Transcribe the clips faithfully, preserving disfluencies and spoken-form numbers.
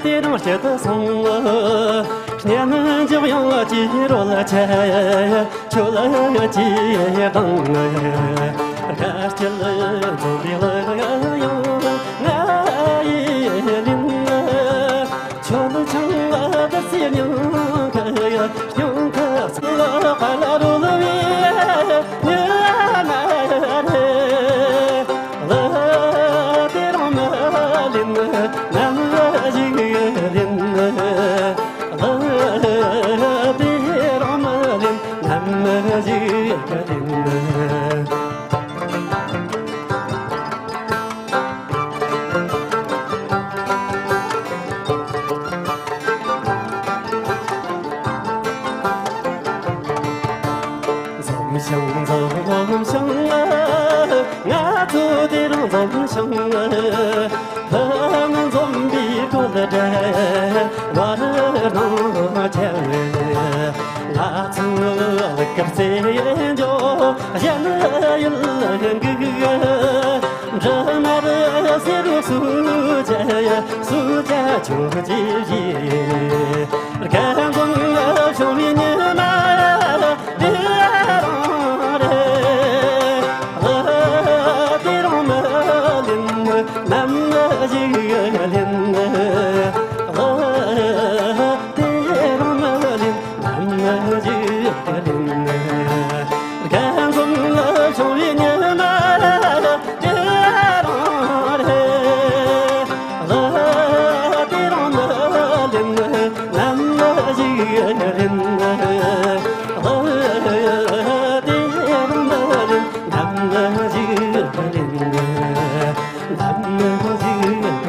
དེ་རིང་སྐྱིད་སོང་། སྙན་འཇེབས་ཡང་ཅི་རོལ་ཆེ། ཆོལ་ཅི་དང་། དགའ་སྐྱིད་འཛོམས་པའི་གླུ་དབྱངས་ང་ཡི་ལིན། ཆོལ་ཆང་བདུད་རྩིའི་སྙིང་ཁ། སྙིང་ཁ་ཚིག་ལ་ཁ་ལ་རོལ་བའི་ཉི་མ་རེད། གླུ་དེ་རང་མ་ལེན་ནམ་ཞིག་ལེན། གླུ་དེ་རང་མ་ལེན་ནམ་ཞིག་ལེན། འཛོམས་ཤིང་འཛོམས་ཤིང་། ང་ཚོ་དེ་རིང་འཛོམས་ཤིང་། ཕུ་ནུ་འཛོམས་པའི་གོ་ལ་འདྲ་བར་སྣང་ཆེ། ང་ཚོའི་གླུ་གར་རྩེད་འཇོ་གཞན་ཡུལ་འགུག་འབྲུ་མར་སེར་སུ་བཅད་སུ་བཅད་ཆུ་ཅི་བཞི། རྒན་འཛོམས་བྱུང་བའི་ཉི་མ་འདི་རང་རེད། གླུ་དེ་རང་མ་ལེན་ནམ་ཞིག་ལེན། གླུ་དེ་རང་མ་ལེན་ནམ་ཞིག་ལེན། རྒན་འཛོམས་བྱུང་བའི་ཉི་མ་འདི་རང་རེད། གླུ་དེ་རང་མ་ལེན་ནམ་ཞིག་ལེན། གླུ་དེ་རང་མ་ལེན་ནམ་ཞིག་ལེན། ནམ་ཞིག་ལེན།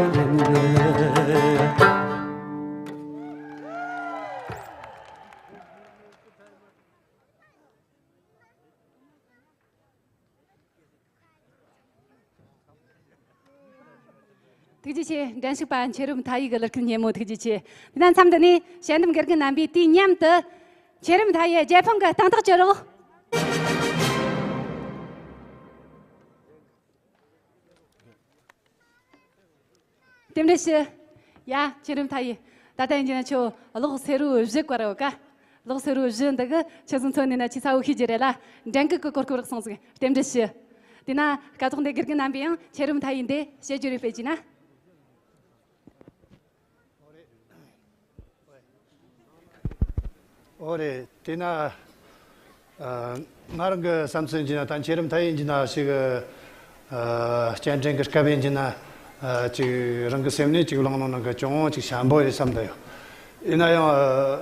ཐུགས་རྗེ་ཆེ། འགྲན་ཞུགས་པ་མཁྱེན་རབ་མཐའ་ཡས་ཀྱི་གླུ་སྐད་སྙན་མོ་ཐུགས་རྗེ་ཆེ། དེ་ན་མཚམས་འདི་ནས་དཔྱད་འདེམས་དགེ་རྒན་རྣམ་པས་དུས་མཉམ་དུ་མཁྱེན་རབ་མཐའ་ཡས་རྒྱལ་ཕམ་གྱི་སྟེང་ཐག་གཅོད་རོགས། རྟེན་འབྲེལ་ཞུ། ཡ། མཁྱེན་རབ་མཐའ་ཡས། ད་ལྟ་ཡིན་གྱི་ན་ཁྱོད་གློག་སེར་པོ་བཞི་བཀར་ཡོད་ཀ། གློག་སེར་པོ་བཞི་འདི་གི་ཁྱེད་ཚོ་མཚོན་ནས་ན་ཁྱེད་ཚ་བོ་ཤེས་ཀྱི་རེད་ལ། འགྲན་གི་གི་གོར་གོར་སོང་ཟིག་རྟེན་འབྲེལ་ཞུ། དེ་ན་སྐབས་ཐོག་འདི་དགེ་རྒན་རྣམ་པས་ཡང་མཁྱེན་རབ་མཐའ་ཡས་འདི་བཤད་རྒྱུ་རེད་སྤེལ་གྱི་ན། ཨོ་རེད། དེས་ན། ཨ། ང་རང་གི་བསམ་ཚུལ་ཡིན་གྱི་ན། ད་མཁྱེན་རབ་མཐའ་ཡས་ཡིན་གྱི་ན་ཞིག་ཨ། སྐྱེལ་འདྲེན་གྱི་སྐབས་ཡིན་གྱི་ན། ཨ། ཅིག་རང་གི་སེམས་ནས་ཅིག་བླངས་ནོ་ནང་གི་ཅུང་ཅིག་ཞན་པོ་རེད་བསམ་གྱི་ཡོད། ཡིན་ན་ཡང་། ཨ།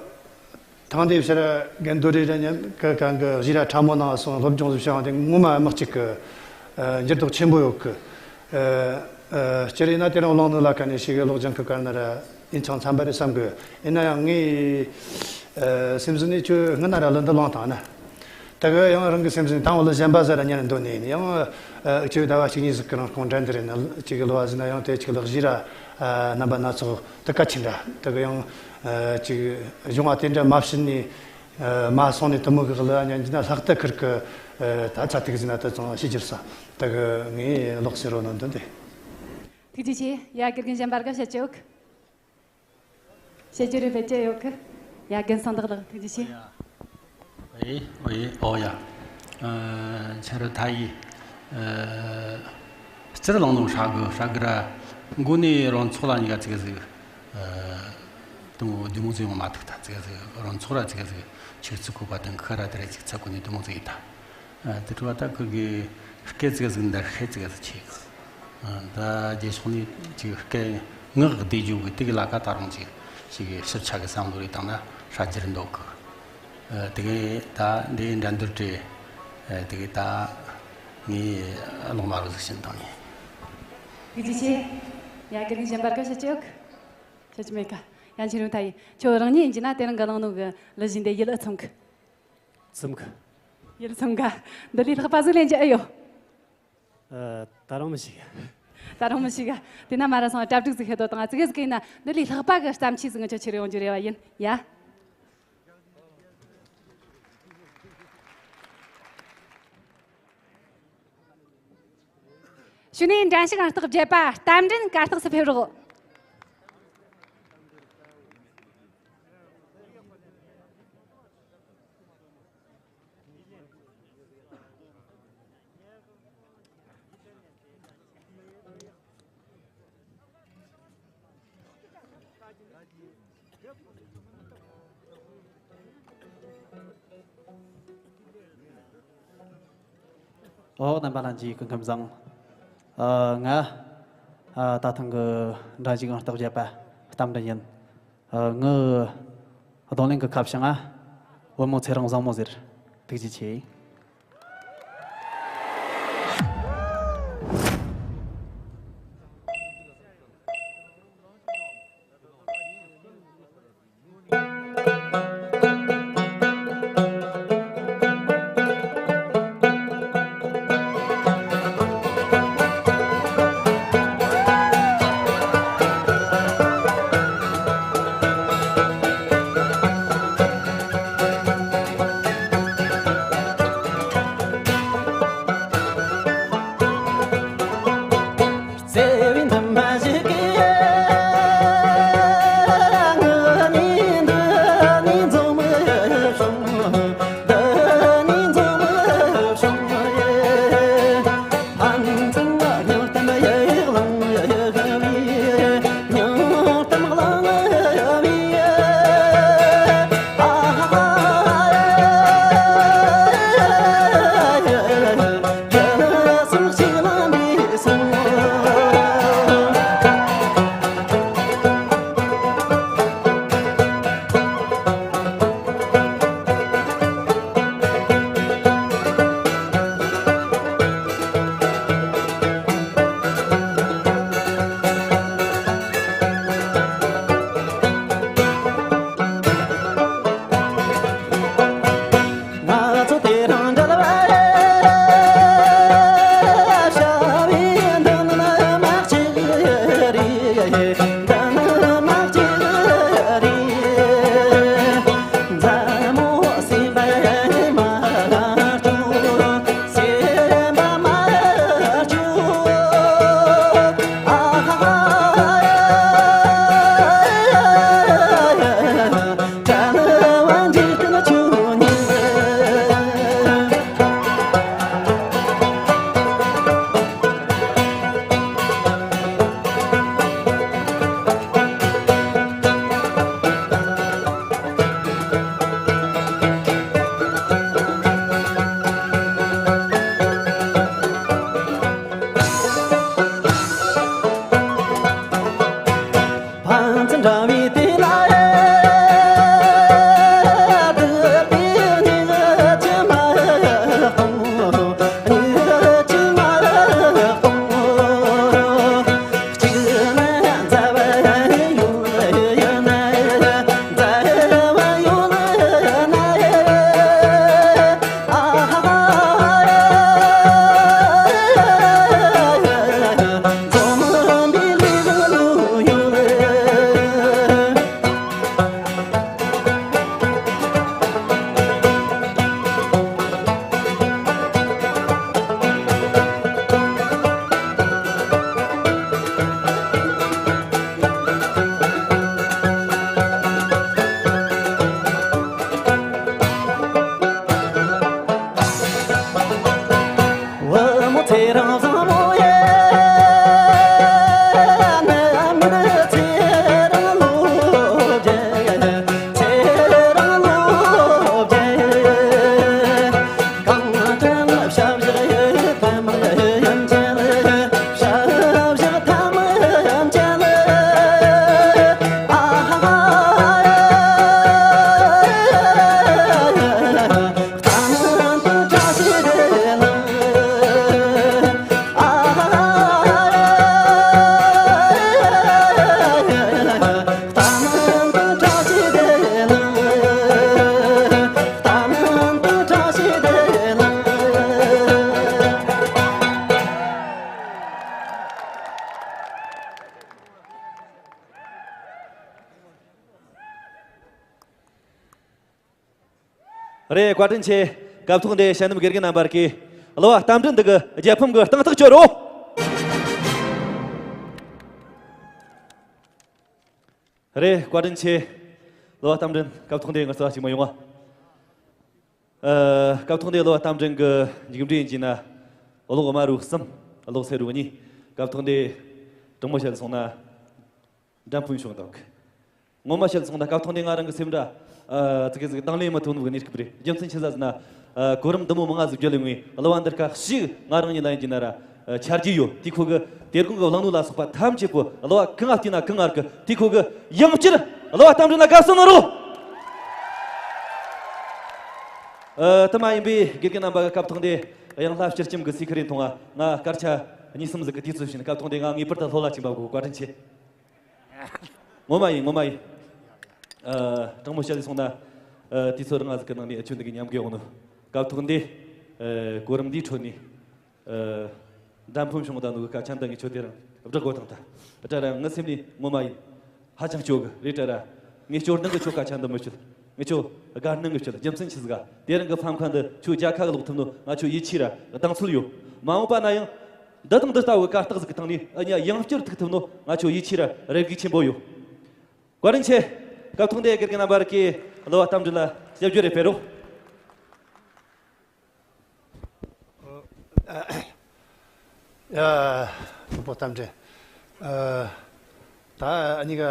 ཐེངས་འདིའི་ཕྱིར་རྒན་རྡོ་རི་ར་མཉམ་གི་གང་གི་གཞས་ར་ཕྲ་མོ་ནང་སོང་སློབ་སྦྱོང་ཞིག་བྱུང་བ་དེ་ངོ་མ་དམག་གཅིག་གི། ཨ། འགྱུར་ལྡོག་ཆེན་པོ་ཡོད་གི། ཨ། ཨ། སྤྱིར་ཡིན་ན་དེ་རིང་བླངས་ནོ་ལ་ཁ་ནས་ཞིག་གློག་ལྗང་གི་བཀར་ན་ར་ཡིན་ཆང་འཚམ་པ་རེད་བསམ་གི། ཡིན་ན་ཡང་ངའི། ཨ། སེམས་གཟུགས་ནས་ཁྱོད་སྔ་ན་ར་གླུ་འདི་བླངས་བཏང་ན། ད་གི་ཡང་རང་གི་སེམས་གཟུགས་ནས་དང་བོ་གླུ་གཞན་པ་ཟེར་ར་ཉན་འདོད་ནས་ཡིན། ཡང་། ཨ། ཁྱོད་ཟླ་བ་གཅིག་གཉིས་ཟིག་གི་རིང་ཁོང་འགྲན་དེ་རེད་ན་ཅིག་གི་གླུ་བ་ཟིན་ན་ཡང་དེ་ཅིག་གླུ་གཞས་ར། ཨ། རྣམ་པ་སྣ་ཚོགས་དེ་གལ་ཆེན་འདྲ། ད་གི་ཡང་། ཨ། ཅིག་གཞུང་བ་དེ་འདྲ་མ་བྱིན་ནས། ཨ། མ་སོང་ནས་དུ་མོ་གི་གླུ་བ་ཉན་གྱི་ན་ལྷག་ཏུ་ཁིར་གི། ཨ། ད་ཚ་ཐིག་ཟིན་ན་ད་ཚང་ཤེས་རྒྱུར་ས། ད་གི་ངའི་གློག་སེར་པོ་ནང་དོན་དེ། ཐུགས་རྗེ་ཆེ། ཡ། དགེ་རྒན་གཞན་པ་ག་བཤད་ཀྱི་ཡོད་གི། བཤད་རྒྱུ་རེ་བེད་སྤྱད་ཡོད་གི། ཡ། རྒན་གསང་བདག་ལགས་ཐུགས་རྗེ་ཆེ། ཨེ། ཨོ་ཡེ། ཨོ་ཡ། ཨ། ཆ་རུ་ཐ་ཡི། ཨ། སྤྱིར་བླངས་ནོ་ཧྲ་གི་ཧྲ་གི་ར། མགོ་ནས་རང་ཚོགས་ལ་ཉི་ག་ཙིག་གེ་ཟིག་ཨ། དུ་མོ་དུ་མོ་ཟིག་ཡོང་མ་ཐུག་ད་ཙིག་གེ་ཟིག་རང་ཚོགས་ར་ཙིག་གེ་ཟིག་ཆིག་ཙིག་གོ་པ་དང་ཁ་ར་དེ་ར་ཅིག་ཚ་གོ་ནས་དུ་མོ་ཟིག་ཡིན་ད། ཨ། དེ་འཕྲོ་བ་ད་ཁུ་གི་སྐད་ཙིག་གེ་ཟིག་འདར་ཤེད་ཙིག་གེ་ཟིག་ཆེ་གི། ཨ། ད་རྗེས་ཕྱོགས་ནས་ཅིག་སྐད་ངག་བདེ་རྒྱུ་གི་དེ་གི་ལ་ཀ་ད་རུང་ཅིག་ཅིག་གི་ཞིབ་ཆ་གི་བསམ་བློ་རེ་བཏང་ན་ཧྲ་རྒྱུར་འདོད་གི། ཨ། དེ་གི་ད་འདི་འགྲན་བསྡུར་བྲེལ། ཨ། དེ་གི་ད་ངས་གློག་དམར་པོ་ཟིག་བྱིན་བཏང་ཡིན། ཐུགས་རྗེ་ཆེ། ཡ། དགེ་རྒན་གཞན་པར་སྐད་ཆ་ཅི་ཡོད་གི། ཆོ་ཆི་མེད་ཀ། ཡང་ཁྱེད་རང་ཐ་ཡི་ཁྱོད་རང་ཉིད་ཡིན་གྱི་ན་དེ་རིང་གི་བླངས་ནོ་གི་གླུ་གཞས་འདི་ཡིད་ལ་ཚིམ་གི། ཚིམ་གི། ཡིད་ལ་ཚིམ་ག། འདི་ལས་ལྷག་པ་ཟིག་ལེན་རྒྱུ་ཨེ་ཡོད། ཨ། ད་རུང་མི་ཤེས་ག། ད་རུང་མི་ཤེས་ག། དེ་ན་མ་ར་སོང་གྲ་སྒྲིག་ཟིག་ཤེས་དོ་དང་ཙི་གེ་ཟིག་ཡིན་ན་འདི་ལས་ལྷག་པ་གི་བརྩམས་ཆོས་ཟིག་ང་ཆོ་ཁྱེར་ཡོང་རྒྱུ་རེ་བ་ཡིན་ཡ། གཞུག་ནས་འགྲན་ཞུགས་ཨང་རྟགས་བརྒྱད་པ་རྟ་མགྲིན་གར་སྟེགས་སུ་ཕེབས་རོགས། ཨོ། རྣམ་པ་ལྷན་རྒྱས་སྐུ་ཁམས་བཟང་། ཨ། ང་ཨ་ད་ཐེངས་ཀྱི་འགྲན་ཞུགས་ཨང་རྟགས་བརྒྱད་པ་རྟ་མགྲིན་ཡིན། ཨ། ངའི་རྡུང་ལེན་གྱི་ཁ་བྱང་ང་བུ་མོ་ཚེ་རིང་བཟང་མོ་ཟེར། ཐུགས་རྗེ་ཆེ། རེད། བཀའ་དྲིན་ཆེ། སྐབས་ཐོག་འདིར་ཞལ་འདེབས་དགེ་རྒན་རྣམ་པར་གྱིས་གླུ་བ་རྟ་མགྲིན་འདི་གི་རྒྱལ་ཕམ་གྱི་སྟེང་ཐག་གཅོད་རོགས། རེད། བཀའ་དྲིན་ཆེ། གླུ་བ་རྟ་མགྲིན་སྐབས་ཐོག་འདིར་ངལ་རྩོལ་བ་གཅིག་མ་ཡོང་བ། ཨ། སྐབས་ཐོག་འདིར་གླུ་བ་རྟ་མགྲིན་གྱི་མཇུག་འབྲས་ཡིན་གྱི་ན། གློག་དམར་བོའི་གསུམ། གློག་སེར་བོའི་གཉིས། སྐབས་ཐོག་འདིར་དྲང་མོ་བཤད་སོང་ན། འགྲན་ཕུན་ཕྱོགས་འདུག། ངོ་མ་བཤད་སོང་ན་སྐབས་ཐོག་ནས་ང་རང་གི་སེམས་འདྲ། ཨ། ཙི་གེ་ཙི་གེ་དང་ལེན་མ་ཐུབ་ནོ་གི་གནས་སྐབས་རེད། རྒྱུ་མཚན་ཅི་ཟིག་ཟེར་ན། ཨ། གོ་རིམ་འདི་མོ་མང་ང་ཟིག་བརྒྱུད་ལས་ངས་གླུ་བ་འདི་ཁ་ཞིག་ང་རང་ཉིད་ལ་ཡིན་གྱི་ན་ར། ཨ། ཆ་རྒྱུས་ཡོད། དེ་ཁོ་གི་དེ་དགོང་གི་བླངས་ནོ་ལ་སོགས་པ་ཐམས་ཅད་པོ་གླུ་བ་གང་ང་བལྟས་ན་གང་ང་གི་དེ་ཁོ་གི་ཡང་བསྐྱར་གླུ་བ་རྟ་མགྲིན་ལ་དགའ་བསུ་གནང་རོགས། ཨ། དེ་མ་ཡིན་པའི་དགེ་རྒན་རྣམ་པ་གི་སྐབས་ཐོག་འདི་ཡང་བསླབ་སྤྱི་ཁྱིམ་གི་སི་ཁི་རེ་མཐོང་བ། ང་སྐར་ཆ་གཉིས་གསུམ་ཟིག་གི་དུས་ཚོད་བྱིན། སྐབས་ཐོག་འདི་ང་ངེས་པར་དུ་ལྷོད་ལ་ཕྱིན་པ་གོ། བཀའ་དྲིན་ཆེ། ངོ་མ་ཡིན། ངོ་མ་ཡིན། ཨ། དྲང་མོ་བཤད་ལས་སོང་ན། ཨ། དུས་ཚོད་རིང་ང་ཟིག་གི་ནང་ནས་ཨ་ཆོ་འདི་གི་མཉམ་གི་ཡོང་ནོ། སྐབས་ཐོག་འདི། ཨ། གོ་རིམ་འདིའི་ཁྲོད་ནས། ཨ། འགྲན་ཕམ་བྱུང་བཏང་ནོ་གི་སྐད་ཆ་འདི་ངས་ཁྱོད་དེ་རིང་བསྒྲགས་དགོས་བཏང་ད། ད་ར་ངའི་སེམས་ནས་ངོ་མ་ཡིན། ཧ་ཅང་སྐྱོ་གི་རེད་ད་ར། ངས་སྐྱོ་སྣང་གི་ཁྱོད་སྐད་ཆ་འདི་མི་བཤད། ངས་ཁྱོད་དགའ་སྣང་གི་བཤད། རྒྱུ་མཚན་ཆི་ཟིག་ག་དེ་རིང་གི་ཕམ་ཁ་འདི་ཁྱོད་རྒྱལ་ཁ་གི་ལོག་ཐུབ་ནོ་ང་ཁྱོད་ཡིད་ཆེས་ར་གདེང་ཚོད་ཡོད། མ་འོངས་པ་ན་ཡང་འདི་དང་འདི་ལྟ་བུའི་གར་སྟེགས་ཟིག་གི་སྟེང་ནས་ཨ་ནི་ཡང་བསྐྱར་ཐུག་ཐུབ་ནོ་ང་ཁྱོད་ཡིད་ཆེས་ར་རེ་སྒུག་ཆེན་པོ་ཡོད། བཀའ་དྲིན་ཆེ། སྐབས་ཐོག་འདི་དགེ་རྒན་རྣམ་པར་གི་གླུ་བ་རྟ་མགྲིན་ལ་ཞབས་ཞུ་རེ་ཕེབས་རོགས། ཡ། ཕུ་བོ་རྟ་མགྲིན། ཨ། ད་ཨ་ནི་ག་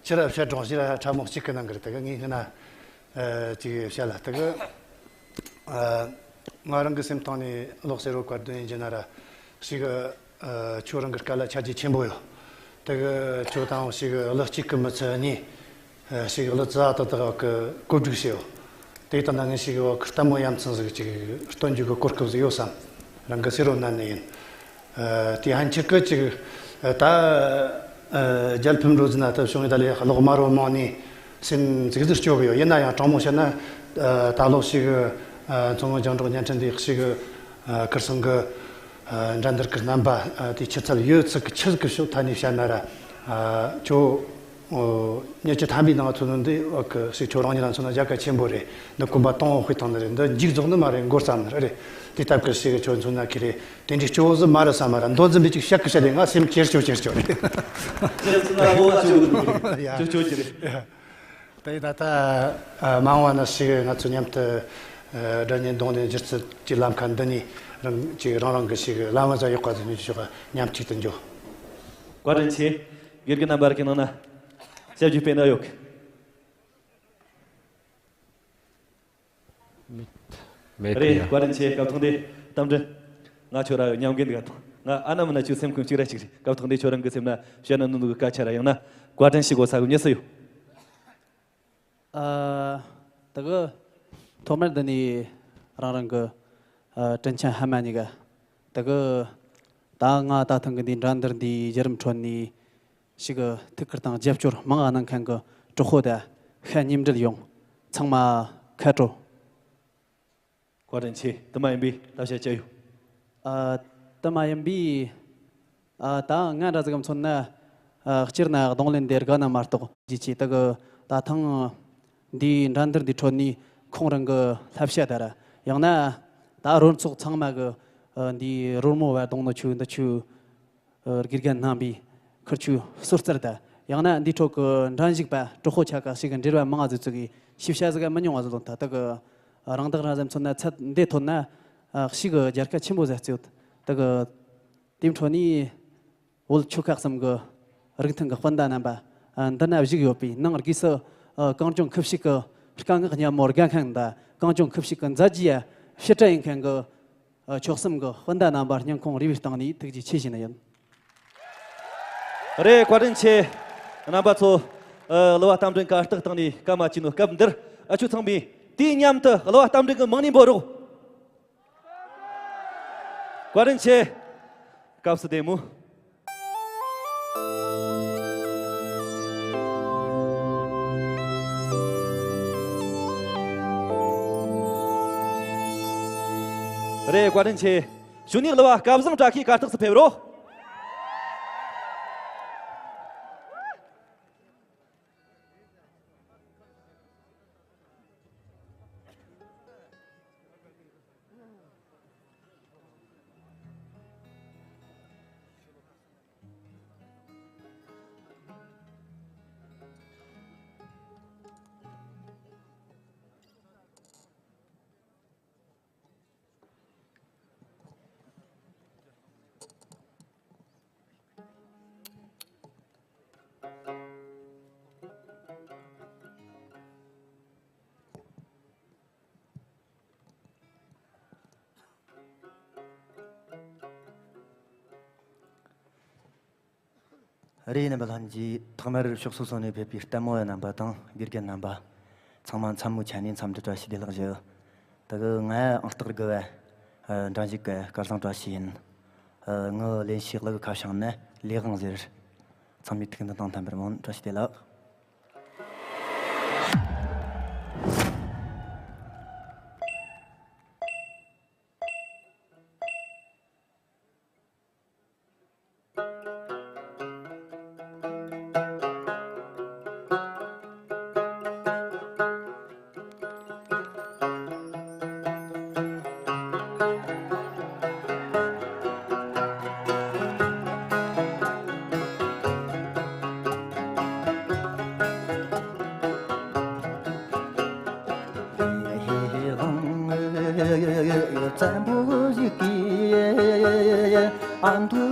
ཕྱི་ར་བཤད་གྲོང་ཕྱི་ར་ཕྲ་མོ་གཅིག་གི་ནང་གི་རེད། ད་གི་ངས་སྔ་ན་ཨ་ཅིག་བཤད་ལ། ད་གི་ཨ་ང་རང་གི་སེམས་གཏིང་ནས་ལོག་ཟེར་རོ་བཀའ་དྲིན་ཡིན་གྱི་ན་ར་ཞིག་ཨ་ཁྱོད་རང་གི་སྐལ་ལ་ཆ་རྒྱུས་ཆེན་པོ་ཡོད། ད་གི་ཁྱོད་དང་ཞིག་གླུ་གཅིག་གི་མི་ཚད་གཉིས། ཞིག་གླུ་ཙི་ཏག་ཏག་གི་བཀོད་སྒྲིག་བྱས་ཡོད། དེ་ལྟ་ན་ངས་ཞིག་བ་ཁི་ལྟད་མོ་ཡ་མཚན་ཟིག་ཅིག་སྟོན་རྒྱུ་གི་གོ་སྐབས་ཟིག་ཡོད་བསམ། རང་གི་སེ་རོ་ན་ནས་ཡིན། དེ་ཧན་ཆི་ཀི་ཅིག་ད་རྒྱལ་ཕམ་འགྲོ་ཟིན་ན་ད་བྱུང་ཡོད། ད་ལས་གློག་དམར་བོ་མང་ནས་སེམས་ཙིག་ཟིག་སྐྱོ་གི་ཡོད། ཡིན་ན་ཡང་དྲང་མོ་བཤད་ན་ད་ལོ་ཞིག་མཚོ་སྔོན་རྒྱང་སྒྲོག་བརྙན་འཕྲིན་འདི་ཞིག་ཁིར་སང་གི་འགྲན་བསྡུར་གི་རྣམ་པ་དེ་ཆུ་ཚད་ཡོད་ཚིག་གི་ཆི་ཟིག་གི་ཕྱོགས་ཐ་ནས་བཤད་ན་ར་ཁྱོད། ཨོ། ཉི་ཤུ་ཐམ་པའི་ནང་ཚུད་ནི་འདི་འོ་གི་ཞིག་ཁྱོད་རང་ཉིད་ལ་མཚོན་ན་རྒྱལ་ཁ་ཆེན་པོ་རེད། འདི་གོམ་པ་སྟོང་བ་དཔེ་བཏང་ནི་རེད། འདི་མཇུག་རྫོགས་ནི་མ་རེད། འགོར་བསམ་ནི་རེད། དེ་ལྟ་བུ་ཞིག་ཁྱོད་མཚོན་ན་ཁི་རེད། དེ་འདྲའི་སྐྱོ་བོ་ཟིག་མ་རེད་བསམ་མ་རེད། མདོ་འཛིན་པའི་ཅིག་བཤད་གི་བཤད་དེ་ང་སེམས་ཁྱེར་སྐྱོ་ཁྱེར་སྐྱོ་རེད། ཁྱེད་ཚོ་ན་འོ་ང་ཆོ་གི་འདུག་རེད། ཡ། ཁྱོད་ཁྱོད་ཀྱི་རེད། དེ་ད་ལྟ་མ་འོངས་པ་ན་ཞིག་ང་ཚོ་མཉམ་དུ་སྒྲ་སྙན་རྡུང་ལེན་སྒྱུ་རྩལ་གྱི་ལམ་ཁ་འདི་ནས་རང་ཅིག་རང་རང་གི་ཞིག་ལམ་བཟང་ཡག་པ་ཟིག་ཉོ་ཆོག་མཉམ་གཅིག་ཏུ་འགྱོ། བཀའ་དྲིན་ཆེ། དགེ་རྒན་རྣམ་པར་གྱི་ནང་ན། ཞབས་ཞུ་སྤེལ་ན་ཡོད། མེད། མེད་རེད། ཡ། བཀའ་དྲིན་ཆེ། སྐབས་ཐོག་འདི་རྟ་མགྲིན། ང་ཁྱོད་ར་ཡོད་མཉམ་རྒན་འདི་ག་ཐོག་ང་ཨ་ན་མ་ན་ཁྱོད་སེམས་ཁོང་གཅིག་ར་གཅིག་རེད། སྐབས་ཐོག་འདི་ཁྱོད་རང་གི་སེམས་ན་བཤད་ན་ནུ་ནུ་གི་སྐད་ཆ་ར་ཡང་ན་བཀའ་དྲིན་ཞིག་གོ་ས་གི་མྱི་སུ་ཡོད། ཨ། ད་གི་ཐོག་མར་འདི་ནས་རང་རང་གི་ཨ་དྲིན་ཆེན་ཕ་མ་གཉིས་ཀ། ད་གི་ད་ང་ད་ཐེངས་གི་འདི་འགྲན་བསྡུར་འདིའི་བརྒྱུད་རིམ་ཁྲོད་ནས་ཞིག་གི་ཐུགས་ཁུར་དང་རྒྱབ་སྐྱོར་མང་ང་གནང་མཁན་གི་གྲོགས་པོ་དང་ཤ་ཉེ་འབྲེལ་ཡོངས་ཚང་མ་ཁ་དྲོ། བཀའ་དྲིན་ཆེ། དུ་མ་ཡིན་པའི་ལྟ་བྱ་ཅི་ཡོད། ཨ། དུ་མ་ཡིན་པའི། ཨ། ད་ང་འདྲ་ཟིག་གམ་མཚོན་ན། ཨ། སྤྱིར་ན་རྡུང་ལེན་དེ་དགའ་ན་མ་གཏོགས་ཇི་ཆེ་དུ་གི་ད་ཐང་། འདིའི་འགྲན་བསྡུར་འདི་ཁྲོད་ནས་ཁོང་རང་གི་བསླབ་བྱ་དར་ཡང་ན་ད་རོལ་ཚོགས་ཚང་མ་གི་ཨ་འདིའི་རོལ་མོ་བ་རྡུང་ནོ་ཆུ་འདི་ཆུ། ཨ། དགེ་རྒན་རྣམ་པས་ཁུར་ཆུ་སོར་རྩར་དར་ཡང་ན་འདིའི་ཁྲོད་ཀྱི་འགྲན་ཞུགས་པ་གྲོགས་པོ་ཆ་ག་ཞིག་གི་འབྲེལ་བ་མང་ང་ཟིག་ཚུགས་གི་ཤེས་བྱ་ཟིག་མི་ཉུང་བ་ཟིག་ལོན་ཐ་དུ་གི་རང་བདག་རང་སེམས་མཚོན་ན་ཚད་འདི་ཐོན་ན་ཞིག་གི་རྒྱལ་ཁ་ཆེན་པོ་ཟིག་རྩེ་ཡོད་དུ་གི། དེའི་འཕྲོ་ནས་བོད་ཆོལ་ཁ་གསུམ་གྱི་རིགས་མཐུན་གྱི་སྤུན་ཟླ་རྣམ་པ་འདི་ན་བཞུགས་ཡོད་པས་ནང་སྒོས་སུ་གངས་ལྗོངས་ཁུ་བྱུག་གི་སྐད་ངག་སྙན་མོ་དགའ་མཁན་དང་གངས་ལྗོངས་ཁུ་བྱུག་གི་མཛད་རྗེས་ཕྱིར་དྲན་ཡིན་མཁན་གྱི་ཕྱོགས་གསུམ་གྱི་སྤུན་ཟླ་རྣམ་པ་སྙིང་ཁོང་རུས་པའི་གཏིང་ནས་ཐུགས་རྗེ་ཆེ་ཞུ་ནི་ཡིན། རེད། བཀའ་དྲིན་ཆེ། རྣམ་པ་ཚོ། གླུ་བ་རྟ་མགྲིན་གར་སྟེགས་སྟེང་ནས་སྐར་མ་བཅུ་ནོ་སྐབས་འདིར་ཨ་ཆུ་ཚང་མས་དུས་མཉམ་དུ་གླུ་བ་རྟ་མགྲིན་གྱི་མིང་ནས་འབོད་རོགས། བཀའ་དྲིན་ཆེ། སྐབས་སུ་བདེ་མོ། རེད། བཀའ་དྲིན་ཆེ། གཞུག་ནས་གླུ་བ་སྐལ་བཟང་བཀྲ་ཤིས་གར་སྟེགས་སུ་ཕེབས་རོགས། རེད། རྣམ་པ་ལྷན་རྒྱས། ཐོག་མར་ཕྱོགས་སོ་སོ་ནས་ཕེབས་པའི་ལྟད་མོ་བ་རྣམ་པ་དང་དགེ་རྒན་རྣམ་པ་ཚང་མ་མཚན་མོའི་ཆ་ནས་འཚམས་འདྲི་བཀྲ་ཤིས་བདེ་ལེགས་ཞུ། ད་གི་ང་ཨང་རྟགས་དགུ་བ་འབྲང་ཞིག་གི་སྐལ་བཟང་བཀྲ་ཤིས་ཡིན། ངའི་ལེན་ཤེས་ལག་ཁ་བྱང་ནི་ལས་དབང་ཟེར། ཚང་མས་ཐུགས་མཐུན་དང་ལྟ་བར་སྨོན། བཀྲ་ཤིས་བདེ་ལེགས། བཙན་པོ་ཞིག་གིས་ཨ་མདོ་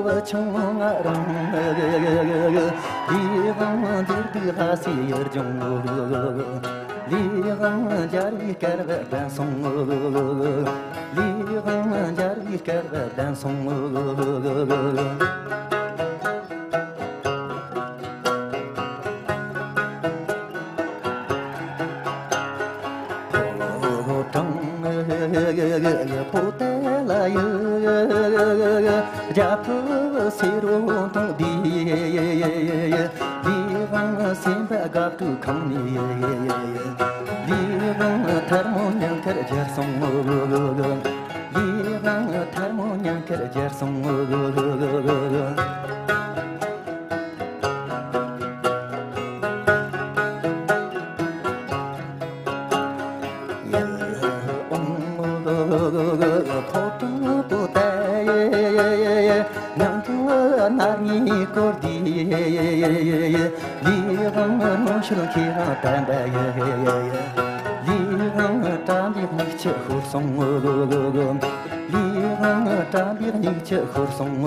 བ་ཆུང་ང་རང་ལས་དབང་འདིར་འདུག་ལྷ་སའི་ཡུལ་ལྗོངས། ལས་དབང་རྒྱལ་བའི་སྐལ་བ་ལྡན་སོང་། ལས་དབང་རྒྱལ་བའི་སྐལ་བ་ལྡན་སོང་། ཕོ་བྲང་པོ་ཏཱ་ལ་ཡི། རྒྱལ་པོ་སེ་རོ་མཐོང་དུས། ལས་དབང་སེམས་དཔའ་དགའ་སྤྲོའི་ཁང་ནས། ལས་དབང་ཐལ་མོ་ཉམས་དཀར་གྱུར་སོང་། ལས་དབང་ཐལ་མོ་ཉམས་དཀར་གྱུར་སོང་། ཡར་འོང་ཕོ་བྲང་པོ་ཏཱ་ཡི། ནང་དུ་ནག་ཉེས་བསྐོར་དུས། ལས་དབང་ནོར་ཤུལ་ཁེ་དབང་དམ་པ་ཡི། ལས་དབང་བཀྲ་འདིའི་མིག་ཆུ་ཤོར་སོང་། ལས་དབང་བཀྲ་འདིའི་མིག་ཆུ་ཤོར་སོང་།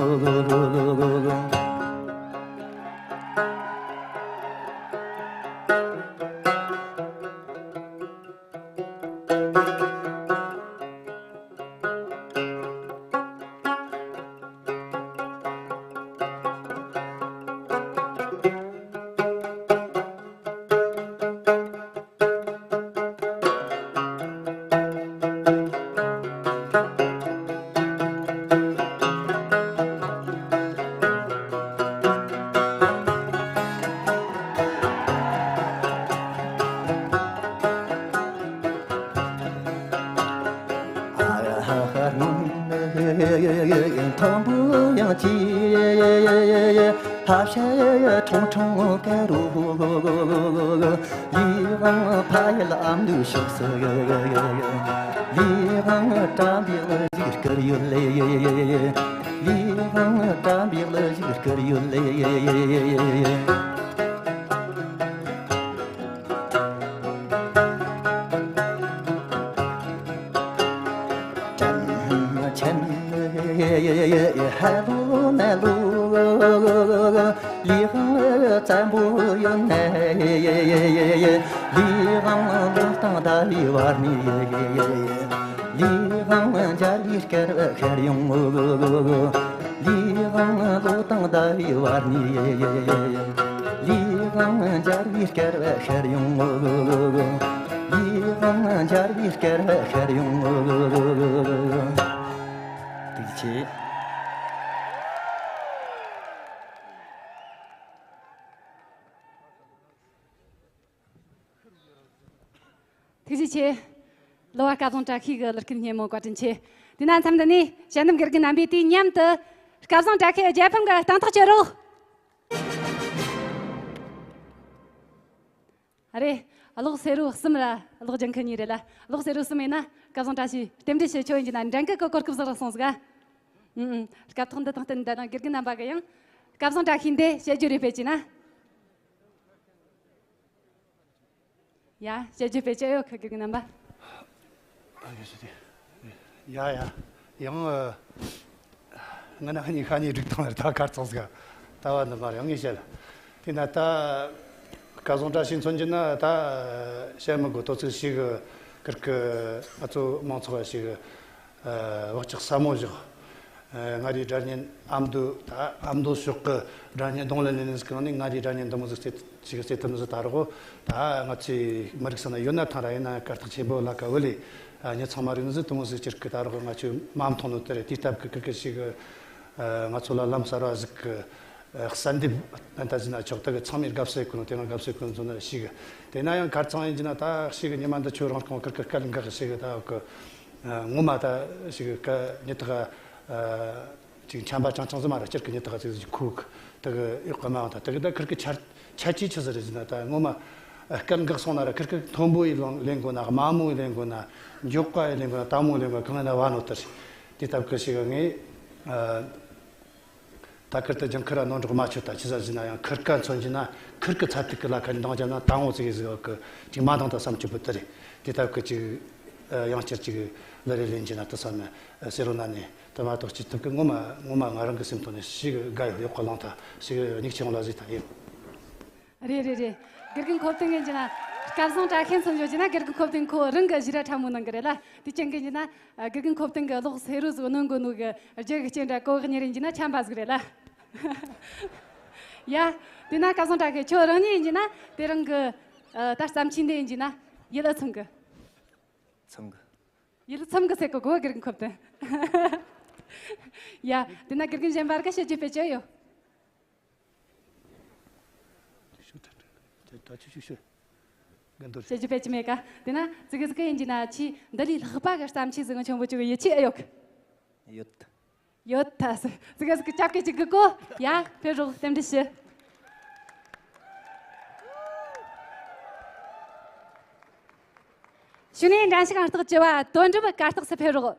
མཐོན་པོ་ཡང་ཆེ། ལྷ་བྱ་ཁྲུང་ཁྲུང་དཀར་རོ། ལས་དབང་ཕ་ཡུལ་ཨ་མདོའི་ཕྱོགས་སུ། ལས་དབང་བཀྲ་འདིའི་གླུ་ཞིག་བསྐུར་ཡོད་ལེ། ལས་དབང་བཀྲ་འདིའི་གླུ་ཞིག་བསྐུར་ཡོད་ལེ། དྲིན་ཆེན་ཧ་ལོ་ན་ལོ། ལས་དབང་བཙན་པོ་ཡོད་ན། ལས་དབང་ལོ་དང་ཟླ་བའི་བར་ནས། ལས་དབང་འཇའ་བའི་སྐར་བ་ཤར་ཡོང་ངོ་། ལས་དབང་ལོ་དང་ཟླ་བའི་བར་ནས། ལས་དབང་འཇའ་བའི་སྐར་བ་ཤར་ཡོང་ངོ་། ལས་དབང་འཇའ་བའི་སྐར་བ་ཤར་ཡོང་ངོ་། ཐུགས་རྗེ་ཆེ། ཐུགས་རྗེ་ཆེ། གླུ་བ་སྐལ་བཟང་བཀྲ་ཤིས་ཀྱི་གླུ་སྐད་སྙན་མོ་བཀའ་དྲིན་ཆེ། དེས་ན་མཚམས་འདི་ནས་དཔྱད་འདེམས་དགེ་རྒན་རྣམ་པས་དུས་མཉམ་དུ་སྐལ་བཟང་བཀྲ་ཤིས་རྒྱལ་ཕམ་གྱི་སྟེང་ཐག་གཅོད་རོགས། ཨ་རེ། གློག་སེར་པོ་གསུམ་ར་གློག་ལྗང་ཁུ་གཉིས་རེད་ལ། གློག་སེར་པོ་གསུམ་ཡིན་ན་སྐལ་བཟང་བཀྲ་ཤིས་རྟེན་འབྲེལ་ཞུ་ཆོག་ཡིན་གྱི་ན། འགྲན་ཁུལ་གྱི་གོ་སྐབས་ཟིག་རག་སོང་ཟིག་ཨ། ཨུམ་ཨུམ། སྐབས་ཐོག་འདི་དང་བསྟུན་ད་ནང་དགེ་རྒན་རྣམ་པ་གི་ཡང་སྐལ་བཟང་བཀྲ་ཤིས་འདི་དཔྱད་བརྗོད་རེ་སྤེལ་གྱི་ན། ཡ། དཔྱད་བརྗོད་སྤེལ་ཆོག་ཡོད་ཁ། དགེ་རྒན་རྣམ་པ། ཨ། ཡ་ཡ། ཡང་། ཨ། ང་ན་ཁ་ཉིན་ཁ་ཉིན་སྒྲིག་སྟངས་ལ་ད་གར་ཚོགས་ཟིག་ལྟ་བ་འདི་མ་རེད། ངས་བཤད་ལ། དེ་ན་ད་སྐལ་བཟང་བཀྲ་ཤིས་མཚོན་གྱི་ན་ད་བཤད་མི་དགོས། དོ་ཚིགས་ཤིག་གི་ཀིར་ཀི་ང་ཚོ་མང་ཚོགས་ཤིག་བག་ཆགས་ཟབ་མོ་བཞག་ཨ། མངའ་རིས་སྒྲ་སྙན་ཨ་མདོ། ད་ཨ་མདོ་ཕྱོགས་ཀྱི་སྒྲ་སྙན་གདོང་ལེན་ལས་ནས་གང་ནས་མངའ་རིས་སྒྲ་སྙན་འདི་མོ་ཟིག་རྩེ་ཞིག་རྩེ་ཐུབ་ནི་ཟིག་ད་རོགས། ད་ང་ཚོའི་མི་རིགས་ས་ན་ཡོད་ན་ཐང་ར་ཡིན་ན་གར་སྟེགས་ཆེན་པོ་ལ་ཀ་བུ་ལི། ཨ། མྱི་ཚང་མ་རིག་ནི་ཟིག་དེ་མོ་ཟིག་ཅིག་གི་ད་རོགས་ང་ཚོས་མ་མཐོང་ནོ་དེ་རེད། དེའི་སྟབས་ཀྱི་ཁིར་ཁིར་ཞིག་ཨ། ང་ཚོ་ལ་ལམ་གསར་བ་ཟིག་གི་ཨ། གསལ་འདེབས་ཨ། ད་ཟིན་ན་ཆོག་ད་གི་ཚང་མས་དགའ་བསུ་གོ་ནོ་དེ་ང་དགའ་བསུ་གོ་ནོ་ཟོ་ན་ཞིག་དེ་ན་ཡང་གར་ཚང་ཡིན་གྱི་ན་ད་ཞིག་ཉི་མ་འདི་ཆོ་རང་རྐང་ཁིར་ཁིར་སྐད་འགག་ཞིག་ད་གི་ཨ། ངོ་མ་ད་ཞིག་གི་ཉི་ཐག་ཨ། ཅིག་འཁྱམ་པ་ཅང་ཅང་ཟིག་མ་ར་སྤྱིར་གི་ཉི་ཐག་ཅིག་ཟིག་ཁུག་དེ་གི་གཡོག་གི་མ་འོང་ད་དེ་གི་ད་ཁིར་གི་ཆ་ཆ་ཅི་ཆི་ཟིག་རེད་ཟེར་ན། ད་ངོ་མ་སྐད་འགག་སོང་ན་ར་ཁིར་གི་མཐོན་པོ་ཡི་ལོང་ལེན་དགོས་ན། དམའ་མོ་ཡི་ལེན་དགོས་ན། མགྱོགས་པ་ཡི་ལེན་དགོས་ན། དལ་མོ་ལེན་དགོས་ན། གང་ལེན་ན་བ་ནོ་ལྟར། དེ་ལྟ་བུ་གི་ཞིག་ངས་ཨ། ད་ཁིར་དུ་ལྗང་ཁུ་ར་ནོར་འགྲོགས་མ་ཆོད། ད་ཆི་ཟིག་ཟེར་ན་ཡང་ཁིར་ཀ་མཚོན་གྱི་ན་ཁིར་གི་ཚད་ཐིག་གི་ལ་ཁ་འདང་རྒྱབ་ན་དལ་མོ་ཟིག་ཟིག་གི་ཅིག་མ་འདང་ད་བསམ་གྱི་བུ་དེ་རེད། དེ་ལྟ་བུ་གི་ཅིག་ཨ། ཡང་བསྐྱར་ཅིག་ལ་རེ་ལེན་གྱི་ན་དུ་བསམ་ན་ཟེར་རོ་ན་ནས། དེ་མ་གཏོགས་སྤྱི་ཐུབ་ཀྱི་ངོ་མ་ངོ་མ་ང་རང་གི་སེམས་ཐོག་ནས་ཞིག་དགའ་ཡོད། ཡག་གི་ལང་ཐ་ཞིག་ཉིག་ཆེ་ཡོང་ལ་ཟིག་ཐ་ཡིན། རེད་རེད་རེད། དགེ་རྒན་ཁོ་བསྟན་ངན་གྱི་ན་སྐལ་བཟང་བཀྲ་ཤིས་མཚོན་བརྗོད་ཀྱི་ན་དགེ་རྒན་ཁོ་བསྟན་ཁོ་རང་གི་གཞི་ར་ཕྲ་མོ་ནང་གི་རེད་ལ། དེ་ཅན་གྱི་ན་དགེ་རྒན་ཁོ་བསྟན་གི་ལོག་སེ་རུ་ཟིག་གནོན་དགོས་ནོ་གི་རྒྱུ་གི་རྐྱེན་འདྲ་གོ་གི་ཉེ་རིང་གྱི་ན་ཆམ་པ་ཟིག་རེད་ལ། ཡ། དེ་ན་སྐལ་བཟང་བཀྲ་ཤིས་ཁྱོད་རང་ཉིད་ཡིན་གྱི་ན་དེ་རིང་གི་ཨ། ད་བརྩམས་ཆོས་འདི་ཡིན་གྱི་ན་ཡིད་ལ་ཚིམ་གི། ཚིམ་གི། ཡིད་ལ་ཚིམ་གི་ཟེར་གི་གོ་དགེ་རྒན་ཁོ་བསྟན། ཡ། དེ་ན་དགེ་རྒན་གཞན་པར་ག་བཤད་རྒྱུ་དཔེ་ཅི་ཡོད། ད་ཆུ་ཆུ་ཤོད། འགན་འདོར། བཤད་རྒྱུ་དཔེ་ཅི་མེད་ཀ། དེ་ན་ཙི་གེ་ཙི་གེ་ཡིན་གྱི་ན་ཆི་འདི་ལས་ལྷག་པ་གི་བརྩམས་ཆོས་ཟིག་ཆེན་པོ་ཅིག་ཡིད་ཆེས་ཨེ་ཡོད་གི། ཡོད། ཡོད་ཐ་སི། ཙི་གེ་ཙི་གེ་ཅབ་ཀེ་ཅིག་གི་གོ། ཡ། ཕེབས་རོགས། རྟེན་འབྲེལ་ཞུ། ཞུ་ནས་འགྲན་ཞུགས་ཨང་རྟགས་བཅུ་བ་དོན་གྲུབ་གར་སྟེགས་སུ་ཕེབས་རོགས།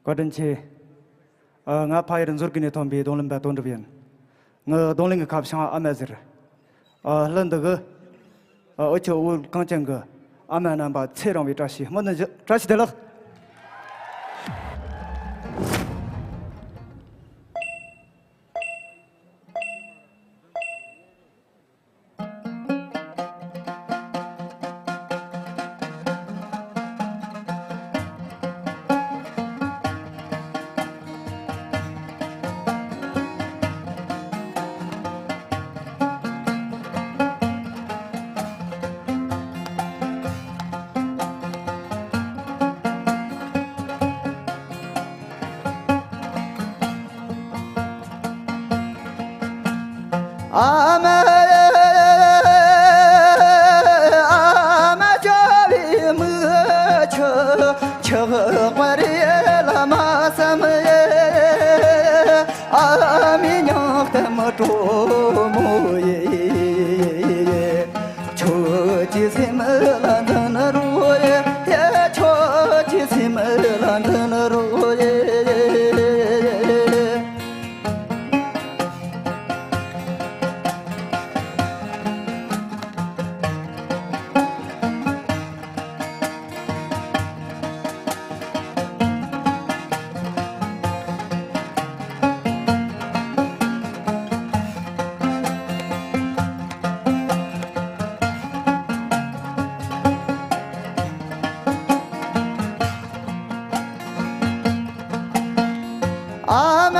བཀའ་དྲིན་ཆེ། ཨ། ང་ཕ་ཡུལ་མཛོད་དགེ་ནས་ཐོན་པའི་རྡུང་ལེན་པ་དོན་གྲུབ་ཡིན། ངའི་རྡུང་ལེན་གྱི་ཁ་བྱང་ཨ་མ་ཟེར། ཨ། གླུ་འདི་གི། ཨ། འུ་ཆོ་བོད་གངས་ཅན་གྱི་ཨ་མ་རྣམ་པ་ཚེ་རིང་བའི་བཀྲ་ཤིས་སྨོན་འདུན་ཞུ། བཀྲ་ཤིས་བདེ་ལེགས། ཨ་མ། ཨ་མ་ཅོ་བི་མུ་ཆུ་ཆུ་བ་རི་ལ་མ་སམ་ཡེ། ཨ་མི་ཉག་ཏེ་མ་ཏོ་མོ་ཡེ། ཁྱོད་ཀྱི་སེམས་ལ་འདི་ནི་རོ་ཡེ། ཁྱོད་ཀྱི་སེམས་ལ་འདི་ནི་རོ་ཡེ། ཨ་མ།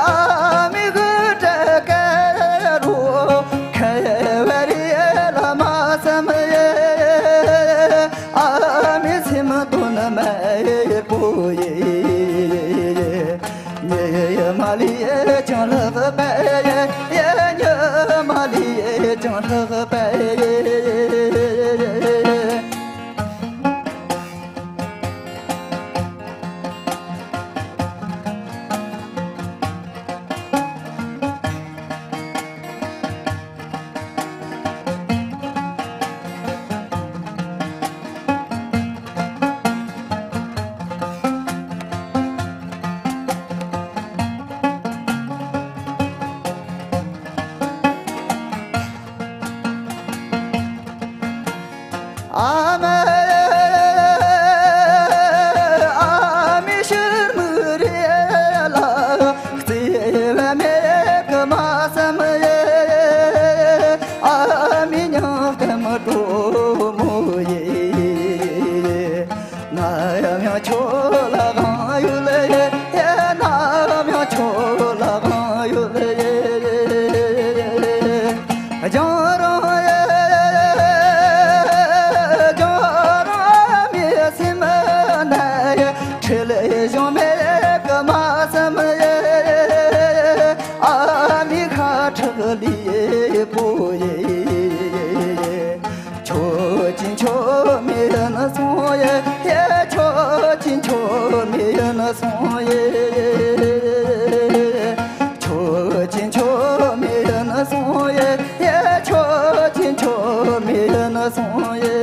ཨ་མི་གུ་ཏྲ་ཀ་རུ་ཁ་བ་རི་ལ་མ་སམ་ཡེ། ཨ་མི་སེམས་དོན་མེད་པོ་ཡེ། ཉི་མ་ལས་ཀྱང་ལྷག་པ་ཡེ། ཉི་མ་ལས་ཀྱང་ལྷག་པ་ཡེ། ཨ་མ་ཨ་མའི་ཕྱིར་མིག་རེ་ལ་བརྩེ་བ་མེད་གི་མ་བསམ་ཡེ། ཨ་མའི་སྙིང་གཏམ་དྲོ་མོ་ཡེ། ང་ཡང་ཡང་ཁྱོད་ལ་དབང་ཡོད་ཡེ། ང་ཡང་ཁྱོད་ལ་དབང་ཡོད་ཡེ། རྒྱང་རིང་ཡེ། རྒྱང་རིང་མི་སེམས་ན་ཡེ། ཁྲེལ་གཞུང་མེད་གི་མ་བསམ་ཡེ། ཨ་མའི་ཁ་ཁྲག་ལུས་པོ་ཡེ། ཁྱོད་ཀྱིས་ཁྱོད་མིན་སོང་ཡེ། ཁྱོད་ཀྱིས་ཁྱོད་མིན་སོང་ཡེ། ཁྱོད་ཀྱིས་ཁྱོད་མིན་སོང་ཡེ། ཁྱོད་ཀྱིས་ཁྱོད་མིན་སོང་ཡེ།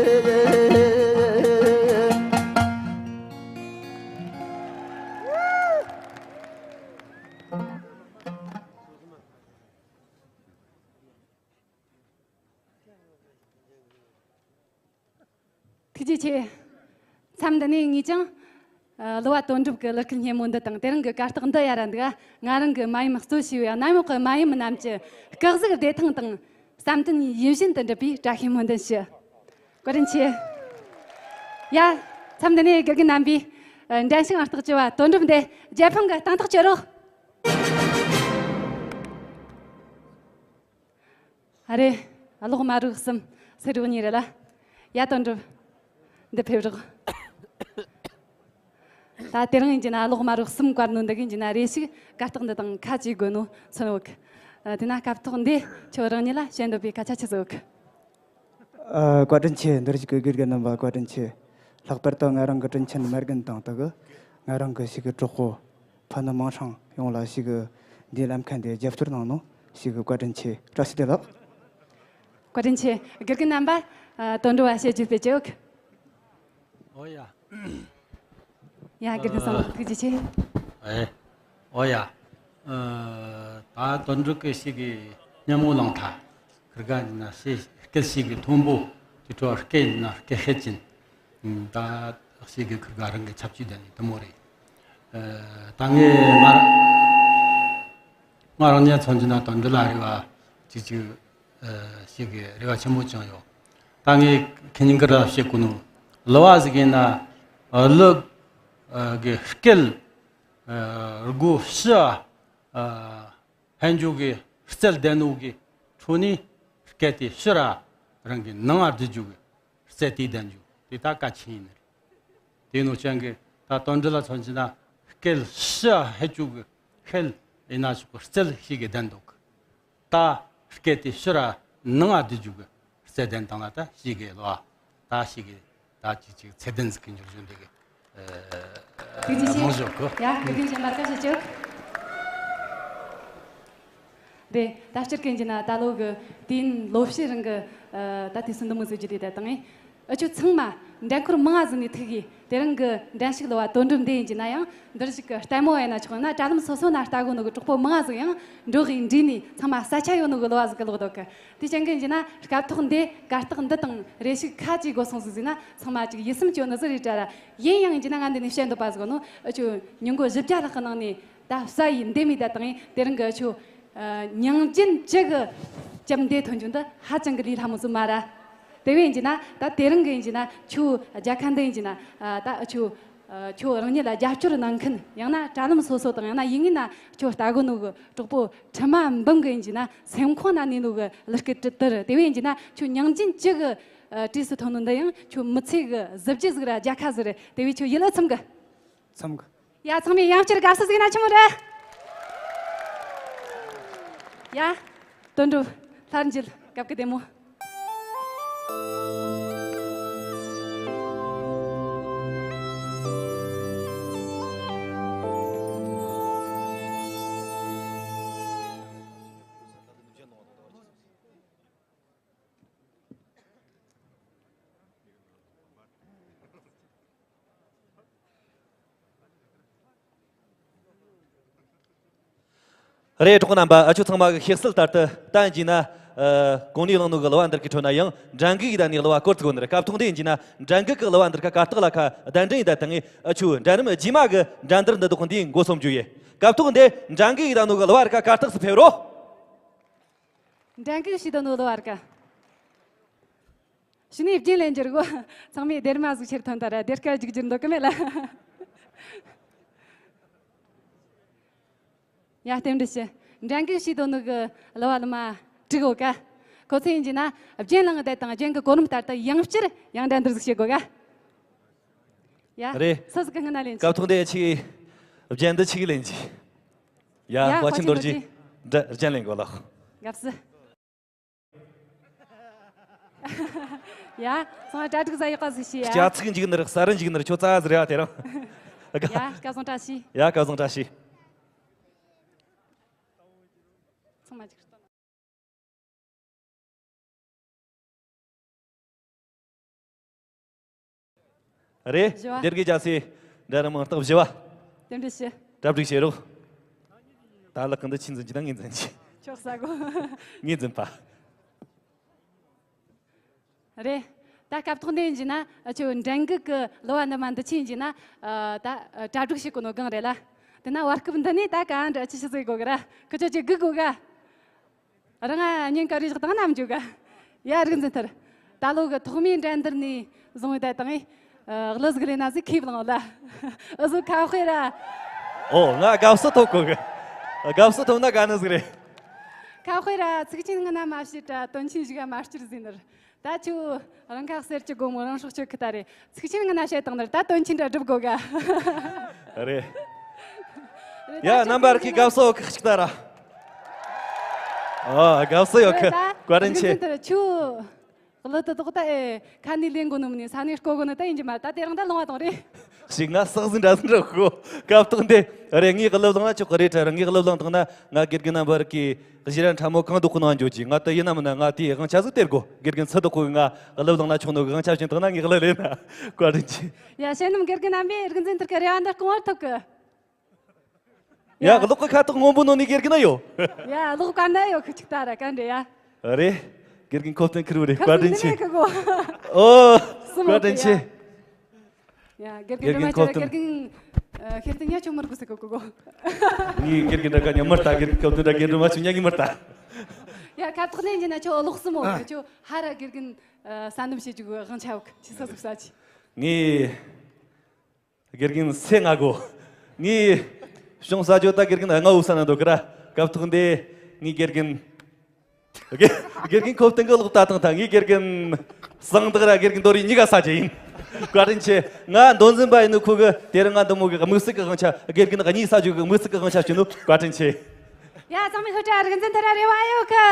ཐུགས་རྗེ་ཆེ། མཚམས་འདི་ནས་ངས་ཀྱང་། ཨ། གླུ་བ་དོན་གྲུབ་ཀྱི་གླུ་སྐད་སྙན་མོ་འདི་དང་། དེ་རིང་གི་གར་སྟེགས་འདི་ཡར་ར་འདུག་ང་རང་གི་མ་ཡུམ་གཙོ་བྱས་པའི་གནམ་འོག་གི་མ་ཡུམ་རྣམས་ཀྱི་སྐུ་གཟུགས་བདེ་ཐང་དང་། བསམ་དོན་ཡིད་བཞིན་དུ་འགྲུབ་པའི་བཀྲ་ཤིས་སྨོན་འདུན་ཞུ། བཀའ་དྲིན་ཆེ། ཡ། མཚམས་འདི་ནས་དགེ་རྒན་རྣམ་པས། ཨ། འགྲན་ཞུགས་ཨང་རྟགས་བཅུ་བ་དོན་གྲུབ་འདི་རྒྱལ་ཕམ་གྱི་སྟེང་ཐག་གཅོད་རོགས། ཨ་རེ། གློག་དམར་རོགས་གསུམ། སེར་རོགས་གཉིས་རེད་ལ། ཡ། དོན་གྲུབ། འདི་ཕེབས་རོགས། ད་དེ་རིང་ཡིན་གྱི་ན་གློག་དམར་རོགས་གསུམ་བཀར་ནོ་འདི་གིན་གྱི་ན་རེ་ཞིག་གར་སྟེགས་འདི་དང་ཁ་གཅིག་དགོས་ནོ་མཚོན་ཡོད་གི། ཨ། དེ་ན་སྐབས་ཐོག་འདི་ཁྱོད་རང་ཉིད་ལ་བཤད་འདོད་པའི་སྐད་ཆ་ཆི་ཟིག་ཡོད་གི། ཨ། བཀའ་དྲིན་ཆེ། འདིར་བཞུགས་ཀྱི་དགེ་རྒན་རྣམ་པ་བཀའ་དྲིན་ཆེ། ལྷག་པར་དུ་ང་རང་གི་དྲིན་ཆེན་མ་རྒན་དང་དུ་གི་ང་རང་གི་ཞིག་གི་གྲོགས་པོ་ཕ་ནུ་མིང་སྲིང་ཡོངས་ལ་ཞིག་གི་འདིའི་ལམ་ཁ་འདི་རྒྱབ་སྐྱོར་གནང་ནོ་ཞིག་གི་བཀའ་དྲིན་ཆེ། བཀྲ་ཤིས་བདེ་ལེགས། བཀའ་དྲིན་ཆེ། དགེ་རྒན་རྣམ་པ། ཨ། དོན་གྲུབ་བ་བཤད་རྒྱུ་སྤེལ་གྱི་ཡོད་གི། ཨོ་ཡ། ཡ། དགེ་རྒན་བསམ་བློ་ཐུགས་རྗེ་ཆེ། ཨེ། ཨོ་ཡ། ཨ། ད་དོན་གྲུབ་ཀྱི་ཞིག་གི་སྙན་མོ་བླངས་ཐལ། ཁིར་ག་ཡིན་ན་ཞིག་སྐད་ཞིག་གི་མཐོན་པོ་དེ་འཕྲོ་སྐད་ཡིན་ན་སྐད་ཤེད་ཅན། ད་ཞིག་གི་ཁིར་ག་རང་གི་ཁྱབ་ཆུས་ལྡན་ནི་དེ་མོ་རེད། ཨ། ད་ངས་ང་རང་ང་རང་ཉིད་མཚོན་གྱི་ན་དོན་འདི་ལ་རེ་བ་ཅིག་ཅིག་ཨ། ཞིག་གི་རེ་བ་ཆེན་པོ་བཅངས་ཡོད། ད་ངས་ཁེ་ཉིན་གི་ར་བཤད་གོ་ནོ། གླུ་བ་ཟིག་ཡིན་ན། ཨ། གླུ། ཨ། གི་སྐད། ཨ། སྒོ་ཕྱི། ཨ། ཕན་འཇུག་གི་རྩལ་ལྡན་ནོ་གི་འཕྲོ་ནས་སྐད་དེ་ཕྱི་ར་རང་གི་ནང་ང་བསྡུ་རྒྱུ་གི་རྩལ་དེ་ལྡན་རྒྱུ་དེ་ད་གལ་ཆེན་ཡིན་ནི་རེད། དེ་ནོ་ཅན་གི་ད་དོན་འདི་ལ་མཚོན་གྱི་ན་སྐད་ཕྱི་ཕན་འཇུག་གི་ཁེལ་ཡིན་ན་ཆོག་གི་རྩལ་ཞིག་གི་ལྡན་འདུག་གི། ད་སྐད་དེ་ཕྱི་ར་ནང་ང་བསྡུ་རྒྱུ་གི་རྩལ་ལྡན་དང་ལ་ད་ཞིག་གི་ལོ། ད་ཞིག་གི་ད་ཅིག་ཅིག་ཚད་ལྡན་ཟིག་གི་འགྱུར་བཞིན་འདི་གི། ཨ། ཐུགས་རྗེ་ཆེ། མང་ཞོག་གི། ཡ། དགེ་རྒན་གཞན་པ་སྐད་ཆ་ཅིག། རེད། ད་སྤྱིར་གན་གྱི་ན་ད་ལོ་གི་དུས་ཡུན་ལོ་ཕྱེད་རིང་གི། ཨ། ད་དུས་སུ་འདི་མོ་ཟིག་བརྒྱུད་དེ་ད་དང་། ཨ། ཁྱོད་ཚང་མ་འགྲན་འཁོར་མང་ང་ཟིག་ནས་ཐུག་གི། དེ་རིང་གི་འགྲན་ཞུགས་གླུ་བ་དོན་གྲུབ་འདི་ཡིན་གྱི་ན་ཡང་འདིར་ཞིག་གི་ལྟད་མོ་ཡིན་ན་ཆོག་ན་དྲ་ལམ་སོ་སོ་ན་ལྟ་གོ་ནོ་གི་གྲོགས་པོ་མང་ང་ཟིག་ཡང་འགྲོ་གི་འདྲིས་ནས་ཚང་མ་ས་ཆ་ཡོད་ནོ་གི་གླུ་བ་ཟིག་གི་ལོག་འདུག་གི། དེ་ཅན་གན་གྱི་ན་སྐབས་ཐོག་འདི་གར་སྟེགས་འདི་དང་རེ་ཞིག་ཁ་ཅིག་དགོས་སོང་ཟིག་ཟིག་ན་ཚང་མ་ཅིག་ཡིད་སེམས་སྐྱོ་ནི་ཟིག་རེད་དྲ་ར། ཡིན་ཡང་ཡིན་གྱི་ན་ང་འདི་ནས་བཤད་འདོད་པ་ཟིག་ནོ། ཨ། ཁྱོད་ཉིན་གོ་བཞི་བརྒྱ་ལྷག་གི་ནང་ནས་ད་ས་ཡི་འདེམས་མི་ད་དང་ཡིན། དེ་རིང་གི་ཨ་ཁྱོད། ཨ། ཉིན་རྒྱུན་བཅུ་གི་སྐྱབས་འདེད་ཐོན་རྒྱུ་འདི་ཧ་ཅང་གི་ལས་སླ་མོ་ཟིག་མ་ར། དེ་བས་ཡིན་གྱི་ན་ད་དེ་རིང་གི་ཡིན་གྱི་ན་ཁྱོད་རྒྱལ་ཁ་འདི་ཡིན་གྱི་ན། ཨ། ད་ཨ་ཁྱོད། ཨ། ཁྱོད་རང་ཉིད་ལ་རྒྱབ་སྐྱོར་གནང་མཁན་ཡང་ན་དྲ་ལམ་སོ་སོ་དང་ཡང་ན་ཡིན་ངེས་ན་ཁྱོད་ལྟ་གོ་ནོ་གི་གྲོགས་པོ་ཁྲི་མ་འབུམ་གི་ཡིན་གྱི་ན་སེམས་ཁོང་ན་གནས་ནོ་གི་གླུ་སྐད་དྲི་དིར། དེ་བས་ཡིན་གྱི་ན་ཁྱོད་ཉིན་རྒྱུན་བཅུ་གི། ཨ། གྲས་སུ་ཐོན་ནོ་འདི་ཡང་ཁྱོད་མི་ཚེ་གི་གཟི་བརྗིད་ཟིག་ར་རྒྱལ་ཁ་ཟིག་རེད། དེ་བས་ཁྱོད་ཡིད་ལ་ཚིམ་གི། ཚིམ་གི། ཡ། ཚང་མས་ཡང་བསྐྱར་དགའ་བསུ་ཟིག་ན་ཆི་མོ་རེད། ཡ། དོན་གྲུབ་སླར་མཇལ་སྐབས་ཀྱི་བདེ་མོ། རེད། གྲོགས་རྣམ་པ། ཨ་ཆོ་ཚང་མ་གི་ཤེས་གསལ་ལྟར་དུ་ད་ཡིན་ན། ཨ། གོང་ནས་བླངས་ནོ་གི་གླུ་བ་འདི་གི་ཁྲོད་ན་ཡང་འགྲན་གི་ཡི་ད་ནི་གླུ་བ་སྐོར་ཚིག་གོ་ནི་རེད། སྐབས་ཐོག་འདི་ཡིན་ན་འགྲན་གི་གི་གླུ་བ་འདི་ག་གར་སྟེགས་ལ་ཁ་གདན་འདྲེན་ཡི་ད་དང་ཨ་ཆོ་འགྲན་རིམ་རྗེས་མ་གི་འགྲན་བསྡུར་འདི་དག་འདི་འགོ་སོང་རྒྱུ་ཡི། སྐབས་ཐོག་འདི་འགྲན་གི་ཡི་ད་ནོ་གི་གླུ་བ་རི་ཀ་གར་སྟེགས་སུ་ཕེབས་རོགས། འགྲན་གི་ཤི་ད་ནོ་གླུ་བ་རི་ཀ། ཕྱི་ནས་རྒྱུན་ལེན་རྒྱུར་གོ། ཚང་མས་སྡེར་མ་ཟིག་ཕྱིར་ཐོན་ད་ར་སྡེར་ཁ་རྒྱུག་རྒྱུར་འདོད་གི་མེད་ལ། ཡ། རྟེན་འབྲེལ་ཞུ། འགྲན་གི་ཤི་དོ་ནུ་གི་གླུ་བ་གླུ་མ་དྲུག་ཡོད་ཀ། ཁོ་ཚོ་ཡིན་གྱི་ན་རྒྱན་ལང་བསྡད་དང་རྒྱན་གི་གོ་རིམ་ལྟར་དུ་ཡང་བསྐྱར་ཡང་འགྲན་བསྡུར་ཟིག་བྱེད་དགོས་ཀ། ཡ། རེད། སུ་ཟིག་གི་སྔུན་ན་ལེན་གྱི། སྐབས་ཐོག་འདི་ཆིག་རྒྱན་འདི་ཆིག་ལེན་གྱི། ཡ། ཡ། ཁོ་ཆི་ནོར་གྱི། རྒྱན་ལེན་དགོས་ལགས། དགའ་བསུ། ཡ། སོང་ང་གྲ་སྒྲིག་ཟ་ཡག་པ་ཟིག་བྱས་ཡ། སྐྱ་ཚིག་འཇིག་ནི་རེད། ས་རུ་འཇིག་ནི་རེད། ཁྱོད་རྩ་ཟིག་རེད་བ་དེ་རང་། ཡ། སྐལ་བཟང་བཀྲ་ཤིས། ཡ། སྐལ་བཟང་བཀྲ་ཤིས། ཚང་མ་འཇིག་རྟེན། རེད། བཞི་བ། སྡེར་གི་རྒྱལ་སའི་འདྲ་ར་མང་རྟགས་བཞི་བ། རྟེན་འབྲེལ་ཞུ། གྲ་སྒྲིག་བྱེད་རོགས། ད་ལག་གི་འདི་ཆི་འཛིན་གྱི་ད་ངས་འཛིན་གྱི། ཆོག་ས་གོ། ངས་འཛིན་པ། རེད། ད་སྐབས་ཐོག་འདི་ཡིན་གྱི་ན་ཁྱོད་འགྲན་གི་གི་གླུ་བ་འདི་མ་འདི་ཆི་ཡིན་གྱི་ན། ད་གྲ་སྒྲིག་བྱེད་གོ་ནོ་གང་རེད་ལ། དེ་ན་བར་སྐབས་འདི་ནས་ད་ག་འདྲ་ཅི་ཞིག་ཟེར་གོ་གི་ར། ཁི་ཆོ་ཅི་སྒུག་གོ་ག། རང་ང་ཉིན་ག་རེ་བཞག་དང་ནམ་འཇུག་ག། ཡ། རིག་འཛིན་ཐར། ད་ལོ་གི་ཐོག་མའི་འགྲན་བསྡུར་ནས་བཟུང་བའི་ད་དང་། གླུ་ཟིག་ལས་ན་ཟིག་ཁེབས་ལང་ལ། ཨུ་ཟོ་ཁ་དཔེ་ར། ཨོ། ང་དགའ་བསུ་ཐོབ་གོ་གི། དགའ་བསུ་ཐོབ་ན་དགའ་ནི་ཟིག་རེད། ཁ་དཔེ་ར་ཚིག་ཆེན་ངི་ན་མ་བཤད་དྲ་དོན་ཆེན་ཞིག་ག་མ་སྤྱིར་ཟིན་ནར། ད་ཆུ་རང་ཁ་གསེར་གྱི་སྒོ་མོ་རང་སྲོག་ཆོད་ཁི་ད་རེད། ཚིག་ཆེན་ངི་ན་བཤད་དང་ནར་ད་དོན་ཆེན་དྲ་སྒྲུབ་དགོ་ག། རེད། ཡ། རྣམ་པར་གི་དགའ་བསུ་ཁག་ཅིག་ད་ར། ཨ། དགའ་བསུ་ཡོད་ཁི། བཀའ་དྲིན་ཆེ། ཆུ། གླུ་དེ་དོག་ད་ཨེ་ཁ་ནས་ལེན་དགོ་ནི་མིན་ནི་ས་ནས་རྐོ་དགོ་ནི་ད་ཡིན་གྱི་མ་རེད། ད་དེ་རིང་ད་ལོང་བ་དང་རེད། ཞིག་ང་སག་ཟིན་འདྲ་ཟིན་རོགས་ཤོ། སྐབས་ཐོག་འདི་རེད། ངའི་གླུ་བླངས་ན་ཆོག་གི་རེད་དྲ་ར། ངའི་གླུ་བླངས་དང་ན་ང་དགེ་རྒན་རྣམ་པར་གི་གཞི་ར་ཕྲ་མོ་གང་དུ་ཁོ་ནང་འཇོག་གྱིས། ང་ད་ཡིན་ན་མིན་ན་ང་དེའི་དབང་ཆ་ཟིག་སྟེར་དགོ། དགེ་རྒན་སུ་དུ་ཁོ་གི་ང་གླུ་བླངས་ན་ཆོག་ནོ་གི་དབང་ཆ་བྱིན་དང་ན་ངའི་གླུ་ལེན་ན་བཀའ་དྲིན་ཆེ། ཡ། ཤེས་ནམ་དགེ་རྒན་རྣམ་པས་རིག་འཛིན་དེར་གི་རེ་བ་འདི་སྐོང་བར་ཐུབ་གི། ཡ། ཡ། གློག་གི་ཁ་ཐོག་སྔོན་པོ་ནོ་ནི་དགེ་རྒན་ན་ཡོད། ཡ། གློག་ག་ན་ཡོད་ཁི་ཅིག་ད་ར་ག་འདྲེ་ཡ། རེད། དགེ་རྒན་ཁོ་བསྟན་ཁིར་བུ་རེད། བཀའ་དྲིན་ཆེ། ཨོ། སུ་མོ་བཀའ་དྲིན་ཆེ། ཡ། དགེ་རྒན་དགེ་རྒན་ཁོ་བསྟན། དགེ་རྒན་ཁེར་ཏེ་ཉ་ཆུང་མར་གོ་སེ་གོ་གོ་གོ། ངའི་དགེ་རྒན་འདྲ་ག་ཉ་མར་ལྟ། དགེ་རྒན་ཁོ་བསྟན་འདྲ་དགེ་རྒན་མ་ཆུང་ཉ་གི་མར་ལྟ། ཡ། ཁ་ཐོག་ནས་ཡིན་ན་ཁྱོད་གློག་སུ་མོ་ཁྱོད་ཧ་ར་དགེ་རྒན་ས་འདམ་བྱེད་རྒྱུ་གི་དབང་ཆ་ཡོད་གི་ཆི་ས་ཟུག་ས་ཆི། ངའི། དགེ་རྒན་སེ་ང་གོ། ངའི་གཞུང་ས་ཇོ་ད་དགེ་རྒན་ལྔ་བོ་ས་ན་འདུག་གི་ར། སྐབས་ཐོག་འདི་ངའི་དགེ་རྒན། དགེ་དགེ་རྒན་ཁོ་བསྟན་གི་ལོག་ལྟ་དང་ད་ངའི་དགེ་རྒན་སང་དག་ར་དགེ་རྒན་རྡོ་རི་གཉིས་ཀ་ས་ཇེ་ཡིན། བཀའ་དྲིན་ཆེ། ང་མདོ་འཛིན་པ་ཡིན་ནོ་ཁོ་གི་དེ་རིང་ང་འདི་མོ་གི་དམིགས་བསལ་གི་དབང་ཆ། དགེ་རྒན་གཉིས་ས་ཇོ་གི་དམིགས་བསལ་གི་དབང་ཆ་བྱིན་ནོ་བཀའ་དྲིན་ཆེ། ཡ། ཚང་མས་ཧུར་ཐག་རིག་འཛིན་དེ་ར་རེ་བ་ཡོད་གི།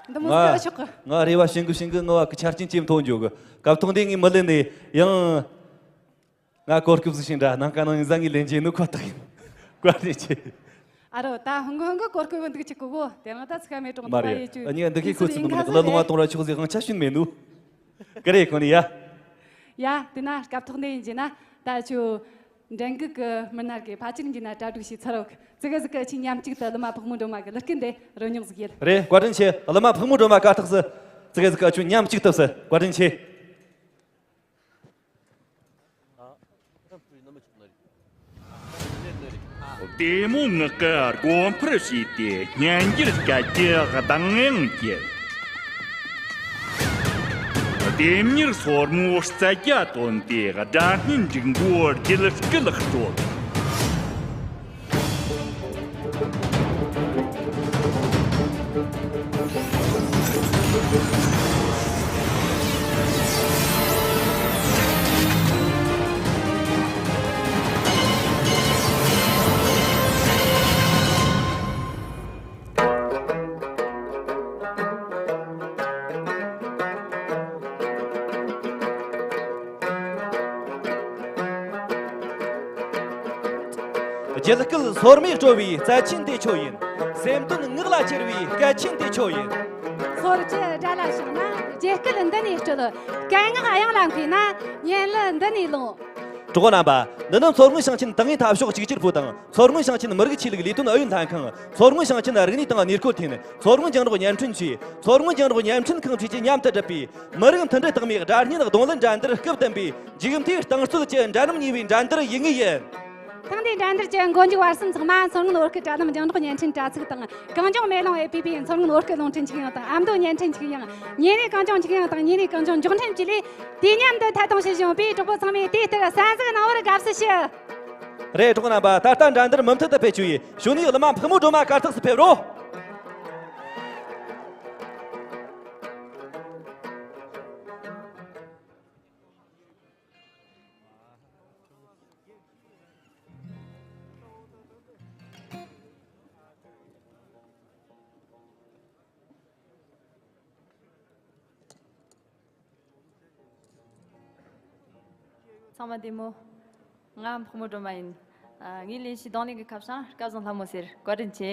འདི་མོ་ཟིག་ཆོག་གི། ང་རེ་བ་བྱིན་གི་བྱིན་གི་ངོ་བ་གི་ཆ་རྐྱེན་ཅི་མཐོང་འཇོག་གི། སྐབས་ཐོག་འདི་ངའི་མི་ལེན་ནས་ཡང་། ང་གོ་སྐབས་སུ་ཞིག་འདྲ་ནང་ཀ་ནང་ཡིན་ཟ་ངའི་ལེན་རྒྱུ་ནི་ཁོ་ཐག་ཡིན། བཀའ་དྲིན་ཆེ། ཨ་རོ། ད་ཧང་གོ་ཧང་གོ་གོ་སྐབས་འདུག་ཅིག་གོ་གོ། དེ་རིང་ད་ཚིག་མེད་གྲོང་མ་རེད། ཡེ་ཅུ་ཨ་ནི་འདི་གའི་ཁོ་ཚོ་འདུག་ལ་ལོང་བ་གཏོང་ར་ཆོག་ཟེར་དབང་ཆ་ཞུན་མེད་ནུ། ཀ་རེ་ཁོ་ནི་ཡ། ཡ། དེ་ན་སྐབས་ཐོག་འདི་ཡིན་གྱི་ན་ད་ཆུ་འགྲན་གི་གི་མི་སྣར་གི་ཕ་ཆེར་ཡིན་གྱི་ན་གྲ་སྒྲིག་བྱས་ཚར་བ་ཙི་གེ་ཟིག་གི་ཆི་མཉམ་གཅིག་ཏུ་གླུ་མ་ཕག་མོ་སྒྲོལ་མ་གི་གླུ་སྐད་འདི་རོལ་མྱོང་ཟིག་ཡེད། རེད། བཀའ་དྲིན་ཆེ། གླུ་མ་ཕག་མོ་སྒྲོལ་མ་ག་ཐག་སི་ཙི་གེ་ཟིག་གི་ཆུ་མཉམ་གཅིག་ཏུ་སི། བཀའ་དྲིན་ཆེ། བདེ་མོ་ངག་གི་སྒོ་འཕར་ཕྱེས་ཏེ་སྙན་འགྱུར་སྐད་ཀྱི་གདངས་དབྱངས་བསྐྱེད། ལྡེམ་མྱུར་སོར་མོའི་རྩལ་རྒྱ་བཏོན་ཏེ་སྒྲ་སྙན་འབྲུག་མགོའི་རྒྱུད་སྐུད་དཀྲོལ། རྒྱུད་སྐུད་སོར་མོས་དཀྲོལ་བའི་རྩལ་ཆེན་དེ་ཁྱོད་ཡིན། སེམས་དོན་ངག་ལ་གྱེར་བའི་སྐད་ཆེན་དེ་ཁྱོད་ཡིན། སོར་བཅུ་དགྲ་ལ་ཕྱག་ན་རྒྱུད་སྐུད་འདི་ནས་དཀྲོལ། སྐད་ངག་དབྱངས་ལ་མཁས་ན་སྙན་གླུ་འདི་ནས་ལོངས། གྲོགས་རྣམ་པ། འདི་ནི་མཚོ་སྔོན་ཞིང་ཆེན་ཏང་ཨུའི་འཐབ་ཕྱོགས་གཅིག་གྱུར་པུའུ་ཏང་། མཚོ་སྔོན་ཞིང་ཆེན་མི་རིགས་ཆོས་ལུགས་ལས་དོན་ཨུ་ཡོན་ལྷན་ཁང་། མཚོ་སྔོན་ཞིང་ཆེན་རིག་གནས་དང་གནས་སྐོར་ཐིན། མཚོ་སྔོན་རྒྱང་སྒྲོག་བརྙན་འཕྲིན་ཅུས། མཚོ་སྔོན་རྒྱང་སྒྲོག་བརྙན་འཕྲིན་ཁང་བཅས་ཀྱིས་མཉམ་དུ་བསྒྲུབས་པའི་མི་རིགས་མཐུན་སྒྲིལ་རྟགས་མའི་སྒྲ་སྙན་རྡུང་ལེན་འགྲན་བསྡུར་སྐབས་བདུན་པའི་མཇུག་མཐའི་རྟིང་རྩོད་ཀྱི་འགྲན་རིམ་གཉིས་པའི་འགྲན་བསྡུར་ཡུལ་དངོས་ཡིན། ཐེངས་འདིའི་འགྲན་བསྡུར་གྱི་མགོ་མཇུག་བར་གསུམ་ཚང་མ་མཚོ་སྔོན་བོད་སྐད་དྲ་ལམ་རྒྱང་སྒྲོག་བརྙན་འཕྲིན་དྲ་ཚིགས་དང་། གངས་ལྗོངས་མེ་ལོང་ཨེ་པི་པི། མཚོ་སྔོན་བོད་སྐད་རླུང་འཕྲིན་ཆིག་ཡང་དང་། ཨ་མདོ་བརྙན་འཕྲིན་ཆིག་ཡང་། ཉིན་རེའི་གངས་ལྗོངས་ཆིག་ཡང་དང་། ཉིན་རེའི་གངས་ལྗོངས་མགྱོགས་འཕྲིན་བཅས་ལས། དུས་མཉམ་དུ་ཐད་གཏོང་བྱེད་བཞིན་པའི་གྲོགས་པོ་ཚང་མས་དུས་ལྟར་གསན་གཟིགས་གནང་བར་དགའ་བསུ་ཞུ། རེད། གྲོགས་རྣམ་པ། ད་ལྟ་འགྲན་བསྡུར་མུ་མཐུད་དུ་སྤེལ་རྒྱུ་ཡིན། གཞུག་ནས་གླུ་མ་ཕག་མོ་སྒྲོལ་མ་གར་སྟེགས་སུ་ཕེབས་རོགས། ཚང་མ་བདེ་མོ། ང་ཕག་མོ་སྒྲོལ་མ་ཡིན། ཨ། ངའི་ལེན་བྱའི་རྡུང་ལེན་གྱི་ཁ་བྱང་སྐལ་བཟང་ལྷ་མོ་ཟེར། བཀའ་དྲིན་ཆེ།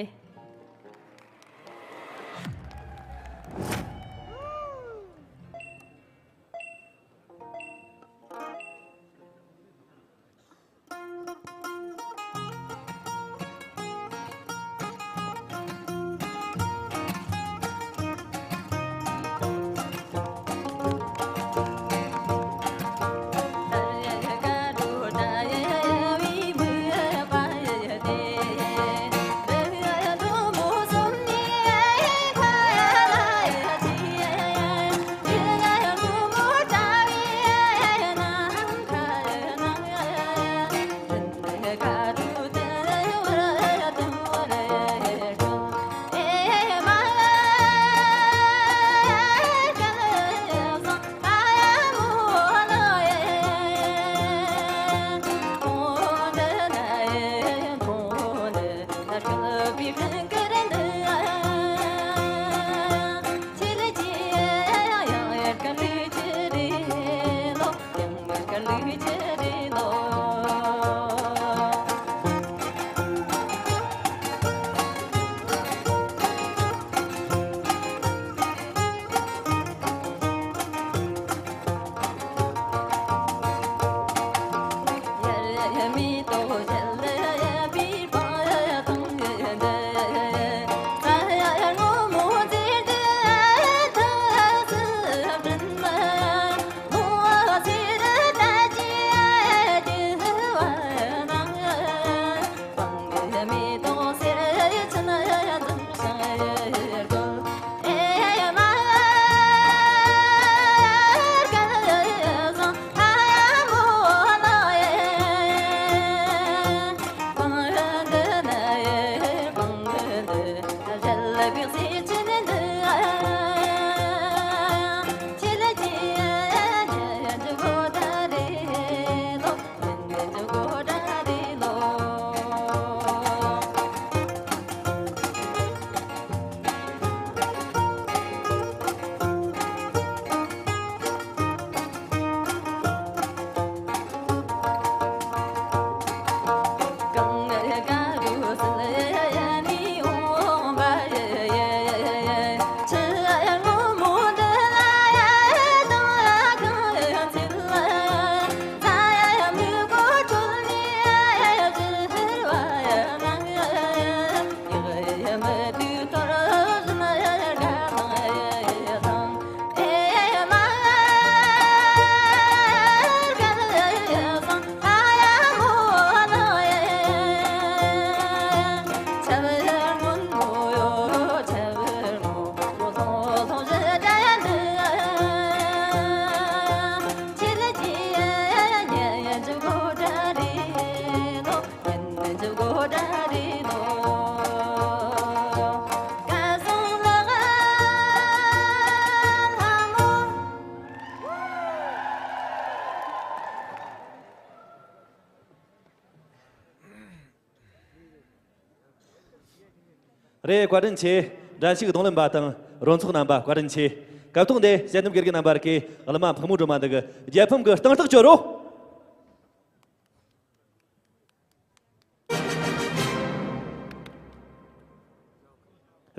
རེད། བཀའ་དྲིན་ཆེ། འགྲན་ཞུགས་རྡུང་ལེན་པ་དང་རོལ་ཚོགས་རྣམ་པ་བཀའ་དྲིན་ཆེ། སྐབས་ཐོག་འདི་དཔྱད་འདེམས་དགེ་རྒན་རྣམ་པར་གྱིས་གླུ་མ་ཕག་མོ་སྒྲོལ་མ་འདི་གི་རྒྱལ་ཕམ་གྱི་གཏིང་ཐག་གཅོད་རོགས།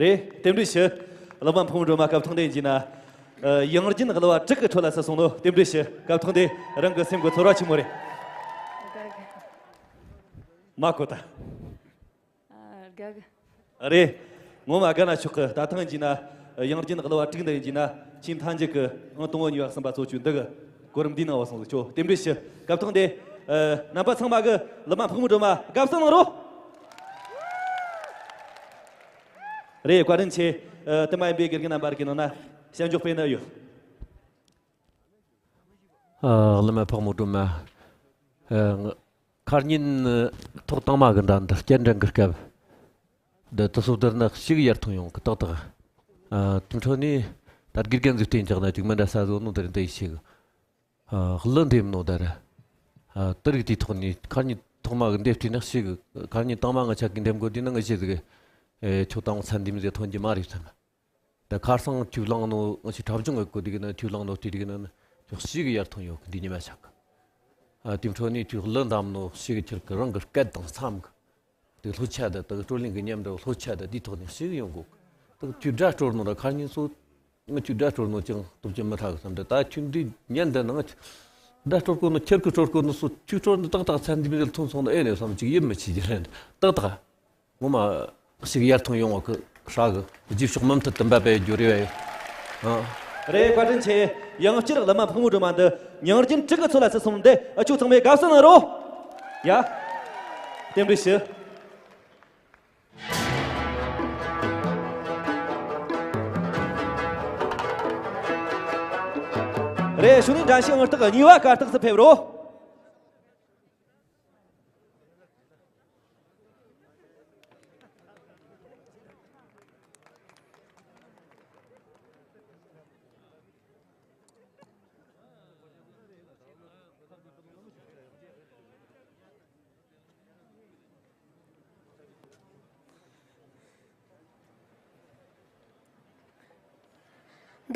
རེད། རྟེན་འབྲེལ་ཞུ། གླུ་མ་ཕུང་སྒྲོལ་མ་སྐབས་ཐོག་འདི་ཡིན་ན། ཨ། ཡང་རྒྱུན་གླུ་བ་དྲུག་གི་ཁྲོད་ལ་སུ་སོང་ནོ། རྟེན་འབྲེལ་ཞུ། སྐབས་ཐོག་འདི་རང་གི་སེམས་ཀྱི་ཚོར་བ་ཆེན་མོ་རེད། མ་གོ་ད། ཨ། དགའ་གི། རེད། ངོ་མ་དགའ་ན་ཆོག་གི། ད་ཐེངས་ཡིན་ན་ཡང་རྒྱུན་གླུ་བ་དྲུག་འདི་ཡིན་ན་ཆེས་མཐའ་མཇུག་གི་ཨང་དང་པོ་གཉིས་པ་གསུམ་པ་ཚོ་བཅུ་འདི་གི་གོ་རིམ་འདིའི་ནང་བ་སོང་ཟིག་ཆོ། རྟེན་འབྲེལ་ཞུ། སྐབས་ཐོག་འདི་ཨ་རྣམ་པ་ཚང་མ་གི་གླུ་མ་ཕག་མོ་སྒྲོལ་མ་དགའ་བསུ་གནང་རོགས། རེད། བཀའ་དྲིན་ཆེ། ཨ་དེ་མ་ཡིན་པའི་དགེ་རྒན་རྣམ་པ་རིགས་ཀྱི་ནང་ན་ཞལ་འཇོག་སྤེལ་ནི་ཡོད། ཨ། གླུ་མ་ཕག་མོ་སྒྲོལ་མ། ཨ། ང་ཁ་ཉིན་ཐོག་དང་མ་གི་འདྲ་འདི་སྐྱེལ་འདྲེན་གི་སྐབས། འདི་དུ་སོ་དར་ན་ཞིག་ཡར་ཐོན་ཡོང་གི་ཏག་ཏག་ཨ། དེ་འཕྲོ་ནས་ད་དགེ་རྒན་ཟིག་བསྟེན་ཀྱག་ན་ཅིག་མི་འདྲ་ས་བཟོ་ནོ་དེར་འདི་ཡི་ཞིག་ཨ། གླུ་འདེབས་ནོ་དར། ཨ། དེ་རིགས་དེའི་ཐོག་ནས་ཁ་ཉིན་ཐོག་མ་གི་འདེབས་དུས་ན་ཞིག་ཁ་ཉིན་དང་མ་ང་ཆ་གི་འདེབས་དགོས་དུས་ན་ང་ཞིག་ཟིག་ཨེ། ཁྱོད་དང་ཚན་འདེམས་ཟིག་ཐོན་གྱི་མ་རེད་བསམ། ད་ཁ་སང་ཁྱོད་བླངས་ནོ་ང་ཞིག་འཁྲབ་གཞུང་གི་སྐོར་དེ་གི་ན་ཁྱོད་བླངས་ནོ་དེ་དེ་གི་ན་ཁྱོད་ཞིག་ཡར་ཐོན་ཡོད་གི་འདི་ཉི་མ་ཆག་གི་ཨ། དེ་འཕྲོ་ནས་ཁྱོད་གླུ་འདེབས་ནོ་ཞིག་ཁྱེད་ཀྱི་རང་གི་སྐད་དང་འཚམ་གི་དེ་ལྷོ་ཆ་ད་དག་སྤྲོ་གླེང་གི་ཉམས་འདྲ་ལྷོ་ཆ་ད་དེའི་ཐོག་ནས་ཞིག་ཡོང་གོ་གི་དག་ཁྱོད་སྒྲ་སྤྲོར་ནོ་ར་ཁ་ཉིན་སོ་ང་ཁྱོད་སྒྲ་སྤྲོར་ནོ་ཅང་སྟོབས་ཀྱི་མི་ཐག་གི་བསམ་འདྲ། ད་ཁྱོད་འདི་ཉན་འདི་ནང་སྒྲ་སྤྲོར་གོ་ནོ་ཁྱེད་ཀྱི་སྤྲོར་གོ་ནོ་སོ་ཁྱོད་སྤྲོར་ནོ་ཏག་ཏག་ཚན་འདི་མི་ལ་ཐོན་སོང་ན་ཨེ་ནས་བསམ་ཅིག་ཡིད་མི་ཆེས་ཀྱི་རེད་ཏག་ཏག་ངོ་མ་ཞིག་ཡར་ཐོན་ཡོང་བ་གི་ཧྲ་གི་རྗེས་ཕྱོགས་མུ་མཐུད་དུ་འབད་པའི་རྒྱུ་རེ་བས། ཨ། རེད། བཀའ་དྲིན་ཆེ། ཡང་བསྐྱར་གླུ་མ་ཕག་མོ་སྒྲོལ་མ་འདི་ཉང་རྒྱུན་དྲུག་གི་ཚོད་ལ་ཚུད་སོང་འདི་ཨ་ཆོ་ཚང་མས་དགའ་བསུ་གནང་རོགས། ཡ། རྟེན་འབྲེལ་ཞུ། རེད། གཞུག་ནས་འགྲན་ཞུགས་ཨང་རྟགས་གཉིས་པ་གར་སྟེགས་སུ་ཕེབས་རོགས།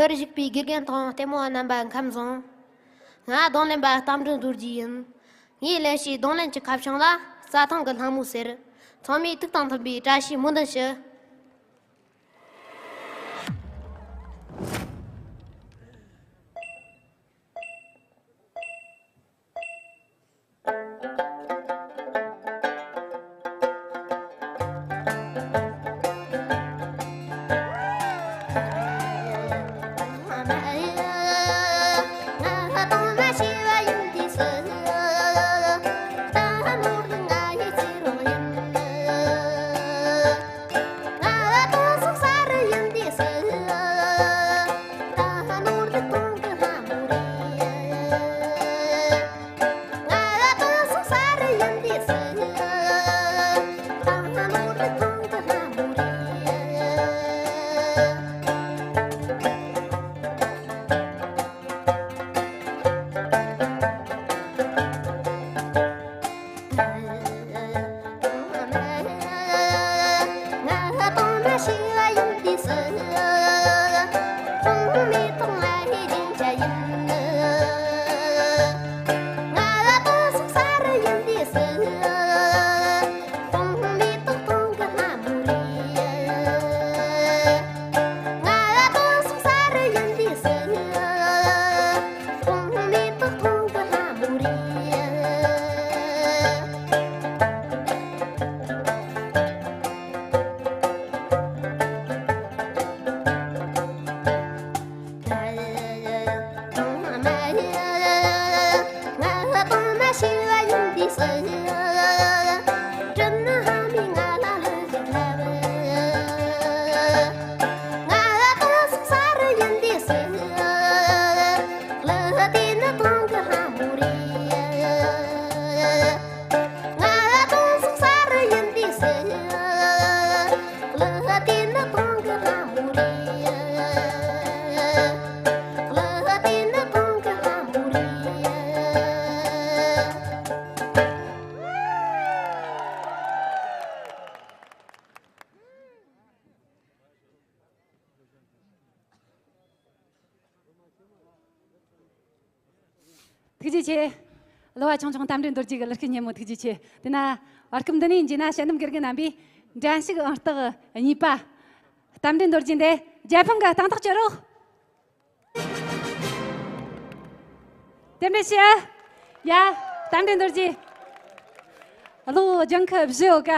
འདིར་བཞུགས་པའི་དགེ་རྒན་དང་ལྟད་མོ་བ་རྣམ་པ་ཁམས་བཟང་། ང་རྡུང་ལེན་པ་རྟ་མགྲིན་རྡོ་རྗེ་ཡིན། ངའི་ལེན་བྱའི་རྡུང་ལེན་གྱི་ཁ་བྱང་ལ་རྩྭ་ཐང་གི་ལྷ་མོ་ཟེར། ཚང་མས་ཐུགས་དང་མཐུན་པའི་བཀྲ་ཤིས་སྨོན་འདུན་ཞུ། ཐུགས་རྗེ་ཆེ། གླུ་བ་ཆུང་ཆུང་རྟ་མགྲིན་རྡོ་རྗེ་གི་གླུ་སྐད་སྙན་མོ་ཐུགས་རྗེ་ཆེ། དེ་ན་བར་སྐབས་འདི་ནས་མཇལ་ན་དཔྱད་འདེམས་དགེ་རྒན་རྣམ་པས་འགྲན་ཞུགས་ཨང་རྟགས་གཉིས་པ་རྟ་མགྲིན་རྡོ་རྗེ་འདི་རྒྱལ་ཕམ་གི་གཏན་ཐག་གཅོད་རོགས། རྟེན་འབྲེལ་ཞུ། ཡ། རྟ་མགྲིན་རྡོ་རྗེ། ཨ་ལོ། ལྗང་ཁུ་བཞི་ཡོད་ཀ།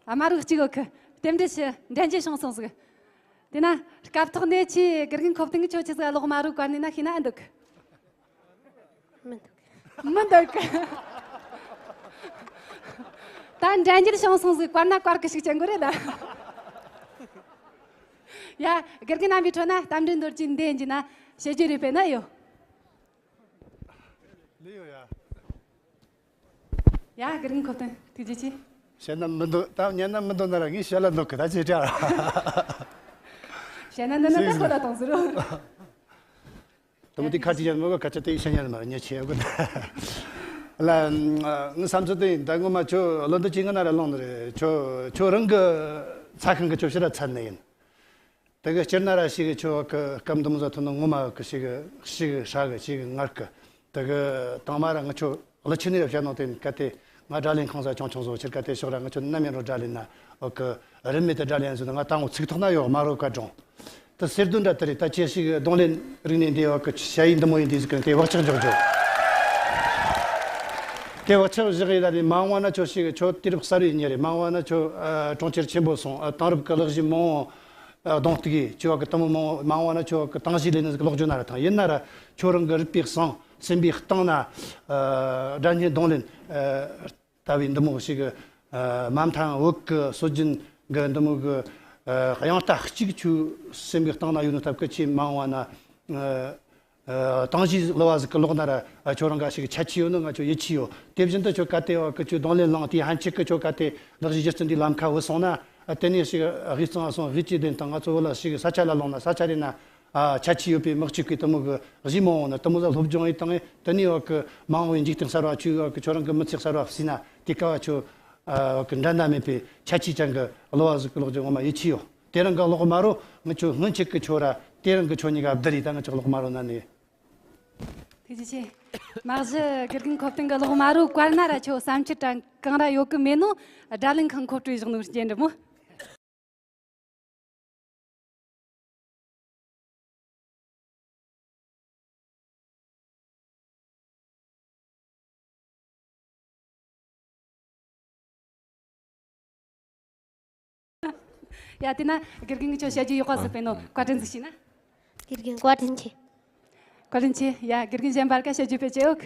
ཨ་མ་རུ་གཅིག་ཡོད་ཀི། རྟེན་འབྲེལ་ཞུ། འགྲན་རྒྱུ་བྱུང་སོང་ཟིག། དེ་ན་སྐབས་ཐོག་ནས་ཁྱེད་དགེ་རྒན་ཁོ་བསྟན་གི་ཁྱོད་ཆི་ཟིག་ཨ་ལོག་མ་རུ་བཀར་ནས་ན་ཤེས་ན་ཨ་འདུག་གི། མི་འདུག་མི་འདུག་གི། ད་འགྲན་རྒྱུ་བྱུང་སོང་ཟིག། བཀར་ན་བཀར་གི་ཞིག་ཅན་གོ་རེད་ད། ཡ། དགེ་རྒན་རྣམ་པའི་ཁྲོད་ན་རྟ་མགྲིན་རྡོ་རྗེ་འདི་ཡིན་གྱི་ན་བཤད་རྒྱུ་རེ་དཔེ་ན་ཡོད། ལེ་ཡོད་ཡ། ཡ། དགེ་རྒན་ཁོ་བསྟན་ཐུགས་རྗེ་ཆེ། བཤད་ན་མི་འདོད་ད། ཉན་ན་མི་འདོད་ན་ར་ངས་བཤད་ལ་འདོད་གི། ད་ཅི་དྲ། བཤད་ན་འདི་ནི་ད་ཁོ་ལ་གཏོང་ཟེར་རོ། དེ་མོ་དེ་ཁ་ཅིག་ཡང་མི་གི་སྐད་ཆ་དེ་ཤེས་ཉན་མ་རེད། ཉེ་ཆེ་གི། ལ། ངའི་བསམ་ཚུལ་དེ་ཡིན། ད་ངོ་མ་ཁྱོད་བློ་འདི་ཅི་ང་ན་ར་ལོང་ནི་རེད། ཁྱོད་ཁྱོད་རང་གི་ཚ་ཁང་གི་ཁྱོད་ཕྱི་ར་ཚད་ནི་ཡིན། དེ་གི་སྤྱིར་ན་ར་ཞིག་གི་ཁྱོད་གི་སྐབས་འདི་མོ་ཟ་ཐུབ་ན་ངོ་མ་གི་ཞིག་གི་ཞིག་གི་ཧྲ་གི་ཞིག་གི་ངར་གི། དེ་གི་དང་མ་ར་ང་ཁྱོད་ཀླུ་ཆུ་ནས་ར་བཤད་ནོ་དེ་ག་དེ་ང་སྒྲ་ལེན་ཁང་ས་ཆུང་ཆུང་བཟོ་ཕྱིར་ག་དེ་ཕྱོགས་ར་ང་ཁྱོད་ནམ་ཡིན་རུང་སྒྲ་ལེན་ན་འོ་གི་རིན་མེད་དུ་སྒྲ་ལེན་ཟེར་ན་ང་ད་ངོ་ཚིག་ཐོག་ན་ཡོད་མ་རོ་བཀའ་དྲུང་། དེ་གསེར་དུ་འདྲ་དེ་རེད། ད་ཁྱེད་ཞིག་གི་རྡུང་ལེན་རིག་གནས་འདི་འོ་གི་ཞ་ཡི་འདི་མོ་ཡིན་དུས་ཟིག་གི་དེ་བག་ཆགས་འཇོག་རྒྱུ། དེ་བག་ཆགས་བཞག་ཡི་ད་དེ་མ་འོངས་ན་ཁྱོད་ཞིག་ཁྱོད་དུས་རབས་གསར་བའི་མྱི་རེད། མ་འོངས་ན་ཁྱོད་ཨ་གྲོང་ཁྱེར་ཆེན་པོ་སོང་། ཨ་དེང་རབས་གི་གློག་གཞི་མང་བོ་གདོང་གཏུག་གི་ཁྱོད་གི་དེ་མོ་མང་བོ། མ་འོངས་ན་ཁྱོད་གི་ཏང་གཞི་ལས་ནི་ཟིག་ལོག་རྒྱུ་ན་ར་ཐང་ཡིན་ན་ར། ཁྱོད་རང་གི་རིག་པའི་གསང་སེམས་པའི་གཏིང་ན་ཨ་སྒྲ་སྙན་རྡུང་ལེན་ཨ་ལྟ་བུའི་འདི་མོ་ཞིག་གི་ཨ་མ་མཐའ་བོད་གི་སྲོལ་རྒྱུན་གི་འདི་མོ་གི་ཨ་དབྱངས་རྟ་གཅིག་ཁྱོད་སེམས་གི་གཏིང་ན་ཡོད་ནི་སྟབས་གི་ཁྱེད་མ་འོངས་ན་ཨ་ཨ་ཏང་གཞི་གླུ་བ་ཟིག་གི་ལོག་ན་ར། ཨ་ཁྱོད་རང་ག་ཞིག་ཁྱད་ཆོས་ཡོད་ནི་ང་ཁྱོད་ཡིད་ཆེས་ཡོད། དེ་བཞིན་དུ་ཁྱོད་ག་དེ་བ་གི་ཁྱོད་རྡུང་ལེན་བླངས་དེ་ཕན་ཆད་གི་ཁྱོད་ག་དེ་གླུ་གཞས་སྒྱུ་རྩལ་འདི་ལམ་ཁ་བུད་སོང་ན། ཨ་དེ་ནས་ཞིག་དབུས་གཙང་སོང་དབུས་སྐྱེ་ལྡན་དང་ང་ཚོ་བོད་ལ་ཞིག་ས་ཆ་ལ་ལོང་ན་ས་ཆ་རེ་ན་ཨ་ཁྱད་ཆོས་ཡོད་པའི་དམག་ཆུ་གི་དེ་མོ་གི་གཞས་མང་བོ་ནི་དེ་མོ་ཟ་སློབ་སྦྱོང་ཡིན་དང་། དེ་ནས་བ་གི་མ་འོངས་པའི་འཇིག་རྟེན་གསར་བ་ཁྱོད་བ་གི་ཁྱོད་རང་གི་མི་ཚེ་གསར་བ་བསྲིས་ན་དེ་ག་བ་ཁྱོད་ཨ་བ་གི་འགྲན་ཟླ་མེད་པའི་ཁྱད་ཆོས་ཅན་གི་གླུ་བ་ཟིག་གི་ལོག་རྒྱུ་ངོ་མ་ཡིད་ཆེས་ཡོད། དེ་རིང་གི་གློག་དམར་རོ་ང་ཁྱོད་སྔོན་ཆད་གི་ཁྱོད་ར་དེ་རིང་གི་ཁྱོད་གཉིས་ཀ་བསྡུར་རེད། ད་ང་ཁྱོད་གློག་དམར་རོ་ན་ནས། ཐུགས་རྗེ་ཆེ། མ་གཞི་དགེ་རྒན་ཁོ་བསྟན་གི་གློག་དམར་རོ་བཀར་ན་ར་ཁྱོད་བསམ་འཆར་དྲ་གང་ར་ཡོད་གི་མེད་ནོ། སྒྲ་ལེན་ཁང་མཁོ་སྤྲོད་བཞག་ནོ་རྐྱེན་འདྲ་མོ། ཡ་དེ་ན་དགེ་རྒན་གྱི་ཁྱོད་བཤད་རྒྱུ་ཡོད་ག་ཟིག་པས་ནོ། བཀའ་དྲིན་ཟིག་ཞུས་ན། དགེ་རྒན་བཀའ་དྲིན་ཆེ། བཀའ་དྲིན་ཆེ། ཡ་དགེ་རྒན་གཞན་པར་ཀ་བཤད་རྒྱུ་དཔེ་ཅི་ཡོད།